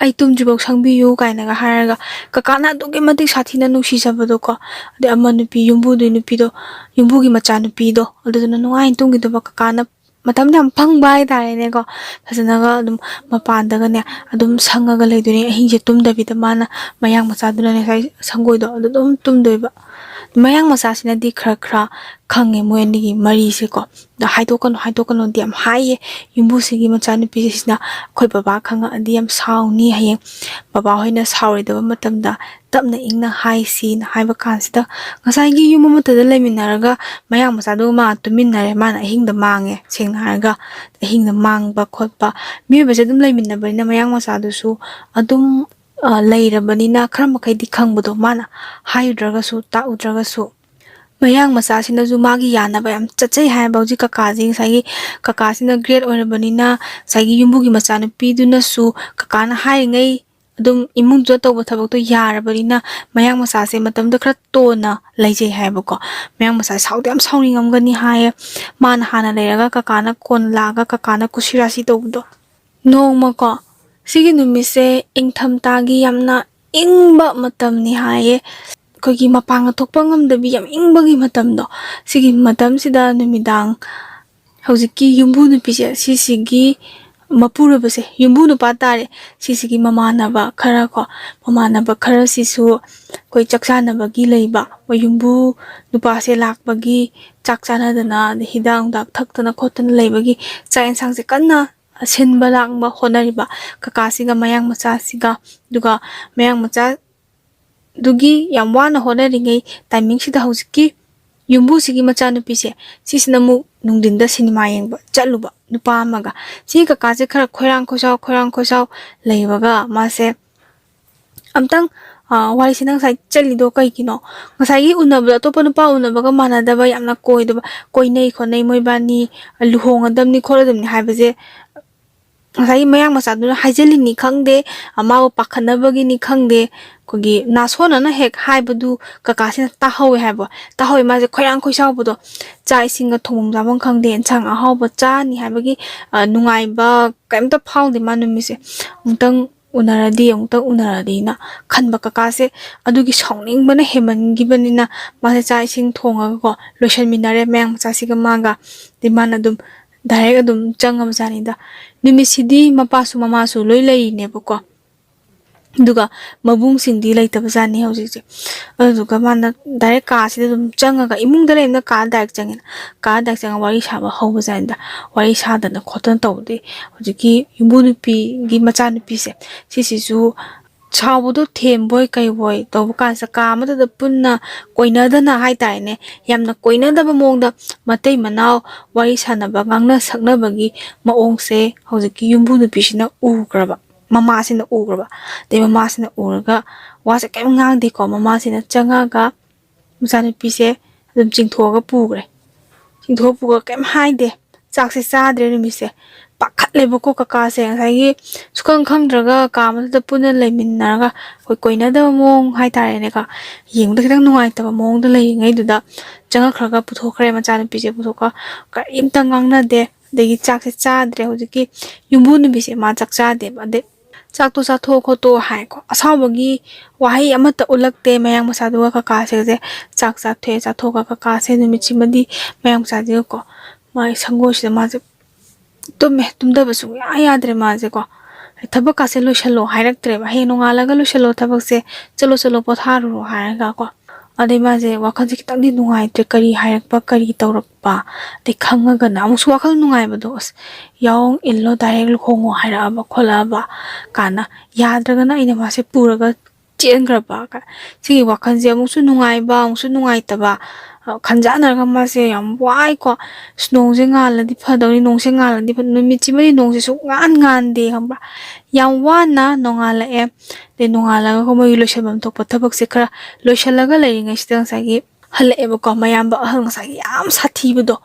"ꯑꯩ ꯇꯨꯝꯗ꯭ꯔꯤꯐꯥꯎ ꯁꯪꯕꯤꯌꯨ" ꯀꯥꯏꯅꯒ ꯍꯥꯏꯔꯒ, ꯀꯀꯥꯅ ꯑꯗꯨꯛꯀꯤ ꯃꯇꯤꯛ ꯁꯥꯊꯤꯅ ꯅꯨꯡꯁꯤꯖꯕꯗꯣꯀꯣ꯫ ꯑꯗꯩ ꯑꯃ ꯅꯨꯄꯤ, ꯌꯨꯝꯕꯨꯗꯨꯒꯤ ꯅꯨꯄꯤꯗꯣ, ꯌꯨꯝꯕꯨꯒꯤ ꯃꯆꯥꯅꯨꯄꯤꯗꯣ, ꯑꯗꯨꯗꯨꯅ ꯅꯨꯡꯉꯥꯏꯅ ꯇꯨꯝꯈꯤꯗꯕ꯫ ꯀꯀꯥꯅ ꯃꯇꯝꯗ ꯌꯥꯝ ꯐꯪꯕ ꯍꯥꯏꯇꯥꯔꯦꯅꯦꯀꯣ꯫ ꯐꯖꯅꯒ ꯑꯗꯨꯝ ꯃꯄꯥꯟꯗꯒꯅꯦ, ꯑꯗꯨꯝ ꯁꯪꯉꯒ ꯂꯩꯗꯣꯏꯅꯦ꯫ ꯑꯍꯤꯡꯁꯦ ꯇꯨꯝꯗꯕꯤꯗ ꯃꯥꯅ, ꯃꯌꯥꯡ ꯃꯆꯥꯗꯨꯅꯅꯦ ꯉꯁꯥꯏ ꯁꯪꯒꯣꯏꯗꯣ ꯑꯗꯨ ꯑꯗꯨꯝ ꯇꯨꯝꯗꯣꯏꯕ꯫ ꯃꯌꯥꯡ ꯃꯆꯥꯁꯤꯅꯗꯤ ꯈꯔ ꯈꯔ ꯈꯪꯉꯦ ꯃꯣꯏ ꯑꯅꯤꯒꯤ ꯃꯔꯤꯁꯦꯀꯣ꯫ ꯑꯗ "ꯍꯥꯏꯗꯣꯛꯀꯅꯨ, ꯍꯥꯏꯗꯣꯛꯀꯅꯨꯗꯤ ꯌꯥꯝ ꯍꯥꯏꯌꯦ ꯌꯨꯝꯕꯨꯁꯤꯒꯤ ꯃꯆꯥꯅꯨꯄꯤꯁꯤꯅ꯫ ꯑꯩꯈꯣꯏ ꯕꯕꯥ ꯈꯪꯉꯛꯑꯗꯤ ꯌꯥꯝ ꯁꯥꯎꯅꯤ꯫ ꯍꯌꯦꯡ ꯕꯕꯥ ꯍꯣꯏꯅ ꯁꯥꯎꯔꯣꯏꯗꯕ ꯃꯇꯝꯗ ꯇꯞꯅ ꯏꯪꯅ ꯍꯥꯏꯁꯤꯅ" ꯍꯥꯏꯕ ꯀꯥꯟꯁꯤꯗ, ꯉꯁꯥꯏꯒꯤ ꯌꯨꯝ ꯑꯃꯠꯇꯗ ꯂꯩꯃꯤꯟꯅꯔꯒ ꯃꯌꯥꯡ ꯃꯆꯥꯗꯨꯒ ꯃꯥ ꯇꯨꯃꯤꯟꯅꯔꯦ꯫ ꯃꯥꯅ ꯑꯍꯤꯡꯗ ꯃꯥꯡꯉꯦ, ꯁꯦꯡꯅ ꯍꯥꯏꯔꯒ꯫ ꯑꯍꯤꯡꯗ ꯃꯥꯡꯕ ꯈꯣꯠꯄ, ꯃꯤꯑꯣꯏꯕꯁꯦ ꯑꯗꯨꯝ ꯂꯩꯃꯤꯟꯅꯕꯅꯤꯅ ꯃꯌꯥꯡ ꯃꯆꯥꯗꯨꯁꯨ ꯑꯗꯨꯝ, ꯑ, ꯂꯩꯔꯕꯅꯤꯅ ꯈꯔ ꯃꯈꯩꯗꯤ ꯈꯪꯕꯗꯣ, ꯃꯥꯅ ꯍꯥꯏꯔꯨꯗ꯭ꯔꯒꯁꯨ, ꯇꯥꯛꯎꯗ꯭ꯔꯒꯁꯨ꯫ ꯃꯌꯥꯡ ꯃꯆꯥꯁꯤꯅꯁꯨ ꯃꯥꯒꯤ ꯌꯥꯅꯕ ꯌꯥꯝ ꯆꯠꯆꯩ ꯍꯥꯏꯕ꯫ ꯍꯧꯖꯤꯛ ꯀꯀꯥꯁꯤ, ꯉꯁꯥꯏꯒꯤ ꯀꯀꯥꯁꯤꯅ ꯒ꯭ꯔꯦꯠ ꯑꯣꯏꯔꯕꯅꯤꯅ, ꯉꯁꯥꯏꯒꯤ ꯌꯨꯝꯕꯨꯒꯤ ꯃꯆꯥꯅꯨꯄꯤꯗꯨꯅꯁꯨ ꯀꯀꯥꯅ ꯍꯥꯏꯔꯤꯉꯩ ꯑꯗꯨꯝ ꯏꯃꯨꯡꯗꯨꯗ ꯇꯧꯕ ꯊꯕꯛꯇꯣ ꯌꯥꯔꯕꯅꯤꯅ, ꯃꯌꯥꯡ ꯃꯆꯥꯁꯦ ꯃꯇꯝꯗ ꯈꯔ ꯇꯣꯟꯅ ꯂꯩꯖꯩ ꯍꯥꯏꯕꯀꯣ꯫ ꯃꯌꯥꯡ ꯃꯆꯥꯁꯦ ꯁꯥꯎꯗꯤ ꯌꯥꯝ ꯁꯥꯎꯅꯤꯡꯉꯝꯒꯅꯤ ꯍꯥꯏꯌꯦ꯫ ꯃꯥꯅ ꯍꯥꯟꯅ ꯂꯩꯔꯒ ꯀꯀꯥꯅ ꯀꯣꯟꯅ ꯂꯥꯛꯑꯒ ꯀꯀꯥꯅ ꯀꯨꯁꯤꯔꯥꯁꯤ ꯇꯧꯕꯗꯣ꯫ ꯅꯣꯡꯃꯀꯣ, ꯁꯤꯒꯤ ꯅꯨꯃꯤꯠꯁꯦ ꯏꯪꯊꯝꯊꯥꯒꯤ ꯌꯥꯝꯅ ꯏꯪꯕ ꯃꯇꯝꯅꯤ ꯍꯥꯏꯌꯦ꯫ ꯑꯩꯈꯣꯏꯒꯤ ꯃꯄꯥꯡꯒ ꯊꯣꯛꯄ ꯉꯝꯗꯕꯤ ꯌꯥꯝ ꯏꯪꯕꯒꯤ ꯃꯇꯝꯗꯣ, ꯁꯤꯒꯤ ꯃꯇꯝꯁꯤꯗ ꯅꯨꯃꯤꯗꯥꯡ ꯍꯧꯖꯤꯛꯀꯤ ꯌꯨꯝꯕꯨ ꯅꯨꯄꯤꯁꯦ, ꯁꯤꯁꯤꯒꯤ ꯃꯄꯨꯔꯣꯏꯕꯁꯦ, ꯌꯨꯝꯕꯨ ꯅꯨꯄꯥ ꯇꯥꯔꯦ, ꯁꯤꯁꯤꯒꯤ ꯃꯃꯥꯟꯅꯕ ꯈꯔ ꯀꯣ, ꯃꯃꯥꯟꯅꯕ ꯈꯔꯁꯤꯁꯨ ꯑꯩꯈꯣꯏ ꯆꯥꯛ ꯆꯥꯅꯕꯒꯤ ꯂꯩꯕ, ꯃꯣꯏ ꯌꯨꯝꯕꯨ ꯅꯨꯄꯥꯁꯦ ꯂꯥꯛꯄꯒꯤ ꯆꯥꯛ ꯆꯥꯅꯗꯅ, ꯑꯗꯩ ꯍꯤꯗꯥꯛ ꯅꯨꯡꯗꯥꯛ ꯊꯛꯇꯅ ꯈꯣꯠꯇꯅ ꯂꯩꯕꯒꯤ ꯆꯥꯛ ꯌꯦꯟꯁꯥꯡꯁꯦ ꯀꯟꯅ ꯁꯤꯟꯕ ꯂꯥꯡꯕ ꯍꯣꯠꯅꯔꯤꯕ ꯀꯀꯥꯁꯤꯒ ꯃꯌꯥꯡ ꯃꯆꯥꯁꯤꯒ꯫ ꯑꯗꯨꯒ ꯃꯌꯥꯡ ꯃꯆꯥ ꯑꯗꯨꯒꯤ ꯌꯥꯝ ꯋꯥꯅ ꯍꯣꯠꯅꯔꯤꯉꯩ ꯇꯥꯏꯃꯤꯡꯁꯤꯗ ꯍꯧꯖꯤꯛꯀꯤ ꯌꯨꯝꯕꯨꯁꯤꯒꯤ ꯃꯆꯥꯅꯨꯄꯤꯁꯦ, ꯁꯤꯁꯤꯅ ꯑꯃꯨꯛ ꯅꯨꯡꯊꯤꯟꯗ ꯁꯤꯅꯦꯃꯥ ꯌꯦꯡꯕ ꯆꯠꯂꯨꯕ ꯅꯨꯄꯥ ꯑꯃꯒ꯫ ꯁꯤ ꯀꯀꯥꯁꯦ ꯈꯔ ꯈꯣꯏꯔꯥꯡ ꯈꯣꯏꯁꯥꯎ, ꯈꯣꯏꯔꯥꯡ ꯈꯣꯏꯁꯥꯎ ꯂꯩꯕꯒ ꯃꯥꯁꯦ ꯑꯝꯇꯪ, ꯑꯥ, ꯋꯥꯔꯤꯁꯦ ꯅꯪ ꯉꯁꯥꯏ ꯆꯠꯂꯤꯗꯣ ꯀꯩꯒꯤꯅꯣ? ꯉꯁꯥꯏꯒꯤ ꯎꯅꯕꯗꯣ ꯑꯇꯣꯞꯄ ꯅꯨꯄꯥ ꯎꯅꯕꯒ ꯃꯥꯟꯅꯗꯕ, ꯌꯥꯝꯅ ꯀꯣꯏꯗꯕ, ꯀꯣꯏꯅꯩ ꯈꯣꯠꯅꯩ ꯃꯣꯏꯕꯥꯅꯤ, ꯂꯨꯍꯣꯡꯒꯗꯕꯅꯤ ꯈꯣꯠꯂꯗꯕꯅꯤ ꯍꯥꯏꯕꯁꯦ ꯉꯁꯥꯏꯒꯤ ꯃꯌꯥꯡ ꯃꯆꯥꯗꯨꯅ ꯍꯥꯏꯖꯤꯜꯂꯤꯅꯤ ꯈꯪꯗꯦ, ꯃꯥꯕꯨ ꯄꯥꯈꯠꯅꯕꯒꯤꯅꯤ ꯈꯪꯗꯦ, ꯑꯩꯈꯣꯏꯒꯤ ꯅꯥꯁꯣꯟꯅꯅ ꯍꯦꯛ ꯍꯥꯏꯕꯗꯨ ꯀꯀꯥꯁꯤꯅ ꯇꯥꯍꯧꯋꯦ ꯍꯥꯏꯕ꯫ ꯇꯥꯍꯧꯋꯦ, ꯃꯥꯁꯦ ꯈꯣꯏꯔꯥꯡ ꯈꯣꯏꯁꯥꯎꯕꯗꯣ, ꯆꯥꯛ ꯏꯁꯤꯡꯒ ꯊꯣꯡꯐꯝ ꯆꯥꯐꯝ ꯈꯪꯗꯦ, ꯏꯟꯁꯥꯡ ꯑꯍꯥꯎꯕ ꯆꯥꯅꯤ ꯍꯥꯏꯕꯒꯤ, ꯑ, ꯅꯨꯡꯉꯥꯏꯕ ꯀꯩꯝꯇ ꯐꯥꯎꯗꯦ ꯃꯥ ꯅꯨꯃꯤꯠꯁꯦ꯫ ꯑꯃꯨꯛꯇꯪ ꯎꯅꯔꯗꯤ, ꯑꯃꯨꯛꯇꯪ ꯎꯅꯔꯗꯤꯅ ꯈꯟꯕ ꯀꯀꯥꯁꯦ꯫ ꯑꯗꯨꯒꯤ ꯁꯥꯎꯅꯤꯡꯕꯅ ꯍꯦꯟꯃꯟꯈꯤꯕꯅꯤꯅ ꯃꯥꯁꯦ ꯆꯥꯛ ꯏꯁꯤꯡ ꯊꯣꯡꯉꯒꯀꯣ ꯂꯣꯏꯁꯟꯃꯤꯟꯅꯔꯦ ꯃꯌꯥꯡ ꯃꯆꯥꯁꯤꯒ ꯃꯥꯒ꯫ ꯑꯗꯩ ꯃꯥꯅ ꯑꯗꯨꯝ ꯗꯥꯏꯔꯦꯛ ꯑꯗꯨꯝ ꯆꯪꯉꯕꯖꯥꯠꯅꯤꯗ꯫ ꯅꯨꯃꯤꯠꯁꯤꯗꯤ ꯃꯄꯥꯁꯨ ꯃꯃꯥꯁꯨ ꯂꯣꯏ ꯂꯩꯔꯤꯅꯦꯕꯀꯣ꯫ ꯑꯗꯨꯒ ꯃꯕꯨꯡꯁꯤꯡꯗꯤ ꯂꯩꯇꯕꯖꯥꯠꯅꯤ ꯍꯧꯖꯤꯛꯁꯦ꯫ ꯑꯗꯨꯗꯨꯒ ꯃꯥꯅ ꯗꯥꯏꯔꯦꯛ ꯀꯥꯁꯤꯗ ꯑꯗꯨꯝ ꯆꯪꯉꯒ, ꯏꯃꯨꯡꯗ ꯂꯩꯕꯅ ꯀꯥ ꯗꯥꯏꯔꯦꯛ ꯆꯪꯉꯦꯅ, ꯀꯥ ꯗꯥꯏꯔꯦꯛ ꯆꯪꯉꯒ ꯋꯥꯔꯤ ꯁꯥꯕ ꯍꯧꯕꯖꯥꯠꯅꯤꯗ꯫ ꯋꯥꯔꯤ ꯁꯥꯗꯅ ꯈꯣꯠꯇꯅ ꯇꯧꯕꯗꯤ ꯍꯧꯖꯤꯛꯀꯤ ꯌꯨꯝꯕꯨ ꯅꯨꯄꯤꯒꯤ ꯃꯆꯥꯅꯨꯄꯤꯁꯦ, ꯁꯤꯁꯤꯁꯨ ꯁꯥꯎꯕꯗꯣ ꯊꯦꯝꯕꯣꯏ ꯀꯩꯕꯣꯏ ꯇꯧꯕ ꯀꯥꯟꯁꯤꯗ ꯀꯥ ꯑꯃꯗꯨꯗ ꯄꯨꯟꯅ ꯀꯣꯏꯅꯗꯅ ꯍꯥꯏꯇꯥꯔꯦꯅꯦ, ꯌꯥꯝꯅ ꯀꯣꯏꯅꯗꯕ ꯃꯑꯣꯡꯗ ꯃꯇꯩ ꯃꯅꯥꯎ ꯋꯥꯔꯤ ꯁꯥꯟꯅꯕ, ꯉꯥꯡꯅ ꯁꯛꯅꯕꯒꯤ ꯃꯑꯣꯡꯁꯦ ꯍꯧꯖꯤꯛꯀꯤ ꯌꯨꯝꯕꯨ ꯅꯨꯄꯤꯁꯤꯅ ꯎꯈ꯭ꯔꯕ, ꯃꯃꯥꯁꯤꯅ ꯎꯈ꯭ꯔꯕ꯫ ꯑꯗꯩ ꯃꯃꯥꯁꯤꯅ ꯎꯔꯒ ꯋꯥꯁꯦ ꯀꯩꯝ ꯉꯥꯡꯗꯦꯀꯣ꯫ ꯃꯃꯥꯁꯤꯅ ꯆꯪꯉꯒ ꯃꯆꯥꯅꯨꯄꯤꯁꯦ ꯑꯗꯨꯝ ꯆꯤꯡꯊꯣꯛꯑꯒ ꯄꯨꯈ꯭ꯔꯦ꯫ ꯆꯤꯡꯊꯣꯛꯑ ꯄꯨꯈ꯭ꯔꯒ ꯀꯩꯝ ꯍꯥꯏꯗꯦ꯫ ꯆꯥꯛꯁꯦ ꯆꯥꯗ꯭ꯔꯦ ꯅꯨꯃꯤꯠꯁꯦ꯫ ꯄꯥꯈꯠꯂꯦꯕꯀꯣ ꯀꯀꯥꯁꯦ, ꯉꯁꯥꯏꯒꯤ ꯁꯨꯈꯪ ꯈꯪꯗ꯭ꯔꯒ ꯀꯥ ꯑꯃꯗꯨꯗ ꯄꯨꯟꯅ ꯂꯩꯃꯤꯟꯅꯔꯒ ꯑꯩꯈꯣꯏ ꯀꯣꯏꯅꯗꯕ ꯃꯑꯣꯡ ꯍꯥꯏꯇꯥꯔꯦꯅꯦꯀꯣ, ꯌꯦꯡꯕꯗ ꯈꯤꯇꯪ ꯅꯨꯡꯉꯥꯏꯇꯕ ꯃꯑꯣꯡꯗ ꯂꯩꯔꯤꯉꯩꯗꯨꯗ ꯆꯪꯉꯛꯈ꯭ꯔꯒ ꯄꯨꯊꯣꯛꯈ꯭ꯔꯦ ꯃꯆꯥꯅꯨꯄꯤꯁꯦ꯫ ꯄꯨꯊꯣꯛꯈ꯭ꯔ ꯀꯔꯤꯝꯇ ꯉꯥꯡꯅꯗꯦ꯫ ꯑꯗꯒꯤ ꯆꯥꯛꯁꯦ ꯆꯥꯗ꯭ꯔꯦ꯫ ꯍꯧꯖꯤꯛꯀꯤ ꯌꯨꯝꯕꯨ ꯅꯨꯄꯤꯁꯦ ꯃꯥ ꯆꯥꯛ ꯆꯥꯗꯦꯕ꯫ ꯑꯗꯩ ꯆꯥꯛꯇꯣ ꯆꯥꯊꯣꯛꯑꯣ ꯈꯣꯠꯇꯣꯛꯑꯣ ꯍꯥꯏꯀꯣ꯫ ꯑꯁꯥꯎꯕꯒꯤ ꯋꯥꯍꯩ ꯑꯃꯠꯇ ꯎꯠꯂꯛꯇꯦ ꯃꯌꯥꯡ ꯃꯆꯥꯗꯨꯒ ꯀꯀꯥꯁꯦ꯫ ꯆꯥꯛ ꯆꯥꯊꯣꯛꯑꯦ꯫ ꯆꯥꯊꯣꯛꯑꯒ ꯀꯀꯥꯁꯦ ꯅꯨꯃꯤꯠꯁꯤꯃꯗꯤ ꯃꯌꯥꯡ ꯃꯆꯥꯁꯤꯒꯀꯣ ꯃꯥꯒꯤ ꯁꯪꯒꯣꯏꯁꯤꯗ ꯃꯥꯁꯦ ꯇꯨꯝꯃꯦ꯫ ꯇꯨꯝꯗꯕ ꯁꯨꯡꯌꯥ ꯌꯥꯗ꯭ꯔꯦ ꯃꯥꯁꯦꯀꯣ꯫ ꯊꯕꯛꯀꯥꯁꯦ ꯂꯣꯏꯁꯜꯂꯣ ꯍꯥꯏꯔꯛꯇ꯭ꯔꯦꯕ꯫ "ꯍꯌꯦꯡ ꯅꯣꯡꯉꯥꯜꯂꯒ ꯂꯣꯏꯁꯜꯂꯣ ꯊꯕꯛꯁꯦ, ꯆꯠꯂꯣ ꯆꯠꯂꯣ ꯄꯣꯊꯥꯔꯨꯔꯣ" ꯍꯥꯏꯔꯒꯀꯣ꯫ ꯑꯗꯩ ꯃꯥꯁꯦ ꯋꯥꯈꯜꯁꯦ ꯈꯤꯇꯪꯗꯤ ꯅꯨꯡꯉꯥꯏꯇ꯭ꯔꯦ, ꯀꯔꯤ ꯍꯥꯏꯔꯛꯄ, ꯀꯔꯤ ꯇꯧꯔꯛꯄ꯫ ꯑꯗꯩ ꯈꯪꯉꯒꯅ ꯑꯃꯨꯛꯁꯨ ꯋꯥꯈꯜ ꯅꯨꯡꯉꯥꯏꯕꯗꯣ, "ꯑꯁ, ꯌꯥꯑꯣꯡ ꯏꯜꯂꯣ, ꯗꯥꯏꯔꯦꯛ ꯂꯨꯍꯣꯡꯉꯣ ꯍꯥꯏꯔꯛꯑꯕ ꯈꯣꯠꯂꯛꯑꯕ" ꯀꯥꯏꯅ꯫ ꯌꯥꯗ꯭ꯔꯒꯅ ꯑꯩꯅ ꯃꯥꯁꯦ ꯄꯨꯔꯒ ꯆꯦꯟꯈ꯭ꯔꯕ꯫ ꯁꯤꯒꯤ ꯋꯥꯈꯜꯁꯦ ꯑꯃꯨꯛꯁꯨ ꯅꯨꯡꯉꯥꯏꯕ, ꯑꯃꯨꯛꯁꯨ ꯅꯨꯡꯉꯥꯏꯇꯕ, ꯈꯟꯖꯥꯟꯅꯔꯒ ꯃꯥꯁꯦ ꯌꯥꯝ ꯋꯥꯏꯀꯣ꯫ "ꯑꯁ, ꯅꯣꯡꯁꯦ ꯉꯥꯜꯂꯗꯤ ꯐꯗꯧꯅꯤ, ꯅꯣꯡꯁꯦ ꯉꯥꯜꯂꯗꯤ ꯐ-, ꯅꯨꯃꯤꯠꯁꯤꯃꯗꯤ ꯅꯣꯡꯁꯦ ꯁꯨꯛꯉꯥꯟ ꯉꯥꯟꯗꯦ", ꯈꯪꯕ꯭ꯔꯥ? ꯌꯥꯝ ꯋꯥꯅ ꯅꯣꯡꯉꯥꯜꯂꯛꯑꯦ꯫ ꯑꯗꯩ ꯅꯣꯡꯉꯥꯜꯂꯒ ꯃꯣꯏꯒꯤ ꯂꯣꯏꯁꯤꯟꯐꯝ ꯊꯣꯛꯄ ꯊꯕꯛꯁꯦ ꯈꯔ ꯂꯣꯏꯁꯤꯜꯂꯒ ꯂꯩꯔꯤꯉꯩꯁꯤꯗ ꯉꯁꯥꯏꯒꯤ ꯍꯜꯂꯛꯑꯦꯕꯀꯣ, ꯃꯌꯥꯝꯕ ꯑꯍꯜ ꯉꯁꯥꯏꯒꯤ ꯌꯥꯝ ꯁꯥꯊꯤꯕꯗꯣ,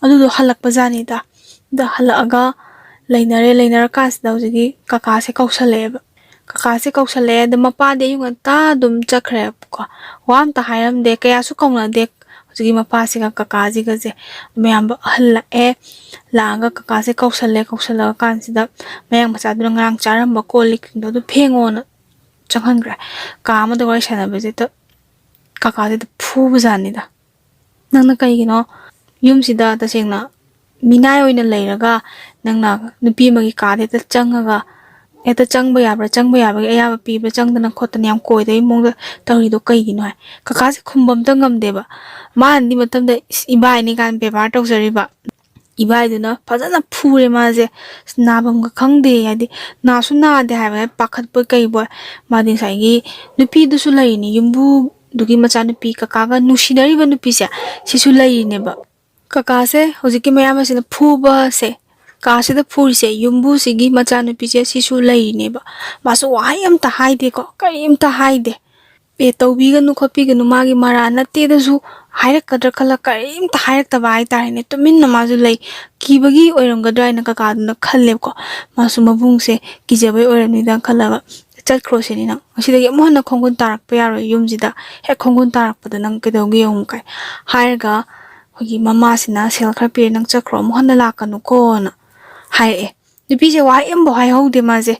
ꯑꯗꯨꯗꯣ ꯍꯜꯂꯛꯄꯖꯥꯠꯅꯤꯗ꯫ ꯑꯗ ꯍꯜꯂꯛꯑꯒ ꯂꯩꯅꯔꯦ꯫ ꯂꯩꯅꯔꯀꯥꯟꯁꯤꯗ ꯍꯧꯖꯤꯛꯀꯤ ꯀꯀꯥꯁꯦ ꯀꯧꯁꯜꯂꯛꯑꯦꯕ꯫ ꯀꯀꯥꯁꯦ ꯀꯧꯁꯜꯂꯛꯑꯦ꯫ ꯑꯗ ꯃꯄꯥꯗꯤ ꯑꯌꯨꯛ ꯉꯟꯇꯥ ꯑꯗꯨꯝ ꯆꯠꯈ꯭ꯔꯦꯕꯀꯣ꯫ ꯋꯥ ꯑꯝꯇ ꯍꯥꯏꯔꯝꯗꯦ, ꯀꯌꯥꯁꯨ ꯀꯧꯅꯗꯦ꯫ ꯍꯧꯖꯤꯛꯀꯤ ꯃꯄꯥꯁꯤꯒ ꯀꯀꯥꯁꯤꯒꯁꯦ꯫ ꯃꯌꯥꯝꯕ ꯍꯜꯂꯛꯑꯦ꯫ ꯂꯥꯛꯑꯒ ꯀꯀꯥꯁꯦ ꯀꯧꯁꯜꯂꯦ꯫ ꯀꯧꯁꯜꯂꯛꯑ ꯀꯥꯟꯁꯤꯗ ꯃꯌꯥꯡ ꯃꯆꯥꯗꯨꯅ ꯉꯔꯥꯡ ꯆꯥꯔꯝꯕ ꯀꯣꯜ ꯂꯤꯛꯁꯤꯡꯗꯣ ꯑꯗꯨ ꯐꯦꯡꯉꯣꯅ ꯆꯪꯍꯟꯈ꯭ꯔꯦ꯫ ꯀꯥ ꯑꯃꯗ ꯋꯥꯔꯤ ꯁꯥꯟꯅꯕꯁꯤꯗ ꯀꯀꯥꯁꯤꯗ ꯐꯨꯕꯖꯥꯠꯅꯤꯗ꯫ "ꯅꯪꯅ ꯀꯩꯒꯤꯅꯣ ꯌꯨꯝꯁꯤꯗ ꯇꯁꯦꯡꯅ ꯃꯤꯅꯥꯏ ꯑꯣꯏꯅ ꯂꯩꯔꯒ ꯅꯪꯅ ꯅꯨꯄꯤ ꯑꯃꯒꯤ ꯀꯥꯗ ꯍꯦꯛꯇ ꯆꯪꯉꯒ, ꯍꯦꯛꯇ ꯆꯪꯕ ꯌꯥꯕ꯭ꯔꯥ, ꯆꯪꯕ ꯌꯥꯕꯒꯤ ꯑꯌꯥꯕ ꯄꯤꯕ꯭ꯔꯥ, ꯆꯪꯗꯅ ꯈꯣꯠꯇꯅ ꯌꯥꯝ ꯀꯣꯏꯗꯕꯒꯤ ꯃꯑꯣꯡꯗ ꯇꯧꯔꯤꯗꯣ ꯀꯩꯒꯤꯅꯣ?" ꯍꯥꯏ꯫ ꯀꯀꯥꯁꯦ ꯈꯨꯝꯕ ꯑꯝꯇ ꯉꯝꯗꯦꯕ꯫ ꯃꯥꯅꯗꯤ ꯃꯇꯝꯗ "ꯏꯁ, ꯏꯕꯥꯏꯅꯤ" ꯀꯥꯏꯅ ꯕꯦꯕꯥꯔ ꯇꯧꯖꯔꯤꯕ꯫ ꯏꯕꯥꯏꯗꯨꯅ ꯐꯖꯅ ꯐꯨꯔꯦ ꯃꯥꯁꯦ꯫ ꯑꯁ, ꯅꯥꯐꯝꯒ ꯈꯪꯗꯦ, ꯍꯥꯏꯗꯤ ꯅꯥꯁꯨ ꯅꯥꯗꯦ ꯍꯥꯏꯕ, ꯄꯥꯈꯠꯄꯣꯏ ꯀꯩꯕꯣꯏ꯫ ꯃꯥꯗꯤ ꯉꯁꯥꯏꯒꯤ ꯅꯨꯄꯤꯗꯨꯁꯨ ꯂꯩꯔꯤꯅꯤ, ꯌꯨꯝꯕꯨꯗꯨꯒꯤ ꯃꯆꯥꯅꯨꯄꯤ, ꯀꯀꯥꯒ ꯅꯨꯡꯁꯤꯅꯔꯤꯕ ꯅꯨꯄꯤꯁꯦ, ꯁꯤꯁꯨ ꯂꯩꯔꯤꯅꯦꯕ꯫ ꯀꯀꯥꯁꯦ, ꯍꯧꯖꯤꯛꯀꯤ ꯃꯌꯥꯝꯕꯁꯤꯅ ꯐꯨꯕꯁꯦ, ꯀꯥꯁꯤꯗ ꯐꯨꯔꯤꯁꯦ, ꯌꯨꯝꯕꯨꯁꯤꯒꯤ ꯃꯆꯥꯅꯨꯄꯤꯁꯦ, ꯁꯤꯁꯨ ꯂꯩꯔꯤꯅꯦꯕ꯫ ꯃꯥꯁꯨ ꯋꯥꯍꯩ ꯑꯝꯇ ꯍꯥꯏꯗꯦꯀꯣ, ꯀꯔꯤꯝꯇ ꯍꯥꯏꯗꯦ꯫ "ꯑꯦ, ꯇꯧꯕꯤꯒꯅꯨ ꯈꯣꯠꯄꯤꯒꯅꯨ, ꯃꯥꯒꯤ ꯃꯔꯥ ꯅꯠꯇꯦꯗꯁꯨ ꯍꯥꯏꯔꯛꯀꯗ꯭ꯔꯥ" ꯈꯜꯂ ꯀꯔꯤꯝꯇ ꯍꯥꯏꯔꯛꯇꯕ ꯍꯥꯏꯇꯥꯔꯦꯅꯦ꯫ ꯇꯨꯃꯤꯟꯅ ꯃꯥꯁꯨ ꯂꯩ꯫ ꯀꯤꯕꯒꯤ ꯑꯣꯏꯔꯝꯒꯗ꯭ꯔꯥ ꯍꯥꯏꯅ ꯀꯀꯥꯗꯨꯅ ꯈꯜꯂꯦꯕꯀꯣ꯫ ꯃꯥꯁꯨ ꯃꯕꯨꯡꯁꯦ ꯀꯤꯖꯕꯩ ꯑꯣꯏꯔꯝꯅꯤꯗ ꯈꯜꯂꯒ, "ꯆꯠꯈ꯭ꯔꯣ ꯁꯤꯅꯤ ꯅꯪ꯫ ꯉꯁꯤꯗꯒꯤ ꯑꯃꯨꯛ ꯍꯟꯅ ꯈꯣꯡꯒꯨꯟ ꯇꯥꯔꯛꯄ ꯌꯥꯔꯣꯏ ꯌꯨꯝꯁꯤꯗ꯫ ꯍꯦꯛ ꯈꯣꯡꯒꯨꯟ ꯇꯥꯔꯛꯄꯗ ꯅꯪ ꯀꯩꯗꯧꯒꯦ ꯌꯦꯡꯉꯨ" ꯀꯥꯏ ꯍꯥꯏꯔꯒ, ꯑꯩꯈꯣꯏꯒꯤ ꯃꯃꯥꯁꯤꯅ "ꯁꯦꯜ ꯈꯔ ꯄꯤꯔꯦ, ꯅꯪ ꯆꯠꯈ꯭ꯔꯣ, ꯑꯃꯨꯛ ꯍꯟꯅ ꯂꯥꯛꯀꯅꯨꯀꯣꯅ" ꯍꯥꯏꯔꯛꯑꯦ꯫ ꯅꯨꯄꯤꯁꯦ ꯋꯥꯍꯩ ꯑꯃꯐꯥꯎ ꯍꯥꯏꯍꯧꯗꯦ ꯃꯥꯁꯦ꯫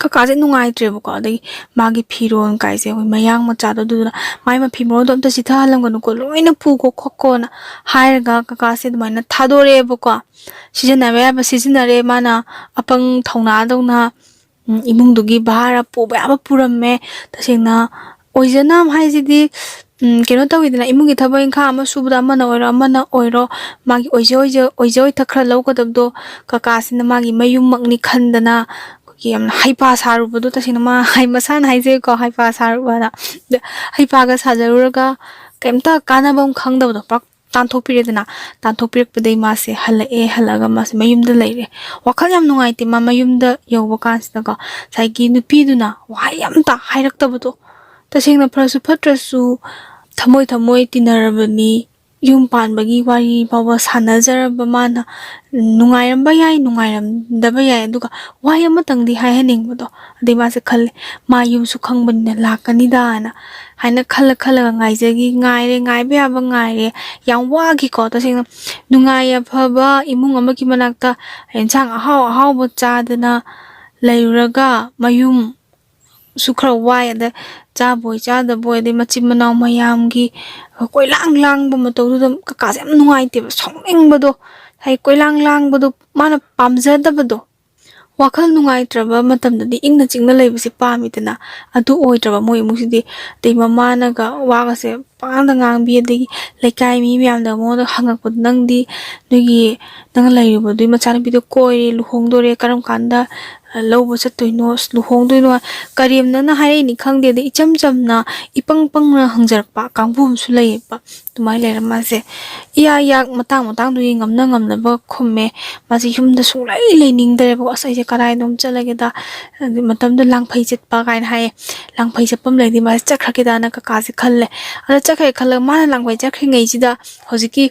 ꯀꯀꯥꯁꯦ ꯅꯨꯡꯉꯥꯏꯇ꯭ꯔꯦꯕꯀꯣ꯫ ꯑꯗꯒꯤ ꯃꯥꯒꯤ ꯐꯤꯔꯣꯜ ꯀꯥꯏꯁꯦ, ꯑꯩꯈꯣꯏ ꯃꯌꯥꯡ ꯃꯆꯥꯗꯣ, ꯑꯗꯨꯗꯨꯅ "ꯃꯥꯏ ꯃꯐꯤ ꯃꯔꯣꯟꯗꯣ ꯑꯝꯇ ꯆꯤꯊꯍꯜꯂꯝꯒꯅꯨꯀꯣ, ꯂꯣꯏꯅ ꯄꯨꯀꯣ ꯈꯣꯠꯀꯣꯅ" ꯍꯥꯏꯔꯒ ꯀꯀꯥꯁꯦ ꯑꯗꯨꯃꯥꯏꯅ ꯊꯥꯗꯣꯔꯛꯑꯦꯕꯀꯣ꯫ ꯁꯤꯖꯤꯟꯅꯕ ꯌꯥꯕ ꯁꯤꯖꯤꯟꯅꯔꯦ꯫ ꯃꯥꯅ ꯑꯄꯪ ꯊꯧꯅꯥꯗꯧꯅ, ꯎꯝ, ꯏꯃꯨꯡꯗꯨꯒꯤ ꯚꯥꯔ ꯄꯨꯕ ꯌꯥꯕ ꯄꯨꯔꯝꯃꯦ꯫ ꯇꯁꯦꯡꯅ ꯑꯣꯏꯖꯅ ꯍꯥꯏꯁꯤꯗꯤ, ꯎꯝ, ꯀꯩꯅꯣ ꯇꯧꯋꯤꯗꯅ, ꯏꯃꯨꯡꯒꯤ ꯊꯕꯛ ꯏꯪꯈꯥꯡ ꯑꯃ ꯁꯨꯕꯗ, ꯑꯃꯅ ꯑꯣꯏꯔꯣ ꯑꯃꯅ ꯑꯣꯏꯔꯣ, ꯃꯥꯒꯤ ꯑꯣꯏꯖ ꯑꯣꯏꯖ, ꯑꯣꯏꯖ ꯑꯣꯏꯊꯛ ꯈꯔ ꯂꯧꯒꯗꯕꯗꯣ ꯀꯀꯥꯁꯤꯅ ꯃꯥꯒꯤ ꯃꯌꯨꯝꯃꯛꯅꯤ ꯈꯟꯗꯅ, ꯑꯩꯈꯣꯏꯒꯤ ꯌꯥꯝꯅ ꯍꯩꯄꯥ ꯁꯥꯔꯨꯕꯗꯣ, ꯇꯁꯦꯡꯅ ꯃꯥ ꯍꯥꯏ-, ꯃꯁꯥꯅ ꯍꯥꯏꯖꯩꯀꯣ, ꯍꯩꯄꯥ ꯁꯥꯔꯨꯕꯅ꯫ ꯑꯗ ꯍꯩꯄꯥꯒ ꯁꯥꯖꯔꯨꯔꯒ ꯀꯩꯝꯇ ꯀꯥꯟꯅꯕ ꯑꯃ ꯈꯪꯗꯕꯗꯣ ꯄꯥꯛ ꯇꯥꯟꯊꯣꯛꯄꯤꯔꯦꯗꯅ꯫ ꯇꯥꯟꯊꯣꯛꯄꯤꯔꯛꯄꯗꯒꯤ ꯃꯥꯁꯦ ꯍꯜꯂꯛꯑꯦ꯫ ꯍꯜꯂꯛꯑꯒ ꯃꯥꯁꯦ ꯃꯌꯨꯝꯗ ꯂꯩꯔꯦ꯫ ꯋꯥꯈꯜ ꯌꯥꯝ ꯅꯨꯡꯉꯥꯏꯇꯦ꯫ ꯃꯥ ꯃꯌꯨꯝꯗ ꯌꯧꯕ ꯀꯥꯟꯁꯤꯗꯀꯣ, ꯉꯁꯥꯏꯒꯤ ꯅꯨꯄꯤꯗꯨꯅ ꯋꯥꯍꯩ ꯑꯝꯇ ꯍꯥꯏꯔꯛꯇꯕꯗꯣ꯫ ꯇꯁꯦꯡꯅ ꯐꯔꯁꯨ ꯐꯠꯇ꯭ꯔꯁꯨ ꯊꯃꯣꯏ ꯊꯃꯣꯏ ꯇꯤꯟꯅꯔꯕꯅꯤ꯫ ꯌꯨꯝ ꯄꯥꯟꯕꯒꯤ ꯋꯥꯔꯤ ꯐꯥꯎꯕ ꯁꯥꯟꯅꯖꯔꯕ ꯃꯥꯅ ꯅꯨꯡꯉꯥꯏꯔꯝꯕ ꯌꯥꯏ, ꯅꯨꯡꯉꯥꯏꯔꯝꯗꯕ ꯌꯥꯏ, ꯑꯗꯨꯒ ꯋꯥꯍꯩ ꯑꯃꯇꯪꯗꯤ ꯍꯥꯏꯍꯟꯅꯤꯡꯕꯗꯣ꯫ ꯑꯗꯩ ꯃꯥꯁꯦ ꯈꯜꯂꯦ, "ꯃꯥ ꯌꯨꯝꯁꯨ ꯈꯪꯕꯅꯤꯅ ꯂꯥꯛꯀꯅꯤꯗꯥꯅ" ꯍꯥꯏꯅ ꯈꯜꯂ ꯈꯜꯂꯒ ꯉꯥꯏꯖꯈꯤ꯫ ꯉꯥꯏꯔꯦ, ꯉꯥꯏꯕ ꯌꯥꯕ ꯉꯥꯏꯔꯦ꯫ ꯌꯥꯝ ꯋꯥꯈꯤꯀꯣ, ꯇꯁꯦꯡꯅ꯫ ꯅꯨꯡꯉꯥꯏ ꯌꯥꯏꯐꯕ ꯏꯃꯨꯡ ꯑꯃꯒꯤ ꯃꯅꯥꯛꯇ ꯏꯟꯁꯥꯡ ꯑꯍꯥꯎ ꯑꯍꯥꯎꯕ ꯆꯥꯗꯅ ꯂꯩꯔꯨꯔꯒ ꯃꯌꯨꯝ ꯁꯨ ꯈꯔ ꯋꯥꯏ꯫ ꯑꯗ ꯆꯥꯕꯣꯏ ꯆꯥꯗꯕꯣꯏ, ꯑꯗꯩ ꯃꯆꯤꯟ ꯃꯅꯥꯎ ꯃꯌꯥꯝꯒꯤ ꯀꯣꯏꯂꯥꯡ ꯂꯥꯡꯕ ꯃꯇꯧꯗꯨꯗ ꯀꯀꯥꯁꯦ ꯌꯥꯝ ꯅꯨꯡꯉꯥꯏꯇꯦꯕ, ꯁꯥꯎꯅꯤꯡꯕꯗꯣ꯫ ꯍꯥꯏꯗꯤ ꯀꯣꯏꯂꯥꯡ ꯂꯥꯡꯕꯗꯣ ꯃꯥꯅ ꯄꯥꯝꯖꯗꯕꯗꯣ꯫ ꯋꯥꯈꯜ ꯅꯨꯡꯉꯥꯏꯇ꯭ꯔꯕ ꯃꯇꯝꯗꯗꯤ ꯏꯪꯅ ꯆꯤꯛꯅ ꯂꯩꯕꯁꯦ ꯄꯥꯝꯃꯤꯗꯅ꯫ ꯑꯗꯨ ꯑꯣꯏꯗ꯭ꯔꯕ ꯃꯣꯏ ꯏꯃꯨꯡꯁꯤꯗꯤ꯫ ꯑꯗꯩ ꯃꯃꯥꯅꯒ ꯋꯥꯒꯁꯦ ꯄꯉꯥꯡꯗ ꯉꯥꯡꯕꯤ꯫ ꯑꯗꯒꯤ ꯂꯩꯀꯥꯏ ꯃꯤ ꯃꯌꯥꯝꯅ ꯃꯉꯣꯟꯗ ꯍꯪꯉꯛꯄꯗꯣ, "ꯅꯪꯗꯤ ꯅꯣꯏꯒꯤ, ꯅꯪ ꯂꯩꯔꯤꯕꯗꯨꯒꯤ ꯃꯆꯥꯅꯨꯄꯤꯗꯣ ꯀꯣꯏꯔꯦ, ꯂꯨꯍꯣꯡꯗꯣꯔꯦ, ꯀꯔꯝ ꯀꯥꯟꯗ ꯂꯧꯕ ꯆꯠꯇꯣꯏꯅꯣ, ꯑꯁ, ꯂꯨꯍꯣꯡꯗꯣꯏꯅꯣ?" ꯀꯔꯦꯝꯅꯅ ꯍꯥꯏꯔꯛꯏꯅꯤ ꯈꯪꯗꯦ, ꯑꯗꯩ ꯏꯆꯝ ꯆꯝꯅ ꯏꯄꯪ ꯄꯪꯅ ꯍꯪꯖꯔꯛꯄ ꯀꯥꯡꯕꯨ ꯑꯃꯁꯨ ꯂꯩꯌꯦꯕ꯫ ꯑꯗꯨꯃꯥꯏꯅ ꯂꯩꯔ ꯃꯥꯁꯦ ꯏꯌꯥ ꯌꯥꯛ, ꯃꯇꯥꯡ ꯃꯇꯥꯡꯗꯨꯒꯤ ꯉꯝꯅ ꯉꯝꯅꯕ ꯈꯨꯝꯃꯦ꯫ ꯃꯥꯁꯦ ꯌꯨꯝꯗ ꯁꯨꯡꯂꯩ ꯂꯩꯅꯤꯡꯗ꯭ꯔꯦꯕꯀꯣ꯫ "ꯑꯁ, ꯑꯩꯁꯦ ꯀꯗꯥꯏꯗꯅꯣꯝ ꯆꯠꯂꯒꯦꯗ", ꯑꯗꯨ ꯃꯇꯝꯗꯨꯗ ꯂꯥꯡꯐꯩ ꯆꯠꯄ ꯀꯥꯏꯅ ꯍꯥꯏꯌꯦ꯫ ꯂꯥꯡꯐꯩ ꯆꯠꯐꯝ ꯂꯩꯔꯗꯤ ꯃꯥꯁꯦ ꯆꯠꯈ꯭ꯔꯒꯦꯗꯥꯅ ꯀꯀꯥꯁꯦ ꯈꯜꯂꯦ꯫ ꯑꯗ ꯆꯠꯈ꯭ꯔꯦ ꯈꯜꯂꯒ, ꯃꯥꯅ ꯂꯥꯡꯐꯩ ꯆꯠꯈ꯭ꯔꯤꯉꯩꯁꯤꯗ ꯍꯧꯖꯤꯛꯀꯤ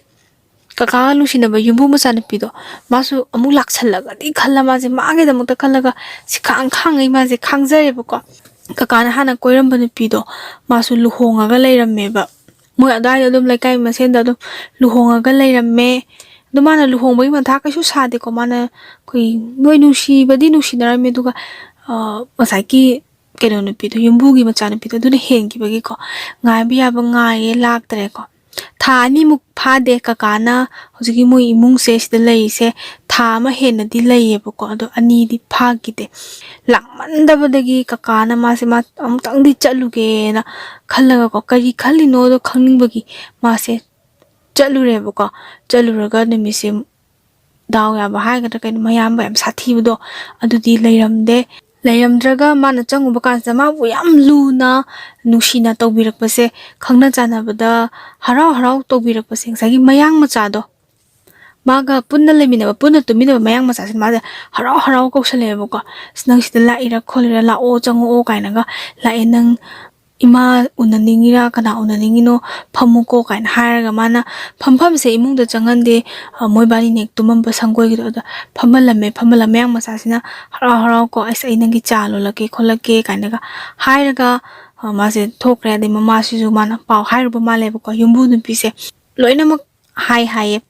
ꯀꯀꯥꯒ ꯅꯨꯡꯁꯤꯅꯕ ꯌꯨꯝꯕꯨ ꯃꯆꯥꯅꯨꯄꯤꯗꯣ, ꯃꯥꯁꯨ ꯑꯃꯨꯛ ꯂꯥꯛꯁꯜꯂꯒꯗꯤ ꯈꯜꯂ, ꯃꯥꯁꯦ ꯃꯥꯒꯤꯗꯃꯛꯇ ꯈꯜꯂꯒ ꯁꯤꯈꯥꯡ ꯈꯥꯡꯉꯩ ꯃꯥꯁꯦ ꯈꯥꯡꯖꯔꯦꯕꯀꯣ꯫ ꯀꯀꯥꯅ ꯍꯥꯟꯅ ꯀꯣꯏꯔꯝꯕ ꯅꯨꯄꯤꯗꯣ, ꯃꯥꯁꯨ ꯂꯨꯍꯣꯡꯉꯒ ꯂꯩꯔꯝꯃꯦꯕ꯫ ꯃꯣꯏ ꯑꯗꯨꯋꯥꯏꯗ ꯑꯗꯨꯝ ꯂꯩꯀꯥꯏ ꯃꯁꯦꯟꯗ ꯑꯗꯨꯝ ꯂꯨꯍꯣꯡꯉꯒ ꯂꯩꯔꯝꯃꯦ꯫ ꯑꯗꯨ ꯃꯥꯅ ꯂꯨꯍꯣꯡꯕꯒꯤ ꯃꯊꯥ ꯀꯩꯁꯨ ꯁꯥꯗꯦꯀꯣ꯫ ꯃꯥꯅ ꯑꯩꯈꯣꯏ ꯃꯣꯏ ꯅꯨꯡꯁꯤꯕꯗꯤ ꯅꯨꯡꯁꯤꯅꯔꯝꯃꯦ, ꯑꯗꯨꯒ, ꯑ, ꯉꯁꯥꯏꯒꯤ ꯀꯩꯅꯣ ꯅꯨꯄꯤꯗꯣ, ꯌꯨꯝꯕꯨꯒꯤ ꯃꯆꯥꯅꯨꯄꯤꯗꯣ, ꯑꯗꯨꯅ ꯍꯦꯟꯈꯤꯕꯒꯤꯀꯣ, ꯉꯥꯏꯕ ꯌꯥꯕ ꯉꯥꯏꯔꯦ, ꯂꯥꯛꯇ꯭ꯔꯦꯀꯣ꯫ ꯊꯥ ꯑꯅꯤꯃꯨꯛ ꯐꯥꯗꯦ ꯀꯀꯥꯅ ꯍꯧꯖꯤꯛꯀꯤ ꯃꯣꯏ ꯏꯃꯨꯡꯁꯦ ꯁꯤꯗ ꯂꯩꯔꯤꯁꯦ꯫ ꯊꯥ ꯑꯃ ꯍꯦꯟꯅꯗꯤ ꯂꯩꯌꯦꯕꯀꯣ, ꯑꯗꯣ ꯑꯅꯤꯗꯤ ꯐꯥꯈꯤꯗꯦ꯫ ꯂꯥꯛꯃꯟꯗꯕꯗꯒꯤ ꯀꯀꯥꯅ ꯃꯥꯁꯦ, ꯃꯥ ꯑꯃꯨꯛꯇꯪꯗꯤ ꯆꯠꯂꯨꯒꯦꯅ ꯈꯜꯂꯒꯀꯣ, ꯀꯔꯤ ꯈꯜꯂꯤꯅꯣꯗꯣ ꯈꯪꯅꯤꯡꯕꯒꯤ ꯃꯥꯁꯦ ꯆꯠꯂꯨꯔꯦꯕꯀꯣ꯫ ꯆꯠꯂꯨꯔꯒ ꯅꯨꯃꯤꯠꯁꯦ ꯗꯥꯎ ꯌꯥꯕ ꯍꯥꯏꯒꯗ꯭ꯔꯥ ꯀꯩꯅꯣ, ꯃꯌꯥꯝꯕ ꯌꯥꯝ ꯁꯥꯊꯤꯕꯗꯣ ꯑꯗꯨꯗꯤ ꯂꯩꯔꯝꯗꯦ꯫ ꯂꯩꯔꯝꯗ꯭ꯔꯒ ꯃꯥꯅ ꯆꯪꯉꯨꯕ ꯀꯥꯟꯁꯤꯗ ꯃꯥꯕꯨ ꯌꯥꯝ ꯂꯨꯅ, ꯅꯨꯡꯁꯤꯅ ꯇꯧꯕꯤꯔꯛꯄꯁꯦ, ꯈꯪꯅ ꯆꯥꯟꯅꯕꯗ ꯍꯔꯥꯎ ꯍꯔꯥꯎ ꯇꯧꯕꯤꯔꯛꯄꯁꯦ, ꯉꯁꯥꯏꯒꯤ ꯃꯌꯥꯡ ꯃꯆꯥꯗꯣ, ꯃꯥꯒ ꯄꯨꯟꯅ ꯂꯩꯃꯤꯟꯅꯕ, ꯄꯨꯟꯅ ꯇꯨꯝꯃꯤꯟꯅꯕ ꯃꯌꯥꯡ ꯃꯆꯥꯁꯤꯅ ꯃꯥꯁꯦ ꯍꯔꯥꯎ ꯍꯔꯥꯎ ꯀꯧꯁꯜꯂꯛꯑꯦꯕꯀꯣ꯫ "ꯑꯁ, ꯅꯪ ꯁꯤꯗ ꯂꯥꯛꯏꯔꯥ ꯈꯣꯠꯂꯤꯔꯥ, ꯂꯥꯛꯑꯣ, ꯆꯪꯉꯛꯑꯣ" ꯀꯥꯏꯅꯒ ꯂꯥꯛꯑꯦ꯫ "ꯅꯪ ꯏꯃꯥ ꯎꯅꯅꯤꯡꯉꯤꯔꯥ, ꯀꯅꯥ ꯎꯅꯅꯤꯡꯉꯤꯅꯣ, ꯐꯝꯃꯨꯀꯣ" ꯀꯥꯏꯅ ꯍꯥꯏꯔꯒ ꯃꯥꯅ ꯐꯝꯐꯝꯁꯦ ꯏꯃꯨꯡꯗ ꯆꯪꯍꯟꯗꯦ꯫ ꯑ, ꯃꯣꯏꯕꯥꯅꯤꯅ ꯍꯦꯛ ꯇꯨꯝꯃꯝꯕ ꯁꯪꯒꯣꯏꯒꯤꯗꯣ ꯑꯗ ꯐꯝꯍꯜꯂꯝꯃꯦ꯫ ꯐꯝꯍꯜꯂꯝꯃꯦ꯫ ꯃꯌꯥꯡ ꯃꯆꯥꯁꯤꯅ ꯍꯔꯥꯎ ꯍꯔꯥꯎ ꯀꯣ, "ꯑꯁ, ꯑꯩ ꯅꯪꯒꯤ ꯆꯥ ꯂꯣꯜꯂꯛꯀꯦ ꯈꯣꯠꯂꯛꯀꯦ" ꯀꯥꯏꯅꯒ ꯍꯥꯏꯔꯒ, ꯑ, ꯃꯥꯁꯦ ꯊꯣꯛꯈ꯭ꯔꯦ꯫ ꯑꯗꯩ ꯃꯃꯥꯁꯤꯁꯨ ꯃꯥꯅ ꯄꯥꯎ ꯍꯥꯏꯔꯨꯕ ꯃꯥꯜꯂꯦꯕꯀꯣ꯫ ꯌꯨꯝꯕꯨ ꯅꯨꯄꯤꯁꯦ ꯂꯣꯏꯅꯃꯛ ꯍꯥꯏ ꯍꯥꯏꯌꯦ꯫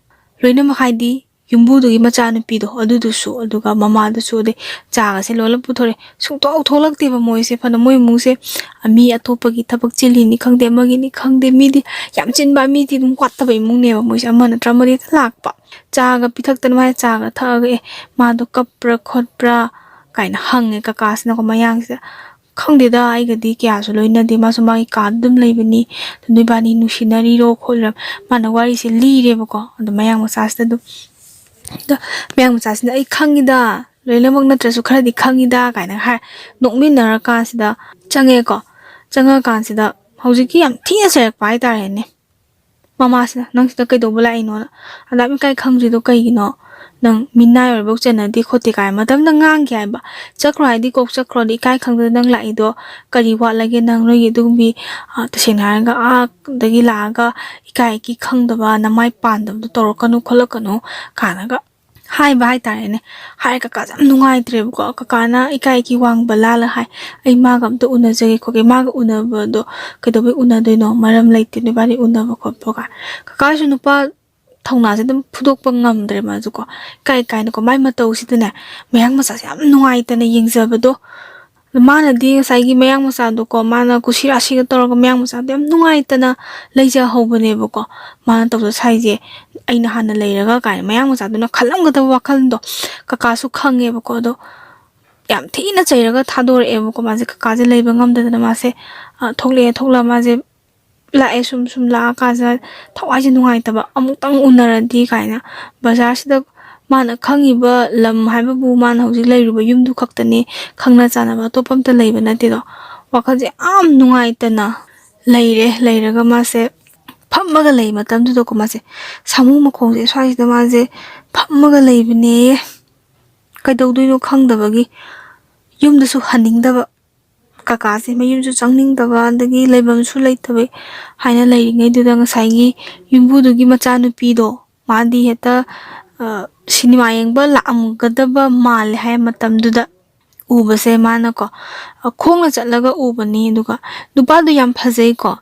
ꯂꯣꯏꯅꯃꯛ ꯍꯥꯏꯗꯤ ꯌꯨꯝꯕꯨꯗꯨꯒꯤ ꯃꯆꯥꯅꯨꯄꯤꯗꯣ ꯑꯗꯨꯗꯨꯁꯨ, ꯑꯗꯨꯒ ꯃꯃꯥꯗꯨꯁꯨ, ꯑꯗꯩ ꯆꯥꯒꯁꯦ ꯂꯣꯜꯂ ꯄꯨꯊꯣꯔꯛꯑꯦ꯫ ꯁꯨꯡꯊꯣꯛ ꯊꯣꯛꯂꯛꯇꯦꯕ ꯃꯣꯏꯁꯦ꯫ ꯐꯅ ꯃꯣꯏ ꯏꯃꯨꯡꯁꯦ, ꯑ, ꯃꯤ ꯑꯇꯣꯞꯄꯒꯤ ꯊꯕꯛ ꯆꯤꯜꯂꯤꯅꯤ ꯈꯪꯗꯦ, ꯑꯃꯒꯤꯅꯤ ꯈꯪꯗꯦ, ꯃꯤꯗꯤ ꯌꯥꯝ ꯆꯤꯟꯕ, ꯃꯤꯗꯤ ꯑꯗꯨꯝ ꯋꯥꯠꯇꯕ ꯏꯃꯨꯡꯅꯦꯕ ꯃꯣꯏꯁꯦ꯫ ꯑꯃ ꯅꯠꯇ꯭ꯔ ꯑꯃꯗꯤ ꯍꯦꯛꯇ ꯂꯥꯛꯄ꯫ ꯆꯥꯒ ꯄꯤꯊꯛꯇꯅ ꯃꯥꯏ ꯆꯥꯒ ꯊꯛꯑꯒ, "ꯑꯦ, ꯃꯥꯗꯣ ꯀꯞꯄ꯭ꯔꯥ ꯈꯣꯠꯄ꯭ꯔꯥ?" ꯀꯥꯏꯅ ꯍꯪꯉꯦ ꯀꯀꯥꯁꯤꯅꯀꯣ ꯃꯌꯥꯡꯁꯤꯗ꯫ "ꯈꯪꯗꯦꯗ, ꯑꯩꯒꯗꯤ ꯀꯌꯥꯁꯨ ꯂꯣꯏꯅꯗꯦ, ꯃꯥꯁꯨ ꯃꯥꯒꯤ ꯀꯥꯗ ꯑꯗꯨꯝ ꯂꯩꯕꯅꯤ, ꯑꯗꯨ ꯅꯣꯏꯕꯥꯅꯤ ꯅꯨꯡꯁꯤꯅꯔꯤꯔꯣ ꯈꯣꯠꯂꯤꯔꯣ?" ꯃꯥꯅ ꯋꯥꯔꯤꯁꯦ ꯂꯤꯔꯦꯕꯀꯣ꯫ ꯑꯗꯣ ꯃꯌꯥꯡ ꯃꯆꯥꯁꯤꯗ ꯑꯗꯨꯝ, ꯑꯗꯣ ꯃꯌꯥꯡ ꯃꯆꯥꯁꯤꯅ, "ꯑꯩ ꯈꯪꯉꯤꯗ, ꯂꯣꯏꯅꯃꯛ ꯅꯠꯇ꯭ꯔꯁꯨ ꯈꯔꯗꯤ ꯈꯪꯉꯤꯗ" ꯀꯥꯏꯅ ꯍꯥꯏ ꯅꯣꯛꯃꯤꯟꯅꯔꯀꯥꯟꯁꯤꯗ ꯆꯪꯉꯦꯀꯣ꯫ ꯆꯪꯉꯀꯥꯟꯁꯤꯗ ꯍꯧꯖꯤꯛꯀꯤ ꯌꯥꯝ ꯊꯤꯅ ꯆꯩꯔꯛꯄ ꯍꯥꯏꯇꯥꯔꯦꯅꯦ꯫ ꯃꯃꯥꯁꯤꯅ, "ꯅꯪ ꯁꯤꯗ ꯀꯩꯗꯧꯕ ꯂꯥꯛꯏꯅꯣꯅ? ꯑꯗꯥꯝ ꯏꯀꯥꯏ ꯈꯪꯗ꯭ꯔꯤꯗꯣ ꯀꯩꯒꯤꯅꯣ? ꯅꯪ ꯃꯤꯅꯥꯏ ꯑꯣꯏꯔꯕꯧ ꯆꯟꯅꯗꯦ ꯈꯣꯠꯇꯦ" ꯀꯥꯏ ꯃꯇꯝꯗ ꯉꯥꯡꯈꯤ ꯍꯥꯏꯕ꯫ "ꯆꯠꯈ꯭ꯔꯣ ꯍꯥꯏꯗꯤ ꯀꯣꯛ ꯆꯠꯈ꯭ꯔꯣ, ꯑꯗ ꯏꯀꯥꯏ ꯈꯪꯗꯅ ꯅꯪ ꯂꯥꯛꯏꯗꯣ ꯀꯔꯤ ꯋꯥꯠꯂꯒꯦ? ꯅꯪ ꯅꯣꯏꯒꯤ ꯑꯗꯨꯒꯨꯝꯕꯤ, ꯑ, ꯇꯁꯦꯡꯅ ꯍꯥꯏꯔꯒ ꯑꯥꯗꯒꯤ ꯂꯥꯛꯑꯒ ꯏꯀꯥꯏ ꯏꯀꯤ ꯈꯪꯗꯕ, ꯅꯃꯥꯏ ꯄꯥꯟꯗꯕꯗꯣ ꯇꯧꯔꯛꯀꯅꯨ ꯈꯣꯠꯂꯛꯀꯅꯨ" ꯀꯥꯏꯅꯒ ꯍꯥꯏꯕ ꯍꯥꯏꯇꯥꯔꯦꯅꯦ꯫ ꯍꯥꯏꯔ ꯀꯀꯥꯁꯦ ꯌꯥꯝ ꯅꯨꯡꯉꯥꯏꯇ꯭ꯔꯦꯕꯀꯣ꯫ ꯀꯀꯥꯅ ꯏꯀꯥꯏ ꯏꯀꯤ ꯋꯥꯡꯕ ꯂꯥꯜꯂ ꯍꯥꯏ, "ꯑꯩ ꯃꯥꯒ ꯑꯝꯇ ꯎꯅꯖꯒꯦ ꯈꯣꯠꯀꯦ"꯫ ꯃꯥꯒ ꯎꯅꯕꯗꯣ ꯀꯩꯗꯧꯕꯩ ꯎꯅꯗꯣꯏꯅꯣ? ꯃꯔꯝ ꯂꯩꯇꯦ ꯅꯣꯏꯕꯥꯅꯤ ꯎꯅꯕ ꯈꯣꯠꯄ ꯀꯥꯏ꯫ ꯀꯀꯥꯁꯨ ꯅꯨꯄꯥ ꯊꯧꯅꯥꯁꯦ ꯑꯗꯨꯝ ꯐꯨꯗꯣꯛꯄ ꯉꯝꯗ꯭ꯔꯦ ꯃꯥꯁꯨꯀꯣ꯫ ꯏꯀꯥꯏ ꯏꯀꯥꯏꯅꯀꯣ ꯃꯥꯏ ꯃꯇꯧꯁꯤꯗꯅꯦ ꯃꯌꯥꯡ ꯃꯆꯥꯁꯦ ꯌꯥꯝ ꯅꯨꯡꯉꯥꯏꯇꯅ ꯌꯦꯡꯖꯕꯗꯣ꯫ ꯑꯗꯣ ꯃꯥꯅꯗꯤ ꯉꯁꯥꯏꯒꯤ ꯃꯌꯥꯡ ꯃꯆꯥꯗꯣꯀꯣ, ꯃꯥꯅ ꯀꯨꯁꯤ ꯔꯥꯁꯤꯒ ꯇꯧꯔꯒ ꯃꯌꯥꯡ ꯃꯆꯥꯗꯣ ꯌꯥꯝ ꯅꯨꯡꯉꯥꯏꯇꯅ ꯂꯩꯖꯍꯧꯕꯅꯦꯕꯀꯣ꯫ ꯃꯥꯅ ꯇꯧꯗ ꯁꯥꯏꯁꯦ, "ꯑꯩꯅ ꯍꯥꯟꯅ ꯂꯩꯔꯒ" ꯀꯥꯏꯅ ꯃꯌꯥꯡ ꯃꯆꯥꯗꯨꯅ ꯈꯜꯂꯝꯒꯗꯕ ꯋꯥꯈꯜꯗꯣ ꯀꯀꯥꯁꯨ ꯈꯪꯉꯦꯕꯀꯣ꯫ ꯑꯗꯣ ꯌꯥꯝ ꯊꯤꯅ ꯆꯩꯔꯒ ꯊꯥꯗꯣꯔꯛꯑꯦꯕꯀꯣ꯫ ꯃꯥꯁꯦ ꯀꯀꯥꯁꯦ ꯂꯩꯕ ꯉꯝꯗꯗꯅ ꯃꯥꯁꯦ, ꯑ, ꯊꯣꯛꯂꯛꯑꯦ꯫ ꯊꯣꯛꯂꯛꯑ ꯃꯥꯁꯦ ꯂꯥꯛꯑꯦ꯫ ꯁꯨꯝ ꯁꯨꯝ ꯂꯥꯛꯑꯀꯥꯟꯁꯤꯗ ꯊꯋꯥꯏꯁꯦ ꯅꯨꯡꯉꯥꯏꯇꯕ, "ꯑꯃꯨꯛꯇꯪ ꯎꯅꯔꯗꯤ" ꯀꯥꯏꯅ ꯕꯖꯥꯔꯁꯤꯗ ꯃꯥꯅ ꯈꯪꯉꯤꯕ ꯂꯝ ꯍꯥꯏꯕꯕꯨ ꯃꯥꯅ ꯍꯧꯖꯤꯛ ꯂꯩꯔꯤꯕ ꯌꯨꯝꯗꯨ ꯈꯛꯇꯅꯤ, ꯈꯪꯅ ꯆꯥꯟꯅꯕ ꯑꯇꯣꯞꯄ ꯑꯝꯇ ꯂꯩꯕ ꯅꯠꯇꯦꯗꯣ꯫ ꯋꯥꯈꯜꯁꯦ ꯌꯥꯝ ꯅꯨꯡꯉꯥꯏꯇꯅ ꯂꯩꯔꯦ꯫ ꯂꯩꯔꯒ ꯃꯥꯁꯦ ꯐꯝꯃꯒ ꯂꯩ ꯃꯇꯝꯗꯨꯗꯀꯣ, ꯃꯥꯁꯦ ꯁꯥꯃꯨ ꯃꯈꯣꯡꯁꯦ ꯁ꯭ꯋꯥꯏꯁꯤꯗ ꯃꯥꯁꯦ ꯐꯝꯃꯒ ꯂꯩꯕꯅꯦꯌꯦ꯫ ꯀꯩꯗꯧꯗꯣꯏꯅꯣ ꯈꯪꯗꯕꯒꯤ, ꯌꯨꯝꯗꯁꯨ ꯍꯟꯅꯤꯡꯗꯕ, ꯀꯀꯥꯁꯦ ꯃꯌꯨꯝꯁꯨ ꯆꯪꯅꯤꯡꯗꯕ, ꯑꯗꯒꯤ ꯂꯩꯐꯝꯁꯨ ꯂꯩꯇꯕ ꯍꯥꯏꯅ ꯂꯩꯔꯤꯉꯩꯗꯨꯗ, ꯉꯁꯥꯏꯒꯤ ꯌꯨꯝꯕꯨꯗꯨꯒꯤ ꯃꯆꯥꯅꯨꯄꯤꯗꯣ, ꯃꯥꯗꯤ ꯍꯦꯛꯇ, ꯑ, ꯁꯤꯅꯦꯃꯥ ꯌꯦꯡꯕ ꯂꯥꯛꯑꯝꯒꯗꯕ ꯃꯥꯜꯂꯦ ꯍꯥꯏ ꯃꯇꯝꯗꯨꯗ ꯎꯕꯁꯦ ꯃꯥꯅꯀꯣ, ꯑ, ꯈꯣꯡꯅ ꯆꯠꯂꯒ ꯎꯕꯅꯤ꯫ ꯑꯗꯨꯒ ꯅꯨꯄꯥꯗꯣ ꯌꯥꯝ ꯐꯖꯩꯀꯣ꯫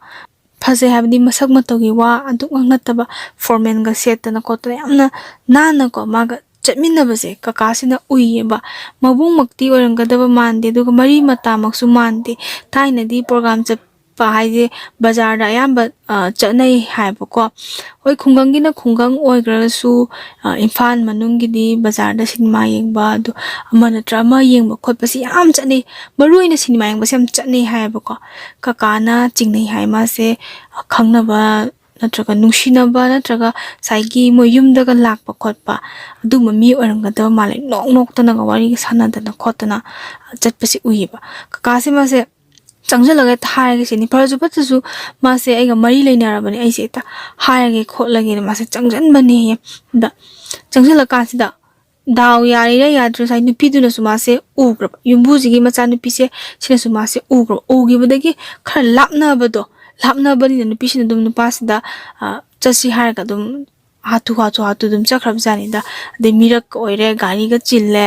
ꯐꯖꯩ ꯍꯥꯏꯕꯗꯤ ꯃꯁꯛ ꯃꯇꯧꯒꯤ ꯋꯥ ꯑꯗꯨꯛ ꯉꯥꯡꯅꯠꯇꯕ, ꯐꯣꯔꯃꯦꯜꯒ ꯁꯦꯠꯇꯅ ꯈꯣꯠꯇꯅ ꯌꯥꯝꯅ ꯅꯥꯟꯅꯀꯣ ꯃꯥꯒ ꯆꯠꯃꯤꯟꯅꯕꯁꯦ ꯀꯀꯥꯁꯤꯅ ꯎꯏꯌꯦꯕ꯫ ꯃꯕꯨꯡꯃꯛꯇꯤ ꯑꯣꯏꯔꯝꯒꯗꯕ ꯃꯥꯟꯗꯦ, ꯑꯗꯨꯒ ꯃꯔꯤ ꯃꯇꯥꯃꯛꯁꯨ ꯃꯥꯟꯗꯦ꯫ ꯊꯥꯏꯅꯗꯤ ꯄ꯭ꯔꯣꯒ꯭ꯔꯥꯝ ꯆꯠꯄ ꯍꯥꯏꯁꯦ ꯕꯖꯥꯔꯗ ꯑꯌꯥꯝꯕ, ꯑ, ꯆꯠꯅꯩ ꯍꯥꯏꯕꯀꯣ꯫ ꯍꯣꯏ, ꯈꯨꯡꯒꯪꯒꯤꯅ ꯈꯨꯡꯒꯪ ꯑꯣꯏꯈ꯭ꯔꯒꯁꯨ, ꯑ, ꯏꯝꯐꯥꯜ ꯃꯅꯨꯡꯒꯤꯗꯤ ꯕꯖꯥꯔꯗ ꯁꯤꯅꯦꯃꯥ ꯌꯦꯡꯕ, ꯑꯗꯨ ꯑꯃ ꯅꯠꯇ꯭ꯔ ꯑꯃ ꯌꯦꯡꯕ ꯈꯣꯠꯄꯁꯤ ꯌꯥꯝ ꯆꯠꯅꯩ꯫ ꯃꯔꯨ ꯑꯣꯏꯅ ꯁꯤꯅꯦꯃꯥ ꯌꯦꯡꯕꯁꯦ ꯌꯥꯝ ꯆꯠꯅꯩ ꯍꯥꯏꯌꯦꯕꯀꯣ꯫ ꯀꯀꯥꯅ ꯆꯤꯡꯅꯩ ꯍꯥꯏ, ꯃꯥꯁꯦ ꯈꯪꯅꯕ ꯅꯠꯇ꯭ꯔꯒ ꯅꯨꯡꯁꯤꯅꯕ ꯅꯠꯇ꯭ꯔꯒ ꯉꯁꯥꯏꯒꯤ ꯃꯣꯏ ꯌꯨꯝꯗꯒ ꯂꯥꯛꯄ ꯈꯣꯠꯄ ꯑꯗꯨꯝꯕ ꯃꯤ ꯑꯣꯏꯔꯝꯒꯗꯕ ꯃꯥꯜꯂꯦ꯫ ꯅꯣꯛ ꯅꯣꯛꯇꯅꯒ ꯋꯥꯔꯤꯒ ꯁꯥꯟꯅꯗꯅ ꯈꯣꯠꯇꯅ ꯆꯠꯄꯁꯦ ꯎꯏꯌꯦꯕ꯫ ꯀꯀꯥꯁꯦ ꯃꯥꯁꯦ ꯆꯪꯁꯤꯜꯂꯒ ꯍꯦꯛꯇ ꯍꯥꯏꯔꯒꯦ ꯁꯤꯅꯤ, ꯐꯔꯁꯨ ꯐꯠꯇ꯭ꯔꯁꯨ ꯃꯥꯁꯦ ꯑꯩꯒ ꯃꯔꯤ ꯂꯩꯅꯔꯕꯅꯤ, ꯑꯩꯁꯦ ꯍꯦꯛꯇ ꯍꯥꯏꯔꯒꯦ ꯈꯣꯠꯂꯒꯦꯅ ꯃꯥꯁꯦ ꯆꯪꯁꯤꯟꯕꯅꯦꯌꯦ꯫ ꯑꯗ ꯆꯪꯁꯤꯜꯂꯀꯥꯟꯁꯤꯗ ꯗꯥꯎ ꯌꯥꯔꯤꯔꯥ ꯌꯥꯗ꯭ꯔꯤꯔꯥ, ꯉꯁꯥꯏ ꯅꯨꯄꯤꯗꯨꯅꯁꯨ ꯃꯥꯁꯦ ꯎꯈ꯭ꯔꯕ, ꯌꯨꯝꯕꯨꯁꯤꯒꯤ ꯃꯆꯥꯅꯨꯄꯤꯁꯦ ꯁꯤꯅꯁꯨ ꯃꯥꯁꯦ ꯎꯈ꯭ꯔꯕ꯫ ꯎꯈꯤꯕꯗꯒꯤ ꯈꯔ ꯂꯥꯞꯅꯕꯗꯣ, ꯂꯥꯞꯅꯕꯅꯤꯅ ꯅꯨꯄꯤꯁꯤꯅ ꯑꯗꯨꯝ ꯅꯨꯄꯥꯁꯤꯗ, ꯑ, ꯆꯠꯁꯤ ꯍꯥꯏꯔꯒ ꯑꯗꯨꯝ ꯍꯥꯊꯨ ꯍꯥꯊꯨ ꯍꯥꯊꯨ ꯑꯗꯨꯝ ꯆꯠꯈ꯭ꯔꯕ ꯖꯥꯠꯅꯤꯗ꯫ ꯑꯗꯩ ꯃꯤꯔꯛ ꯑꯣꯏꯔꯦ, ꯒꯥꯔꯤꯒ ꯆꯤꯜꯂꯦ,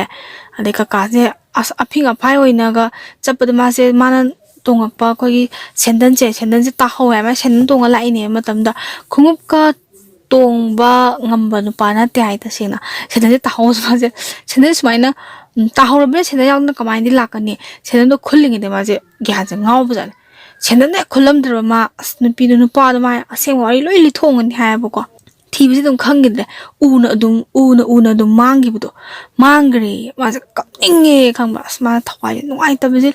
ꯑꯗꯩ ꯀꯀꯥꯁꯦ ꯑꯁ ꯑꯐꯤꯡ ꯑꯐꯥꯏ ꯑꯣꯏꯅꯒ ꯆꯠꯄꯗ ꯃꯥꯁꯦ, ꯃꯥꯅ ꯇꯣꯡꯉꯛꯄ ꯑꯩꯈꯣꯏꯒꯤ ꯁꯦꯟꯗꯟꯁꯦ, ꯁꯦꯟꯗꯟꯁꯦ ꯇꯥꯍꯧꯋꯦ ꯍꯥꯏ꯫ ꯃꯥ ꯁꯦꯟꯗꯟ ꯇꯣꯡꯉ ꯂꯥꯛꯏꯅꯦ ꯃꯇꯝꯗ ꯈꯣꯡꯎꯞꯀ ꯇꯣꯡꯕ ꯉꯝꯕ ꯅꯨꯄꯥ ꯅꯠꯇꯦ ꯍꯥꯏ ꯇꯁꯦꯡꯅ꯫ ꯁꯦꯟꯗꯟꯁꯦ ꯇꯥꯍꯧꯕꯁꯦ ꯃꯥꯁꯦ, ꯁꯦꯟꯗꯟ ꯁꯨꯃꯥꯏꯅ, ꯎꯝ, ꯇꯥꯍꯧꯔꯕꯅꯤꯅ ꯁꯦꯟꯗꯟ ꯌꯥꯎꯗꯅ ꯀꯃꯥꯏꯅꯗꯤ ꯂꯥꯛꯀꯅꯤ? ꯁꯦꯟꯗꯟꯗꯣ ꯈꯨꯜꯂꯤꯉꯩꯗ ꯃꯥꯁꯦ ꯒ꯭ꯌꯥꯟꯁꯦ ꯉꯥꯎꯕꯖꯥꯠꯅꯤ꯫ ꯁꯦꯟꯗꯟꯗꯣ ꯍꯦꯛ ꯈꯨꯜꯂꯝꯗ꯭ꯔꯕ ꯃꯥ, ꯑꯁ, ꯅꯨꯄꯤꯗꯣ, ꯅꯨꯄꯥꯗꯣ ꯃꯥ ꯑꯁꯦꯡꯕ ꯋꯥꯔꯤ ꯂꯣꯏ ꯂꯤꯊꯣꯛꯑꯝꯒꯅꯤ ꯍꯥꯏꯌꯦꯕꯀꯣ꯫ ꯊꯤꯕꯁꯦ ꯑꯗꯨꯝ ꯈꯪꯈꯤꯗ꯭ꯔꯦ꯫ ꯎꯅ ꯑꯗꯨꯝ ꯎꯅ ꯎꯅ ꯑꯗꯨꯝ ꯃꯥꯡꯈꯤꯕꯗꯣ, ꯃꯥꯡꯈ꯭ꯔꯦ꯫ ꯃꯥꯁꯦ ꯀꯞꯅꯤꯡꯉꯦ ꯈꯪꯕ꯫ ꯑꯁ, ꯃꯥ ꯊꯋꯥꯏ ꯅꯨꯡꯉꯥꯏꯇꯕꯁꯦ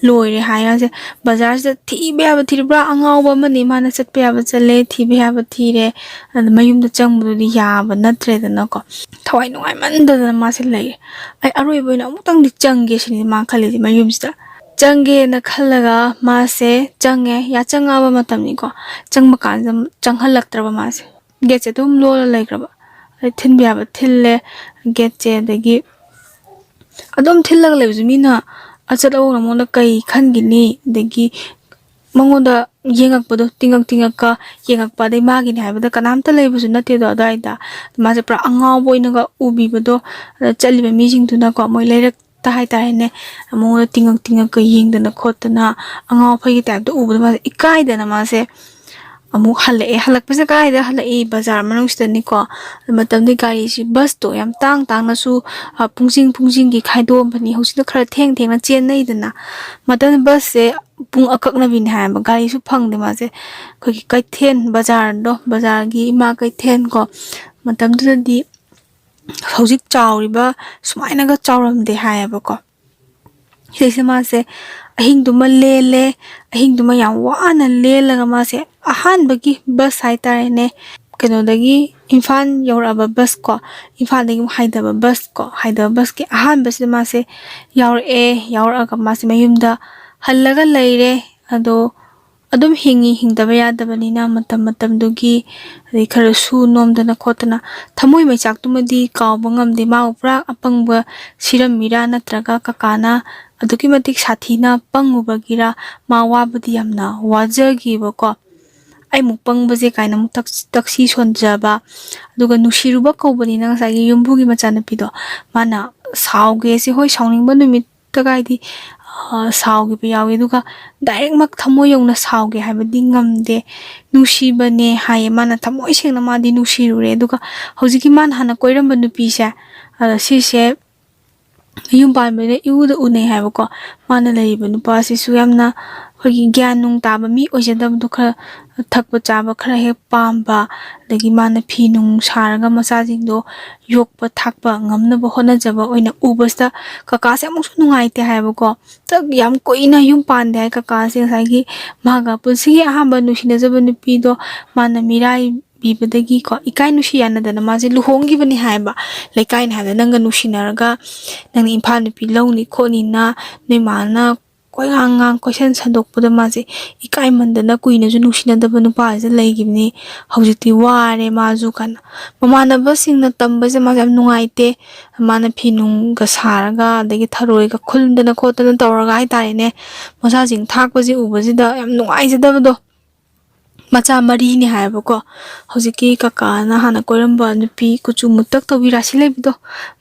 ꯂꯣꯏꯔꯦ ꯍꯥꯏ꯫ ꯃꯥꯁꯦ ꯕꯖꯥꯔꯁꯤꯗ ꯊꯤꯕ ꯌꯥꯕ ꯊꯤꯔꯦ, ꯄꯨꯔꯥ ꯑꯉꯥꯎꯕ ꯑꯃꯅꯤ꯫ ꯃꯥꯅ ꯆꯠꯄ ꯌꯥꯕ ꯆꯠꯂꯦ, ꯊꯤꯕ ꯌꯥꯕ ꯊꯤꯔꯦ, ꯑꯗ ꯃꯌꯨꯝꯗ ꯆꯪꯕꯗꯨꯗꯤ ꯌꯥꯕ ꯅꯠꯇ꯭ꯔꯦꯗꯅꯀꯣ꯫ ꯊꯋꯥꯏ ꯅꯨꯡꯉꯥꯏꯃꯟꯗꯗꯅ ꯃꯥꯁꯦ ꯂꯩꯔꯦ꯫ ꯑꯩ ꯑꯔꯣꯏꯕ ꯑꯣꯏꯅ ꯑꯃꯨꯛꯇꯪꯗꯤ ꯆꯪꯒꯦ ꯁꯤꯅꯤ ꯃꯥ ꯈꯜꯂꯤꯁꯦ ꯃꯌꯨꯝꯁꯤꯗ꯫ ꯆꯪꯒꯦꯅ ꯈꯜꯂꯒ ꯃꯥꯁꯦ ꯆꯪꯉꯦ꯫ ꯌꯥꯆꯪꯉꯛꯑꯕ ꯃꯇꯝꯅꯤꯀꯣ꯫ ꯆꯪꯕ ꯀꯥꯟꯁꯤꯗ ꯆꯪꯍꯜꯂꯛꯇ꯭ꯔꯕ ꯃꯥꯁꯦ꯫ ꯒꯦꯠꯁꯦ ꯑꯗꯨꯝ ꯂꯣꯜꯂ ꯂꯩꯈ꯭ꯔꯕ꯫ ꯑꯗꯩ ꯊꯤꯟꯕ ꯌꯥꯕ ꯊꯤꯜꯂꯦ ꯒꯦꯠꯁꯦ꯫ ꯑꯗꯒꯤ ꯑꯗꯨꯝ ꯊꯤꯜꯂꯒ ꯂꯩꯕꯁꯨ ꯃꯤꯅ ꯑꯆꯠ ꯑꯋꯣꯡ ꯃꯉꯣꯟꯗ ꯀꯩ ꯈꯟꯈꯤꯅꯤ? ꯑꯗꯒꯤ ꯃꯉꯣꯟꯗ ꯌꯦꯡꯉꯛꯄꯗꯣ, ꯇꯤꯡꯉꯛ ꯇꯤꯡꯉꯛꯀ ꯌꯦꯡꯉꯛꯄ, ꯑꯗꯩ ꯃꯥꯒꯤꯅꯤ ꯍꯥꯏꯕꯗ ꯀꯅꯥꯝꯇ ꯂꯩꯕꯁꯨ ꯅꯠꯇꯦꯗꯣ ꯑꯗꯨꯋꯥꯏꯗ꯫ ꯃꯥꯁꯦ ꯄꯨꯔꯥ ꯑꯉꯥꯎꯕ ꯑꯣꯏꯅꯒ ꯎꯕꯤꯕꯗꯣ, ꯑꯗ ꯆꯠꯂꯤꯕ ꯃꯤꯁꯤꯡꯗꯨꯅꯀꯣ, ꯃꯣꯏ ꯂꯩꯔꯛꯇ ꯍꯥꯏꯇꯥꯔꯦꯅꯦ, ꯃꯉꯣꯟꯗ ꯇꯤꯡꯉꯛ ꯇꯤꯡꯉꯛꯀ ꯌꯦꯡꯗꯅ ꯈꯣꯠꯇꯅ, ꯑꯉꯥꯎ ꯑꯐꯩꯒꯤ ꯇꯥꯏꯞꯇ ꯎꯕꯗꯣ ꯃꯥꯁꯦ ꯏꯀꯥꯏꯗꯅ ꯃꯥꯁꯦ ꯑꯃꯨꯛ ꯍꯜꯂꯛꯑꯦ꯫ ꯍꯜꯂꯛꯄꯁꯦ ꯀꯗꯥꯏꯗ ꯍꯜꯂꯛꯏ? ꯕꯖꯥꯔ ꯃꯅꯨꯡꯁꯤꯗꯅꯤꯀꯣ꯫ ꯑꯗꯨ ꯃꯇꯝꯗꯨꯗꯤ ꯒꯥꯔꯤꯁꯤ, ꯕꯁꯇꯣ ꯌꯥꯝ ꯇꯥꯡ ꯇꯥꯡꯅꯁꯨ, ꯑ, ꯄꯨꯡꯁꯤꯡ ꯄꯨꯡꯁꯤꯡꯒꯤ ꯈꯥꯏꯗꯣꯛꯑꯝꯕꯅꯤ꯫ ꯍꯧꯖꯤꯛꯅ ꯈꯔ ꯊꯦꯡ ꯊꯦꯡꯅ ꯆꯦꯟꯅꯩꯗꯅ꯫ ꯃꯇꯝꯗꯨꯗ ꯕꯁꯁꯦ ꯄꯨꯡ ꯑꯀꯛꯅꯕꯤꯅꯤ ꯍꯥꯏꯌꯦꯕ꯫ ꯒꯥꯔꯤꯁꯨ ꯐꯪꯗꯦ ꯃꯥꯁꯦ꯫ ꯑꯩꯈꯣꯏꯒꯤ ꯀꯩꯊꯦꯜ, ꯕꯖꯥꯔꯗꯣ, ꯕꯖꯥꯔꯒꯤ ꯏꯃꯥ ꯀꯩꯊꯦꯜ ꯀꯣ, ꯃꯇꯝꯗꯨꯗꯗꯤ ꯍꯧꯖꯤꯛ ꯆꯥꯎꯔꯤꯕ ꯁꯨꯃꯥꯏꯅꯒ ꯆꯥꯎꯔꯝꯗꯦ ꯍꯥꯏꯌꯦꯕꯀꯣ꯫ ꯁꯤꯗꯩꯁꯤꯗ ꯃꯥꯁꯦ ꯑꯍꯤꯡꯗꯨꯃ ꯂꯦꯜꯂꯦ꯫ ꯑꯍꯤꯡꯗꯨꯃ ꯌꯥꯝ ꯋꯥꯅ ꯂꯦꯜꯂꯒ ꯃꯥꯁꯦ ꯑꯍꯥꯟꯕꯒꯤ ꯕꯁ ꯍꯥꯏꯇꯥꯔꯦꯅꯦ, ꯀꯩꯅꯣꯗꯒꯤ ꯏꯝꯐꯥꯜ ꯌꯧꯔꯛꯑꯕ ꯕꯁ ꯀꯣ, ꯏꯝꯐꯥꯜꯗꯒꯤ ꯑꯃꯨꯛ ꯍꯥꯏꯊꯕ ꯕꯁ ꯀꯣ, ꯍꯥꯏꯊꯕ ꯕꯁꯀꯤ ꯑꯍꯥꯟꯕꯁꯤꯗ ꯃꯥꯁꯦ ꯌꯥꯎꯔꯛꯑꯦ꯫ ꯌꯥꯎꯔꯛꯑꯒ ꯃꯥꯁꯦ ꯃꯌꯨꯝꯗ ꯍꯜꯂꯒ ꯂꯩꯔꯦ꯫ ꯑꯗꯣ ꯑꯗꯨꯝ ꯍꯤꯡꯉꯤ, ꯍꯤꯡꯗꯕ ꯌꯥꯗꯕꯅꯤꯅ ꯃꯇꯝ ꯃꯇꯝꯗꯨꯒꯤ, ꯑꯗꯩ ꯈꯔ ꯁꯨ ꯅꯣꯝꯗꯅ ꯈꯣꯠꯇꯅ, ꯊꯃꯣꯏ ꯃꯩꯆꯥꯛꯇꯨꯃꯗꯤ ꯀꯥꯎꯕ ꯉꯝꯗꯦ꯫ ꯃꯥꯕꯨ ꯄꯨꯔꯥ ꯑꯄꯪꯕ ꯁꯤꯔꯝꯃꯤꯔꯥ ꯅꯠꯇ꯭ꯔꯒ ꯀꯀꯥꯅ ꯑꯗꯨꯛꯀꯤ ꯃꯇꯤꯛ ꯁꯥꯊꯤꯅ ꯄꯪꯉꯨꯕꯒꯤꯔ, ꯃꯥ ꯋꯥꯕꯗꯤ ꯌꯥꯝꯅ ꯋꯥꯖꯈꯤꯕꯀꯣ꯫ ꯑꯩꯃꯨꯛ ꯄꯪꯕꯁꯦ ꯀꯥꯏꯅ ꯑꯃꯨꯛ ꯇꯛ-, ꯇꯛꯁꯤ ꯁꯣꯟꯖꯕ꯫ ꯑꯗꯨꯒ ꯅꯨꯡꯁꯤꯔꯨꯕ ꯀꯧꯕꯅꯤꯅ ꯉꯁꯥꯏꯒꯤ ꯌꯨꯝꯕꯨꯒꯤ ꯃꯆꯥꯅꯨꯄꯤꯗꯣ, ꯃꯥꯅ ꯁꯥꯎꯒꯦꯁꯦ, ꯍꯣꯏ, ꯁꯥꯎꯅꯤꯡꯕ ꯅꯨꯃꯤꯠꯇꯒꯥꯏꯗꯤ, ꯑ, ꯁꯥꯎꯈꯤꯕ ꯌꯥꯎꯏ꯫ ꯑꯗꯨꯒ ꯗꯥꯏꯔꯦꯛꯃꯛ ꯊꯃꯣꯏ ꯌꯧꯅ ꯁꯥꯎꯒꯦ ꯍꯥꯏꯕꯗꯤ ꯉꯝꯗꯦ꯫ ꯅꯨꯡꯁꯤꯕꯅꯦ ꯍꯥꯏꯌꯦ꯫ ꯃꯥꯅ ꯊꯃꯣꯏ ꯁꯦꯡꯅ ꯃꯥꯗꯤ ꯅꯨꯡꯁꯤꯔꯨꯔꯦ꯫ ꯑꯗꯨꯒ ꯍꯧꯖꯤꯛꯀꯤ ꯃꯥꯅ ꯍꯥꯟꯅ ꯀꯣꯏꯔꯝꯕ ꯅꯨꯄꯤꯁꯦ, ꯑ, ꯁꯤꯁꯦ ꯃꯌꯨꯝ ꯄꯥꯟꯕꯅꯤꯅ ꯏꯎꯗ ꯎꯅꯩ ꯍꯥꯏꯕꯀꯣ꯫ ꯃꯥꯅ ꯂꯩꯔꯤꯕ ꯅꯨꯄꯥꯁꯤꯁꯨ ꯌꯥꯝꯅ ꯑꯩꯈꯣꯏꯒꯤ ꯒ꯭ꯌꯥꯟ ꯅꯨꯡ ꯇꯥꯕ ꯃꯤ ꯑꯣꯏꯖꯗꯕꯗꯣ, ꯈꯔ ꯊꯛꯄ ꯆꯥꯕ ꯈꯔ ꯍꯦꯛ ꯄꯥꯝꯕ, ꯑꯗꯒꯤ ꯃꯥꯅ ꯐꯤ ꯅꯨꯡ ꯁꯥꯔꯒ ꯃꯆꯥꯁꯤꯡꯗꯣ ꯌꯣꯛꯄ ꯊꯥꯛꯄ ꯉꯝꯅꯕ ꯍꯣꯠꯅꯖꯕ ꯑꯣꯏꯅ ꯎꯕꯁꯤꯗ ꯀꯀꯥꯁꯦ ꯑꯃꯨꯛꯁꯨ ꯅꯨꯡꯉꯥꯏꯇꯦ ꯍꯥꯏꯕꯀꯣ꯫ ꯇꯛ ꯌꯥꯝ ꯀꯨꯏꯅ ꯌꯨꯝ ꯄꯥꯟꯗꯦ ꯍꯥꯏ ꯀꯀꯥꯁꯦ꯫ ꯉꯁꯥꯏꯒꯤ ꯃꯥꯒ ꯄꯨꯟꯁꯤꯒꯤ ꯑꯍꯥꯟꯕ ꯅꯨꯡꯁꯤꯅꯖꯕ ꯅꯨꯄꯤꯗꯣ ꯃꯥꯅ ꯃꯤꯔꯥꯏꯕꯤꯕꯗꯒꯤꯀꯣ, ꯏꯀꯥꯏ ꯅꯨꯡꯁꯤ ꯌꯥꯅꯗꯅ ꯃꯥꯁꯦ ꯂꯨꯍꯣꯡꯈꯤꯕꯅꯤ ꯍꯥꯏꯕ꯫ ꯂꯩꯀꯥꯏꯅ ꯍꯥꯏꯕꯗ ꯅꯪꯒ ꯅꯨꯡꯁꯤꯅꯔꯒ ꯅꯪꯅ ꯏꯝꯐꯥꯜ ꯅꯨꯄꯤ ꯂꯧꯅꯤ ꯈꯣꯠꯅꯤꯅ ꯅꯣꯏ ꯃꯥꯅ ꯀꯣꯏꯉꯥꯡ ꯉꯥꯡ ꯀꯣꯏꯁꯟ ꯁꯟꯗꯣꯛꯄꯗ ꯃꯥꯁꯦ ꯏꯀꯥꯏꯃꯟꯗꯅ ꯀꯨꯏꯅꯁꯨ ꯅꯨꯡꯁꯤꯅꯗꯕ ꯅꯨꯄꯥꯁꯤꯗ ꯂꯩꯈꯤꯕꯅꯤ꯫ ꯍꯧꯖꯤꯛꯇꯤ ꯋꯥꯔꯦ ꯃꯥꯁꯨ ꯀꯥꯏꯅ꯫ ꯃꯃꯥꯟꯅꯕꯁꯤꯡꯅ ꯇꯝꯕꯁꯦ ꯃꯥꯁꯦ ꯌꯥꯝ ꯅꯨꯡꯉꯥꯏꯇꯦ꯫ ꯃꯥꯅ ꯐꯤ ꯅꯨꯡꯒ ꯁꯥꯔꯒ ꯑꯗꯒꯤ ꯊꯔꯣꯏꯒ ꯈꯨꯟꯗꯅ ꯈꯣꯠꯇꯅ ꯇꯧꯔꯒ ꯍꯥꯏꯇꯥꯔꯦꯅꯦ, ꯃꯆꯥꯁꯤꯡ ꯊꯥꯛꯄꯁꯦ ꯎꯕꯁꯤꯗ ꯌꯥꯝ ꯅꯨꯡꯉꯥꯏꯖꯗꯕꯗꯣ꯫ ꯃꯆꯥ ꯃꯔꯤꯅꯦ ꯍꯥꯏꯌꯦꯕꯀꯣ꯫ ꯍꯧꯖꯤꯛꯀꯤ ꯀꯀꯥꯅ ꯍꯥꯟꯅ ꯀꯣꯏꯔꯝꯕ ꯅꯨꯄꯤ ꯀꯨꯆꯨ ꯃꯨꯇꯛ ꯇꯧꯕꯤ ꯔꯥꯁꯤ ꯂꯩꯕꯤꯗꯣ,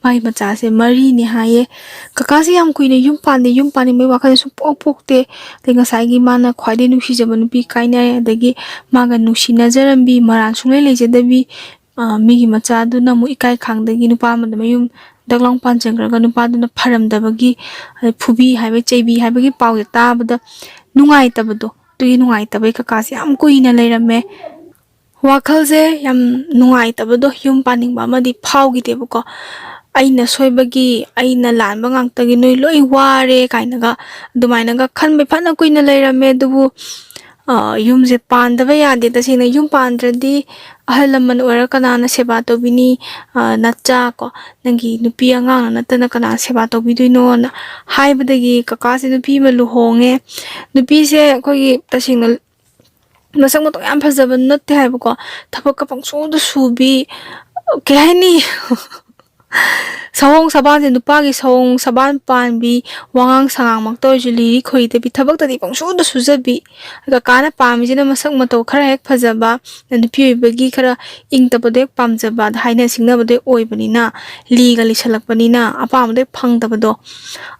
ꯃꯥꯒꯤ ꯃꯆꯥꯁꯦ ꯃꯔꯤꯅꯦ ꯍꯥꯏꯌꯦ꯫ ꯀꯀꯥꯁꯦ ꯌꯥꯝ ꯀꯨꯏꯅ ꯌꯨꯝ ꯄꯥꯟꯗꯦ, ꯌꯨꯝ ꯄꯥꯅꯤꯡꯕꯒꯤ ꯋꯥꯈꯜꯁꯦ ꯁꯨꯡꯄꯣꯛ ꯄꯣꯛꯇꯦ꯫ ꯑꯗꯩ ꯉꯁꯥꯏꯒꯤ ꯃꯥꯅ ꯈ꯭ꯋꯥꯏꯗꯩ ꯅꯨꯡꯁꯤꯖꯕ ꯅꯨꯄꯤ ꯀꯥꯏꯅꯔꯦ, ꯑꯗꯒꯤ ꯃꯥꯒ ꯅꯨꯡꯁꯤꯅꯖꯔꯝꯕꯤ, ꯃꯔꯥꯜ ꯁꯨꯡꯂꯩ ꯂꯩꯖꯗꯕꯤ, ꯑ, ꯃꯤꯒꯤ ꯃꯆꯥꯗꯨꯅ ꯑꯃꯨꯛ ꯏꯀꯥꯏ ꯈꯥꯡꯗꯒꯤ ꯅꯨꯄꯥ ꯑꯃꯗ ꯃꯌꯨꯝ ꯗꯛ ꯂꯥꯎ ꯄꯥꯟꯁꯤꯟꯈ꯭ꯔꯒ ꯅꯨꯄꯥꯗꯨꯅ ꯐꯔꯝꯗꯕꯒꯤ, ꯑꯗꯩ ꯐꯨꯕꯤ ꯍꯥꯏꯕ, ꯆꯩꯕꯤ ꯍꯥꯏꯕꯒꯤ ꯄꯥꯎꯁꯦ ꯇꯥꯕꯗ ꯅꯨꯡꯉꯥꯏꯇꯕꯗꯣ, ꯑꯗꯨꯒꯤ ꯅꯨꯡꯉꯥꯏꯇꯕꯩ ꯀꯀꯥꯁꯦ ꯌꯥꯝ ꯀꯨꯏꯅ ꯂꯩꯔꯝꯃꯦ꯫ ꯋꯥꯈꯜꯁꯦ ꯌꯥꯝ ꯅꯨꯡꯉꯥꯏꯇꯕꯗꯣ, ꯌꯨꯝ ꯄꯥꯅꯤꯡꯕ ꯑꯃꯗꯤ ꯐꯥꯎꯈꯤꯗꯦꯕꯀꯣ꯫ ꯑꯩꯅ ꯁꯣꯏꯕꯒꯤ, ꯑꯩꯅ ꯂꯥꯟꯕ ꯉꯥꯛꯇꯒꯤ ꯅꯣꯏ ꯂꯣꯏ ꯋꯥꯔꯦ ꯀꯥꯏꯅꯒ ꯑꯗꯨꯃꯥꯏꯅꯒ ꯈꯟꯕꯩ ꯐꯅ ꯀꯨꯏꯅ ꯂꯩꯔꯝꯃꯦ꯫ ꯑꯗꯨꯕꯨ, ꯑ, ꯌꯨꯝꯁꯦ ꯄꯥꯟꯗꯕ ꯌꯥꯗꯦ꯫ ꯇꯁꯦꯡꯅ ꯌꯨꯝ ꯄꯥꯟꯗ꯭ꯔꯗꯤ ꯑꯍꯜ ꯂꯃꯟ ꯑꯣꯏꯔ ꯀꯅꯥꯅ ꯁꯦꯕꯥ ꯇꯧꯕꯤꯅꯤ? ꯑ, ꯅꯆꯥ ꯀꯣ, ꯅꯪꯒꯤ ꯅꯨꯄꯤ ꯑꯉꯥꯡꯅ ꯅꯠꯇꯅ ꯀꯅꯥ ꯁꯦꯕꯥ ꯇꯧꯕꯤꯗꯣꯏꯅꯣꯅ ꯍꯥꯏꯕꯗꯒꯤ ꯀꯀꯥꯁꯦ ꯅꯨꯄꯤ ꯑꯃ ꯂꯨꯍꯣꯡꯉꯦ꯫ ꯅꯨꯄꯤꯁꯦ ꯑꯩꯈꯣꯏꯒꯤ ꯇꯁꯦꯡꯅ ꯃꯁꯛ ꯃꯇꯧ ꯌꯥꯝ ꯐꯖꯕ ꯅꯠꯇꯦ ꯍꯥꯏꯕꯀꯣ꯫ ꯊꯕꯛꯀ ꯄꯪꯁꯨꯗ ꯁꯨꯕꯤ, ꯀꯩ ꯍꯥꯏꯅꯤ? ꯁꯑꯣꯡ ꯁꯥꯗꯥꯁꯦ, ꯅꯨꯄꯥꯒꯤ ꯁꯑꯣꯡ ꯁꯥꯗꯥ ꯄꯥꯟꯕꯤ, ꯋꯥꯉꯥꯡ ꯁꯉꯥꯡꯃꯛꯇ ꯑꯣꯏꯔꯁꯨ ꯂꯤꯔꯤ ꯈꯣꯏꯔꯤꯗꯕꯤ, ꯊꯕꯛꯇꯗꯤ ꯄꯪꯁꯨꯗ ꯁꯨꯖꯕꯤ꯫ ꯀꯀꯥꯅ ꯄꯥꯝꯃꯤꯁꯤꯅ ꯃꯁꯛ ꯃꯇꯧ ꯈꯔ ꯍꯦꯛ ꯐꯖꯕ, ꯅꯨꯄꯤ ꯑꯣꯏꯕꯒꯤ ꯈꯔ ꯏꯪ ꯇꯞꯄꯗꯣ ꯍꯦꯛ ꯄꯥꯝꯖꯕ, ꯑꯗ ꯍꯥꯏꯅ ꯁꯤꯡꯅꯕꯗꯣ ꯍꯦꯛ ꯑꯣꯏꯕꯅꯤꯅ, ꯂꯤꯒ ꯂꯤꯁꯜꯂꯛꯄꯅꯤꯅ ꯑꯄꯥꯝꯕꯗꯣ ꯍꯦꯛ ꯐꯪꯗꯕꯗꯣ,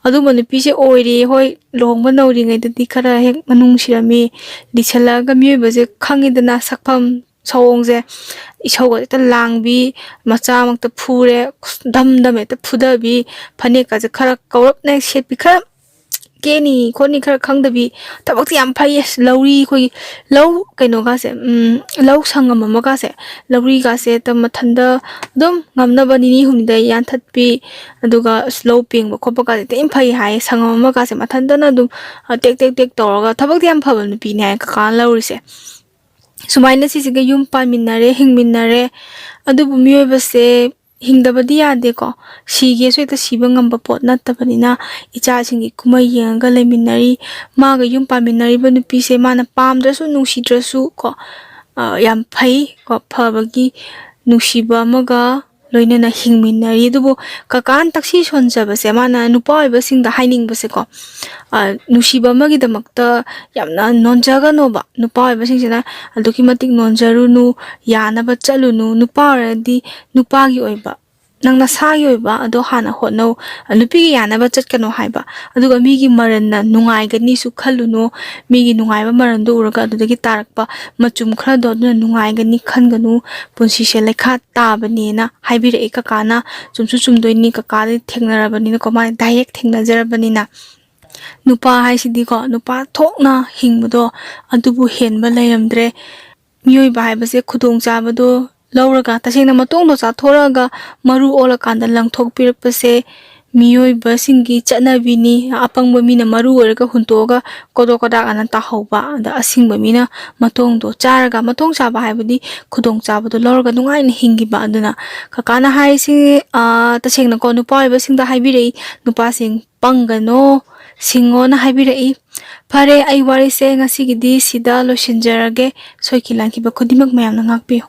ꯑꯗꯨꯝꯕ ꯅꯨꯄꯤꯁꯦ ꯑꯣꯏꯔꯦ꯫ ꯍꯣꯏ, ꯂꯨꯍꯣꯡꯕ ꯅꯧꯔꯤꯉꯩꯗꯗꯤ ꯈꯔ ꯍꯦꯛ ꯃꯅꯨꯡ ꯅꯨꯡꯁꯤꯔꯝꯃꯤ, ꯂꯤꯁꯜꯂꯛꯑꯒ ꯃꯤꯑꯣꯏꯕꯁꯦ ꯈꯪꯉꯤꯗꯅ, ꯁꯛꯐꯝ ꯁꯑꯣꯡꯁꯦ, ꯏꯁꯧꯒ ꯍꯦꯛꯇ ꯂꯥꯡꯕꯤ, ꯃꯆꯥꯃꯛꯇ ꯐꯨꯔꯦ, ꯙꯝ ꯙꯝ ꯍꯦꯛꯇ ꯐꯨꯗꯕꯤ, ꯐꯅꯦꯛꯀꯁꯦ ꯈꯔ ꯀꯧꯔꯞꯅ ꯍꯦꯛ ꯁꯦꯠꯄꯤ, ꯈꯔ ꯀꯦꯅꯤ ꯈꯣꯠꯅꯤ ꯈꯔ ꯈꯪꯗꯕꯤ, ꯊꯕꯛꯇꯤ ꯌꯥꯝ ꯐꯩꯌꯦ꯫ ꯑꯁ, ꯂꯧꯔꯤ ꯑꯩꯈꯣꯏꯒꯤ ꯂꯧ ꯀꯩꯅꯣꯒꯥꯁꯦ, ꯎꯝ, ꯂꯧ ꯁꯪꯉꯝ ꯑꯃꯒꯥꯁꯦ, ꯂꯧꯔꯤꯒꯥꯁꯦ ꯍꯦꯛꯇ ꯃꯊꯟꯇ ꯑꯗꯨꯝ ꯉꯝꯅꯕ ꯅꯤꯅꯤ ꯍꯨꯝꯅꯤꯗ ꯌꯥꯟꯊꯠꯄꯤ, ꯑꯗꯨꯒ ꯑꯁ, ꯂꯧ ꯄꯦꯡꯕ ꯈꯣꯠꯄꯒꯥꯁꯦ ꯍꯦꯛꯇ ꯌꯥꯝ ꯐꯩ ꯍꯥꯏꯌꯦ꯫ ꯁꯪꯉꯝ ꯑꯃꯒꯥꯁꯦ ꯃꯊꯟꯇꯅ ꯑꯗꯨꯝ, ꯑ, ꯇꯦꯛ ꯇꯦꯛ ꯇꯦꯛ ꯇꯧꯔꯒ ꯊꯕꯛꯇꯤ ꯌꯥꯝ ꯐꯕ ꯅꯨꯄꯤꯅꯦ ꯍꯥꯏ ꯀꯀꯥꯅ ꯂꯧꯔꯤꯁꯦ꯫ ꯁꯨꯃꯥꯏꯅ ꯁꯤꯁꯤꯒ ꯌꯨꯝ ꯄꯥꯟꯃꯤꯟꯅꯔꯦ, ꯍꯤꯡꯃꯤꯟꯅꯔꯦ꯫ ꯑꯗꯨꯕꯨ ꯃꯤꯑꯣꯏꯕꯁꯦ ꯍꯤꯡꯗꯕꯗꯤ ꯌꯥꯗꯦꯀꯣ꯫ ꯁꯤꯒꯦꯁꯨ ꯍꯦꯛꯇ ꯁꯤꯕ ꯉꯝꯕ ꯄꯣꯠ ꯅꯠꯇꯕꯅꯤꯅ, ꯏꯆꯥꯁꯤꯡꯒꯤ ꯀꯨꯝꯍꯩ ꯌꯦꯡꯉꯒ ꯂꯩꯃꯤꯟꯅꯔꯤ꯫ ꯃꯥꯒ ꯌꯨꯝ ꯄꯥꯟꯃꯤꯟꯅꯔꯤꯕ ꯅꯨꯄꯤꯁꯦ ꯃꯥꯅ ꯄꯥꯝꯗ꯭ꯔꯁꯨ, ꯅꯨꯡꯁꯤꯗ꯭ꯔꯁꯨ ꯀꯣ, ꯑ, ꯌꯥꯝ ꯐꯩ ꯀꯣ, ꯐꯕꯒꯤ, ꯅꯨꯡꯁꯤꯕ ꯑꯃꯒ ꯂꯣꯏꯅꯅ ꯍꯤꯡꯃꯤꯟꯅꯔꯤ꯫ ꯑꯗꯨꯕꯨ ꯀꯀꯥꯅ ꯇꯛꯁꯤ ꯁꯣꯟꯖꯕꯁꯦ, ꯃꯥꯅ ꯅꯨꯄꯥ ꯑꯣꯏꯕꯁꯤꯡꯗ ꯍꯥꯏꯅꯤꯡꯕꯁꯦꯀꯣ, ꯑ, ꯅꯨꯡꯁꯤꯕ ꯑꯃꯒꯤꯗꯃꯛꯇ ꯌꯥꯝꯅ ꯅꯣꯟꯖꯒꯅꯣꯕ꯫ ꯅꯨꯄꯥ ꯑꯣꯏꯕꯁꯤꯡꯁꯤꯅ ꯑꯗꯨꯛꯀꯤ ꯃꯇꯤꯛ ꯅꯣꯟꯖꯔꯨꯅꯨ, ꯌꯥꯅꯕ ꯆꯠꯂꯨꯅꯨ꯫ ꯅꯨꯄꯥ ꯑꯣꯏꯔꯗꯤ ꯅꯨꯄꯥꯒꯤ ꯑꯣꯏꯕ, ꯅꯪ ꯅꯁꯥꯒꯤ ꯑꯣꯏꯕ ꯑꯗꯣ ꯍꯥꯟꯅ ꯍꯣꯠꯅꯧ꯫ ꯅꯨꯄꯤꯒꯤ ꯌꯥꯅꯕ ꯆꯠꯀꯅꯣ ꯍꯥꯏꯕ꯫ ꯑꯗꯨꯒ ꯃꯤꯒꯤ ꯃꯔꯟꯅ ꯅꯨꯡꯉꯥꯏꯒꯅꯤꯁꯨ ꯈꯜꯂꯨꯅꯨ꯫ ꯃꯤꯒꯤ ꯅꯨꯡꯉꯥꯏꯕ ꯃꯔꯟꯗꯣ ꯎꯔꯒ ꯑꯗꯨꯗꯒꯤ ꯇꯥꯔꯛꯄ ꯃꯆꯨꯝ ꯈꯔꯗꯣ ꯑꯗꯨꯅ ꯅꯨꯡꯉꯥꯏꯒꯅꯤ ꯈꯟꯒꯅꯨ꯫ ꯄꯨꯟꯁꯤꯁꯦ ꯂꯩꯈꯥ ꯇꯥꯕꯅꯦꯅ ꯍꯥꯏꯕꯤꯔꯛꯑꯦ ꯀꯀꯥꯅ꯫ ꯆꯨꯝꯁꯨ ꯆꯨꯝꯗꯣꯏꯅꯤ, ꯀꯀꯥꯗꯤ ꯊꯦꯡꯅꯔꯕꯅꯤꯅꯀꯣ, ꯃꯥꯅ direct ꯊꯦꯡꯅꯖꯔꯕꯅꯤꯅ꯫ ꯅꯨꯄꯥ ꯍꯥꯏꯁꯤꯗꯤꯀꯣ, ꯅꯨꯄꯥ ꯊꯣꯛꯅ ꯍꯤꯡꯕꯗꯣ ꯑꯗꯨꯕꯨ ꯍꯦꯟꯕ ꯂꯩꯔꯝꯗ꯭ꯔꯦ꯫ ꯃꯤꯑꯣꯏꯕ ꯍꯥꯏꯕꯁꯦ ꯈꯨꯗꯣꯡꯆꯥꯕꯗꯣ ꯂꯧꯔꯒ, ꯇꯁꯦꯡꯅ ꯃꯇꯣꯡꯗꯣ ꯆꯥꯊꯣꯔꯛꯑꯒ ꯃꯔꯨ ꯑꯣꯜꯂꯀꯥꯟꯗ ꯂꯪꯊꯣꯛꯄꯤꯔꯛꯄꯁꯦ ꯃꯤꯑꯣꯏꯕꯁꯤꯡꯒꯤ ꯆꯠꯅꯕꯤꯅꯤ꯫ ꯑꯄꯪꯕ ꯃꯤꯅ ꯃꯔꯨ ꯑꯣꯏꯔꯒ ꯍꯨꯟꯇꯣꯛꯑꯒ ꯀꯣꯗꯣꯛ ꯀꯗꯥꯛ ꯑꯅ ꯇꯥꯍꯧꯕ꯫ ꯑꯗ ꯑꯁꯤꯡꯕ ꯃꯤꯅ ꯃꯇꯣꯡꯗꯣ ꯆꯥꯔꯒ, ꯃꯇꯣꯡ ꯆꯥꯕ ꯍꯥꯏꯕꯗꯤ ꯈꯨꯗꯣꯡꯆꯥꯕꯗꯣ ꯂꯧꯔꯒ ꯅꯨꯡꯉꯥꯏꯅ ꯍꯤꯡꯈꯤꯕ꯫ ꯑꯗꯨꯅ ꯀꯀꯥꯅ ꯍꯥꯏꯔꯤꯁꯤ, ꯑꯥ, ꯇꯁꯦꯡꯅꯀꯣ, ꯅꯨꯄꯥ ꯑꯣꯏꯕꯁꯤꯡꯗ ꯍꯥꯏꯕꯤꯔꯛꯏ, ꯅꯨꯄꯥꯁꯤꯡ ꯄꯪꯒꯅꯣ, ꯁꯤꯡꯉꯣꯅ ꯍꯥꯏꯕꯤꯔꯛꯏ꯫ ꯐꯔꯦ, ꯑꯩ ꯋꯥꯔꯤꯁꯦ ꯉꯁꯤꯒꯤꯗꯤ ꯁꯤꯗ ꯂꯣꯏꯁꯤꯟꯖꯔꯒꯦ꯫ ꯁꯣꯏꯈꯤ ꯂꯥꯟꯈꯤꯕ ꯈꯨꯗꯤꯡꯃꯛ ꯃꯌꯥꯝꯅ ꯉꯥꯛꯄꯤꯌꯨ꯫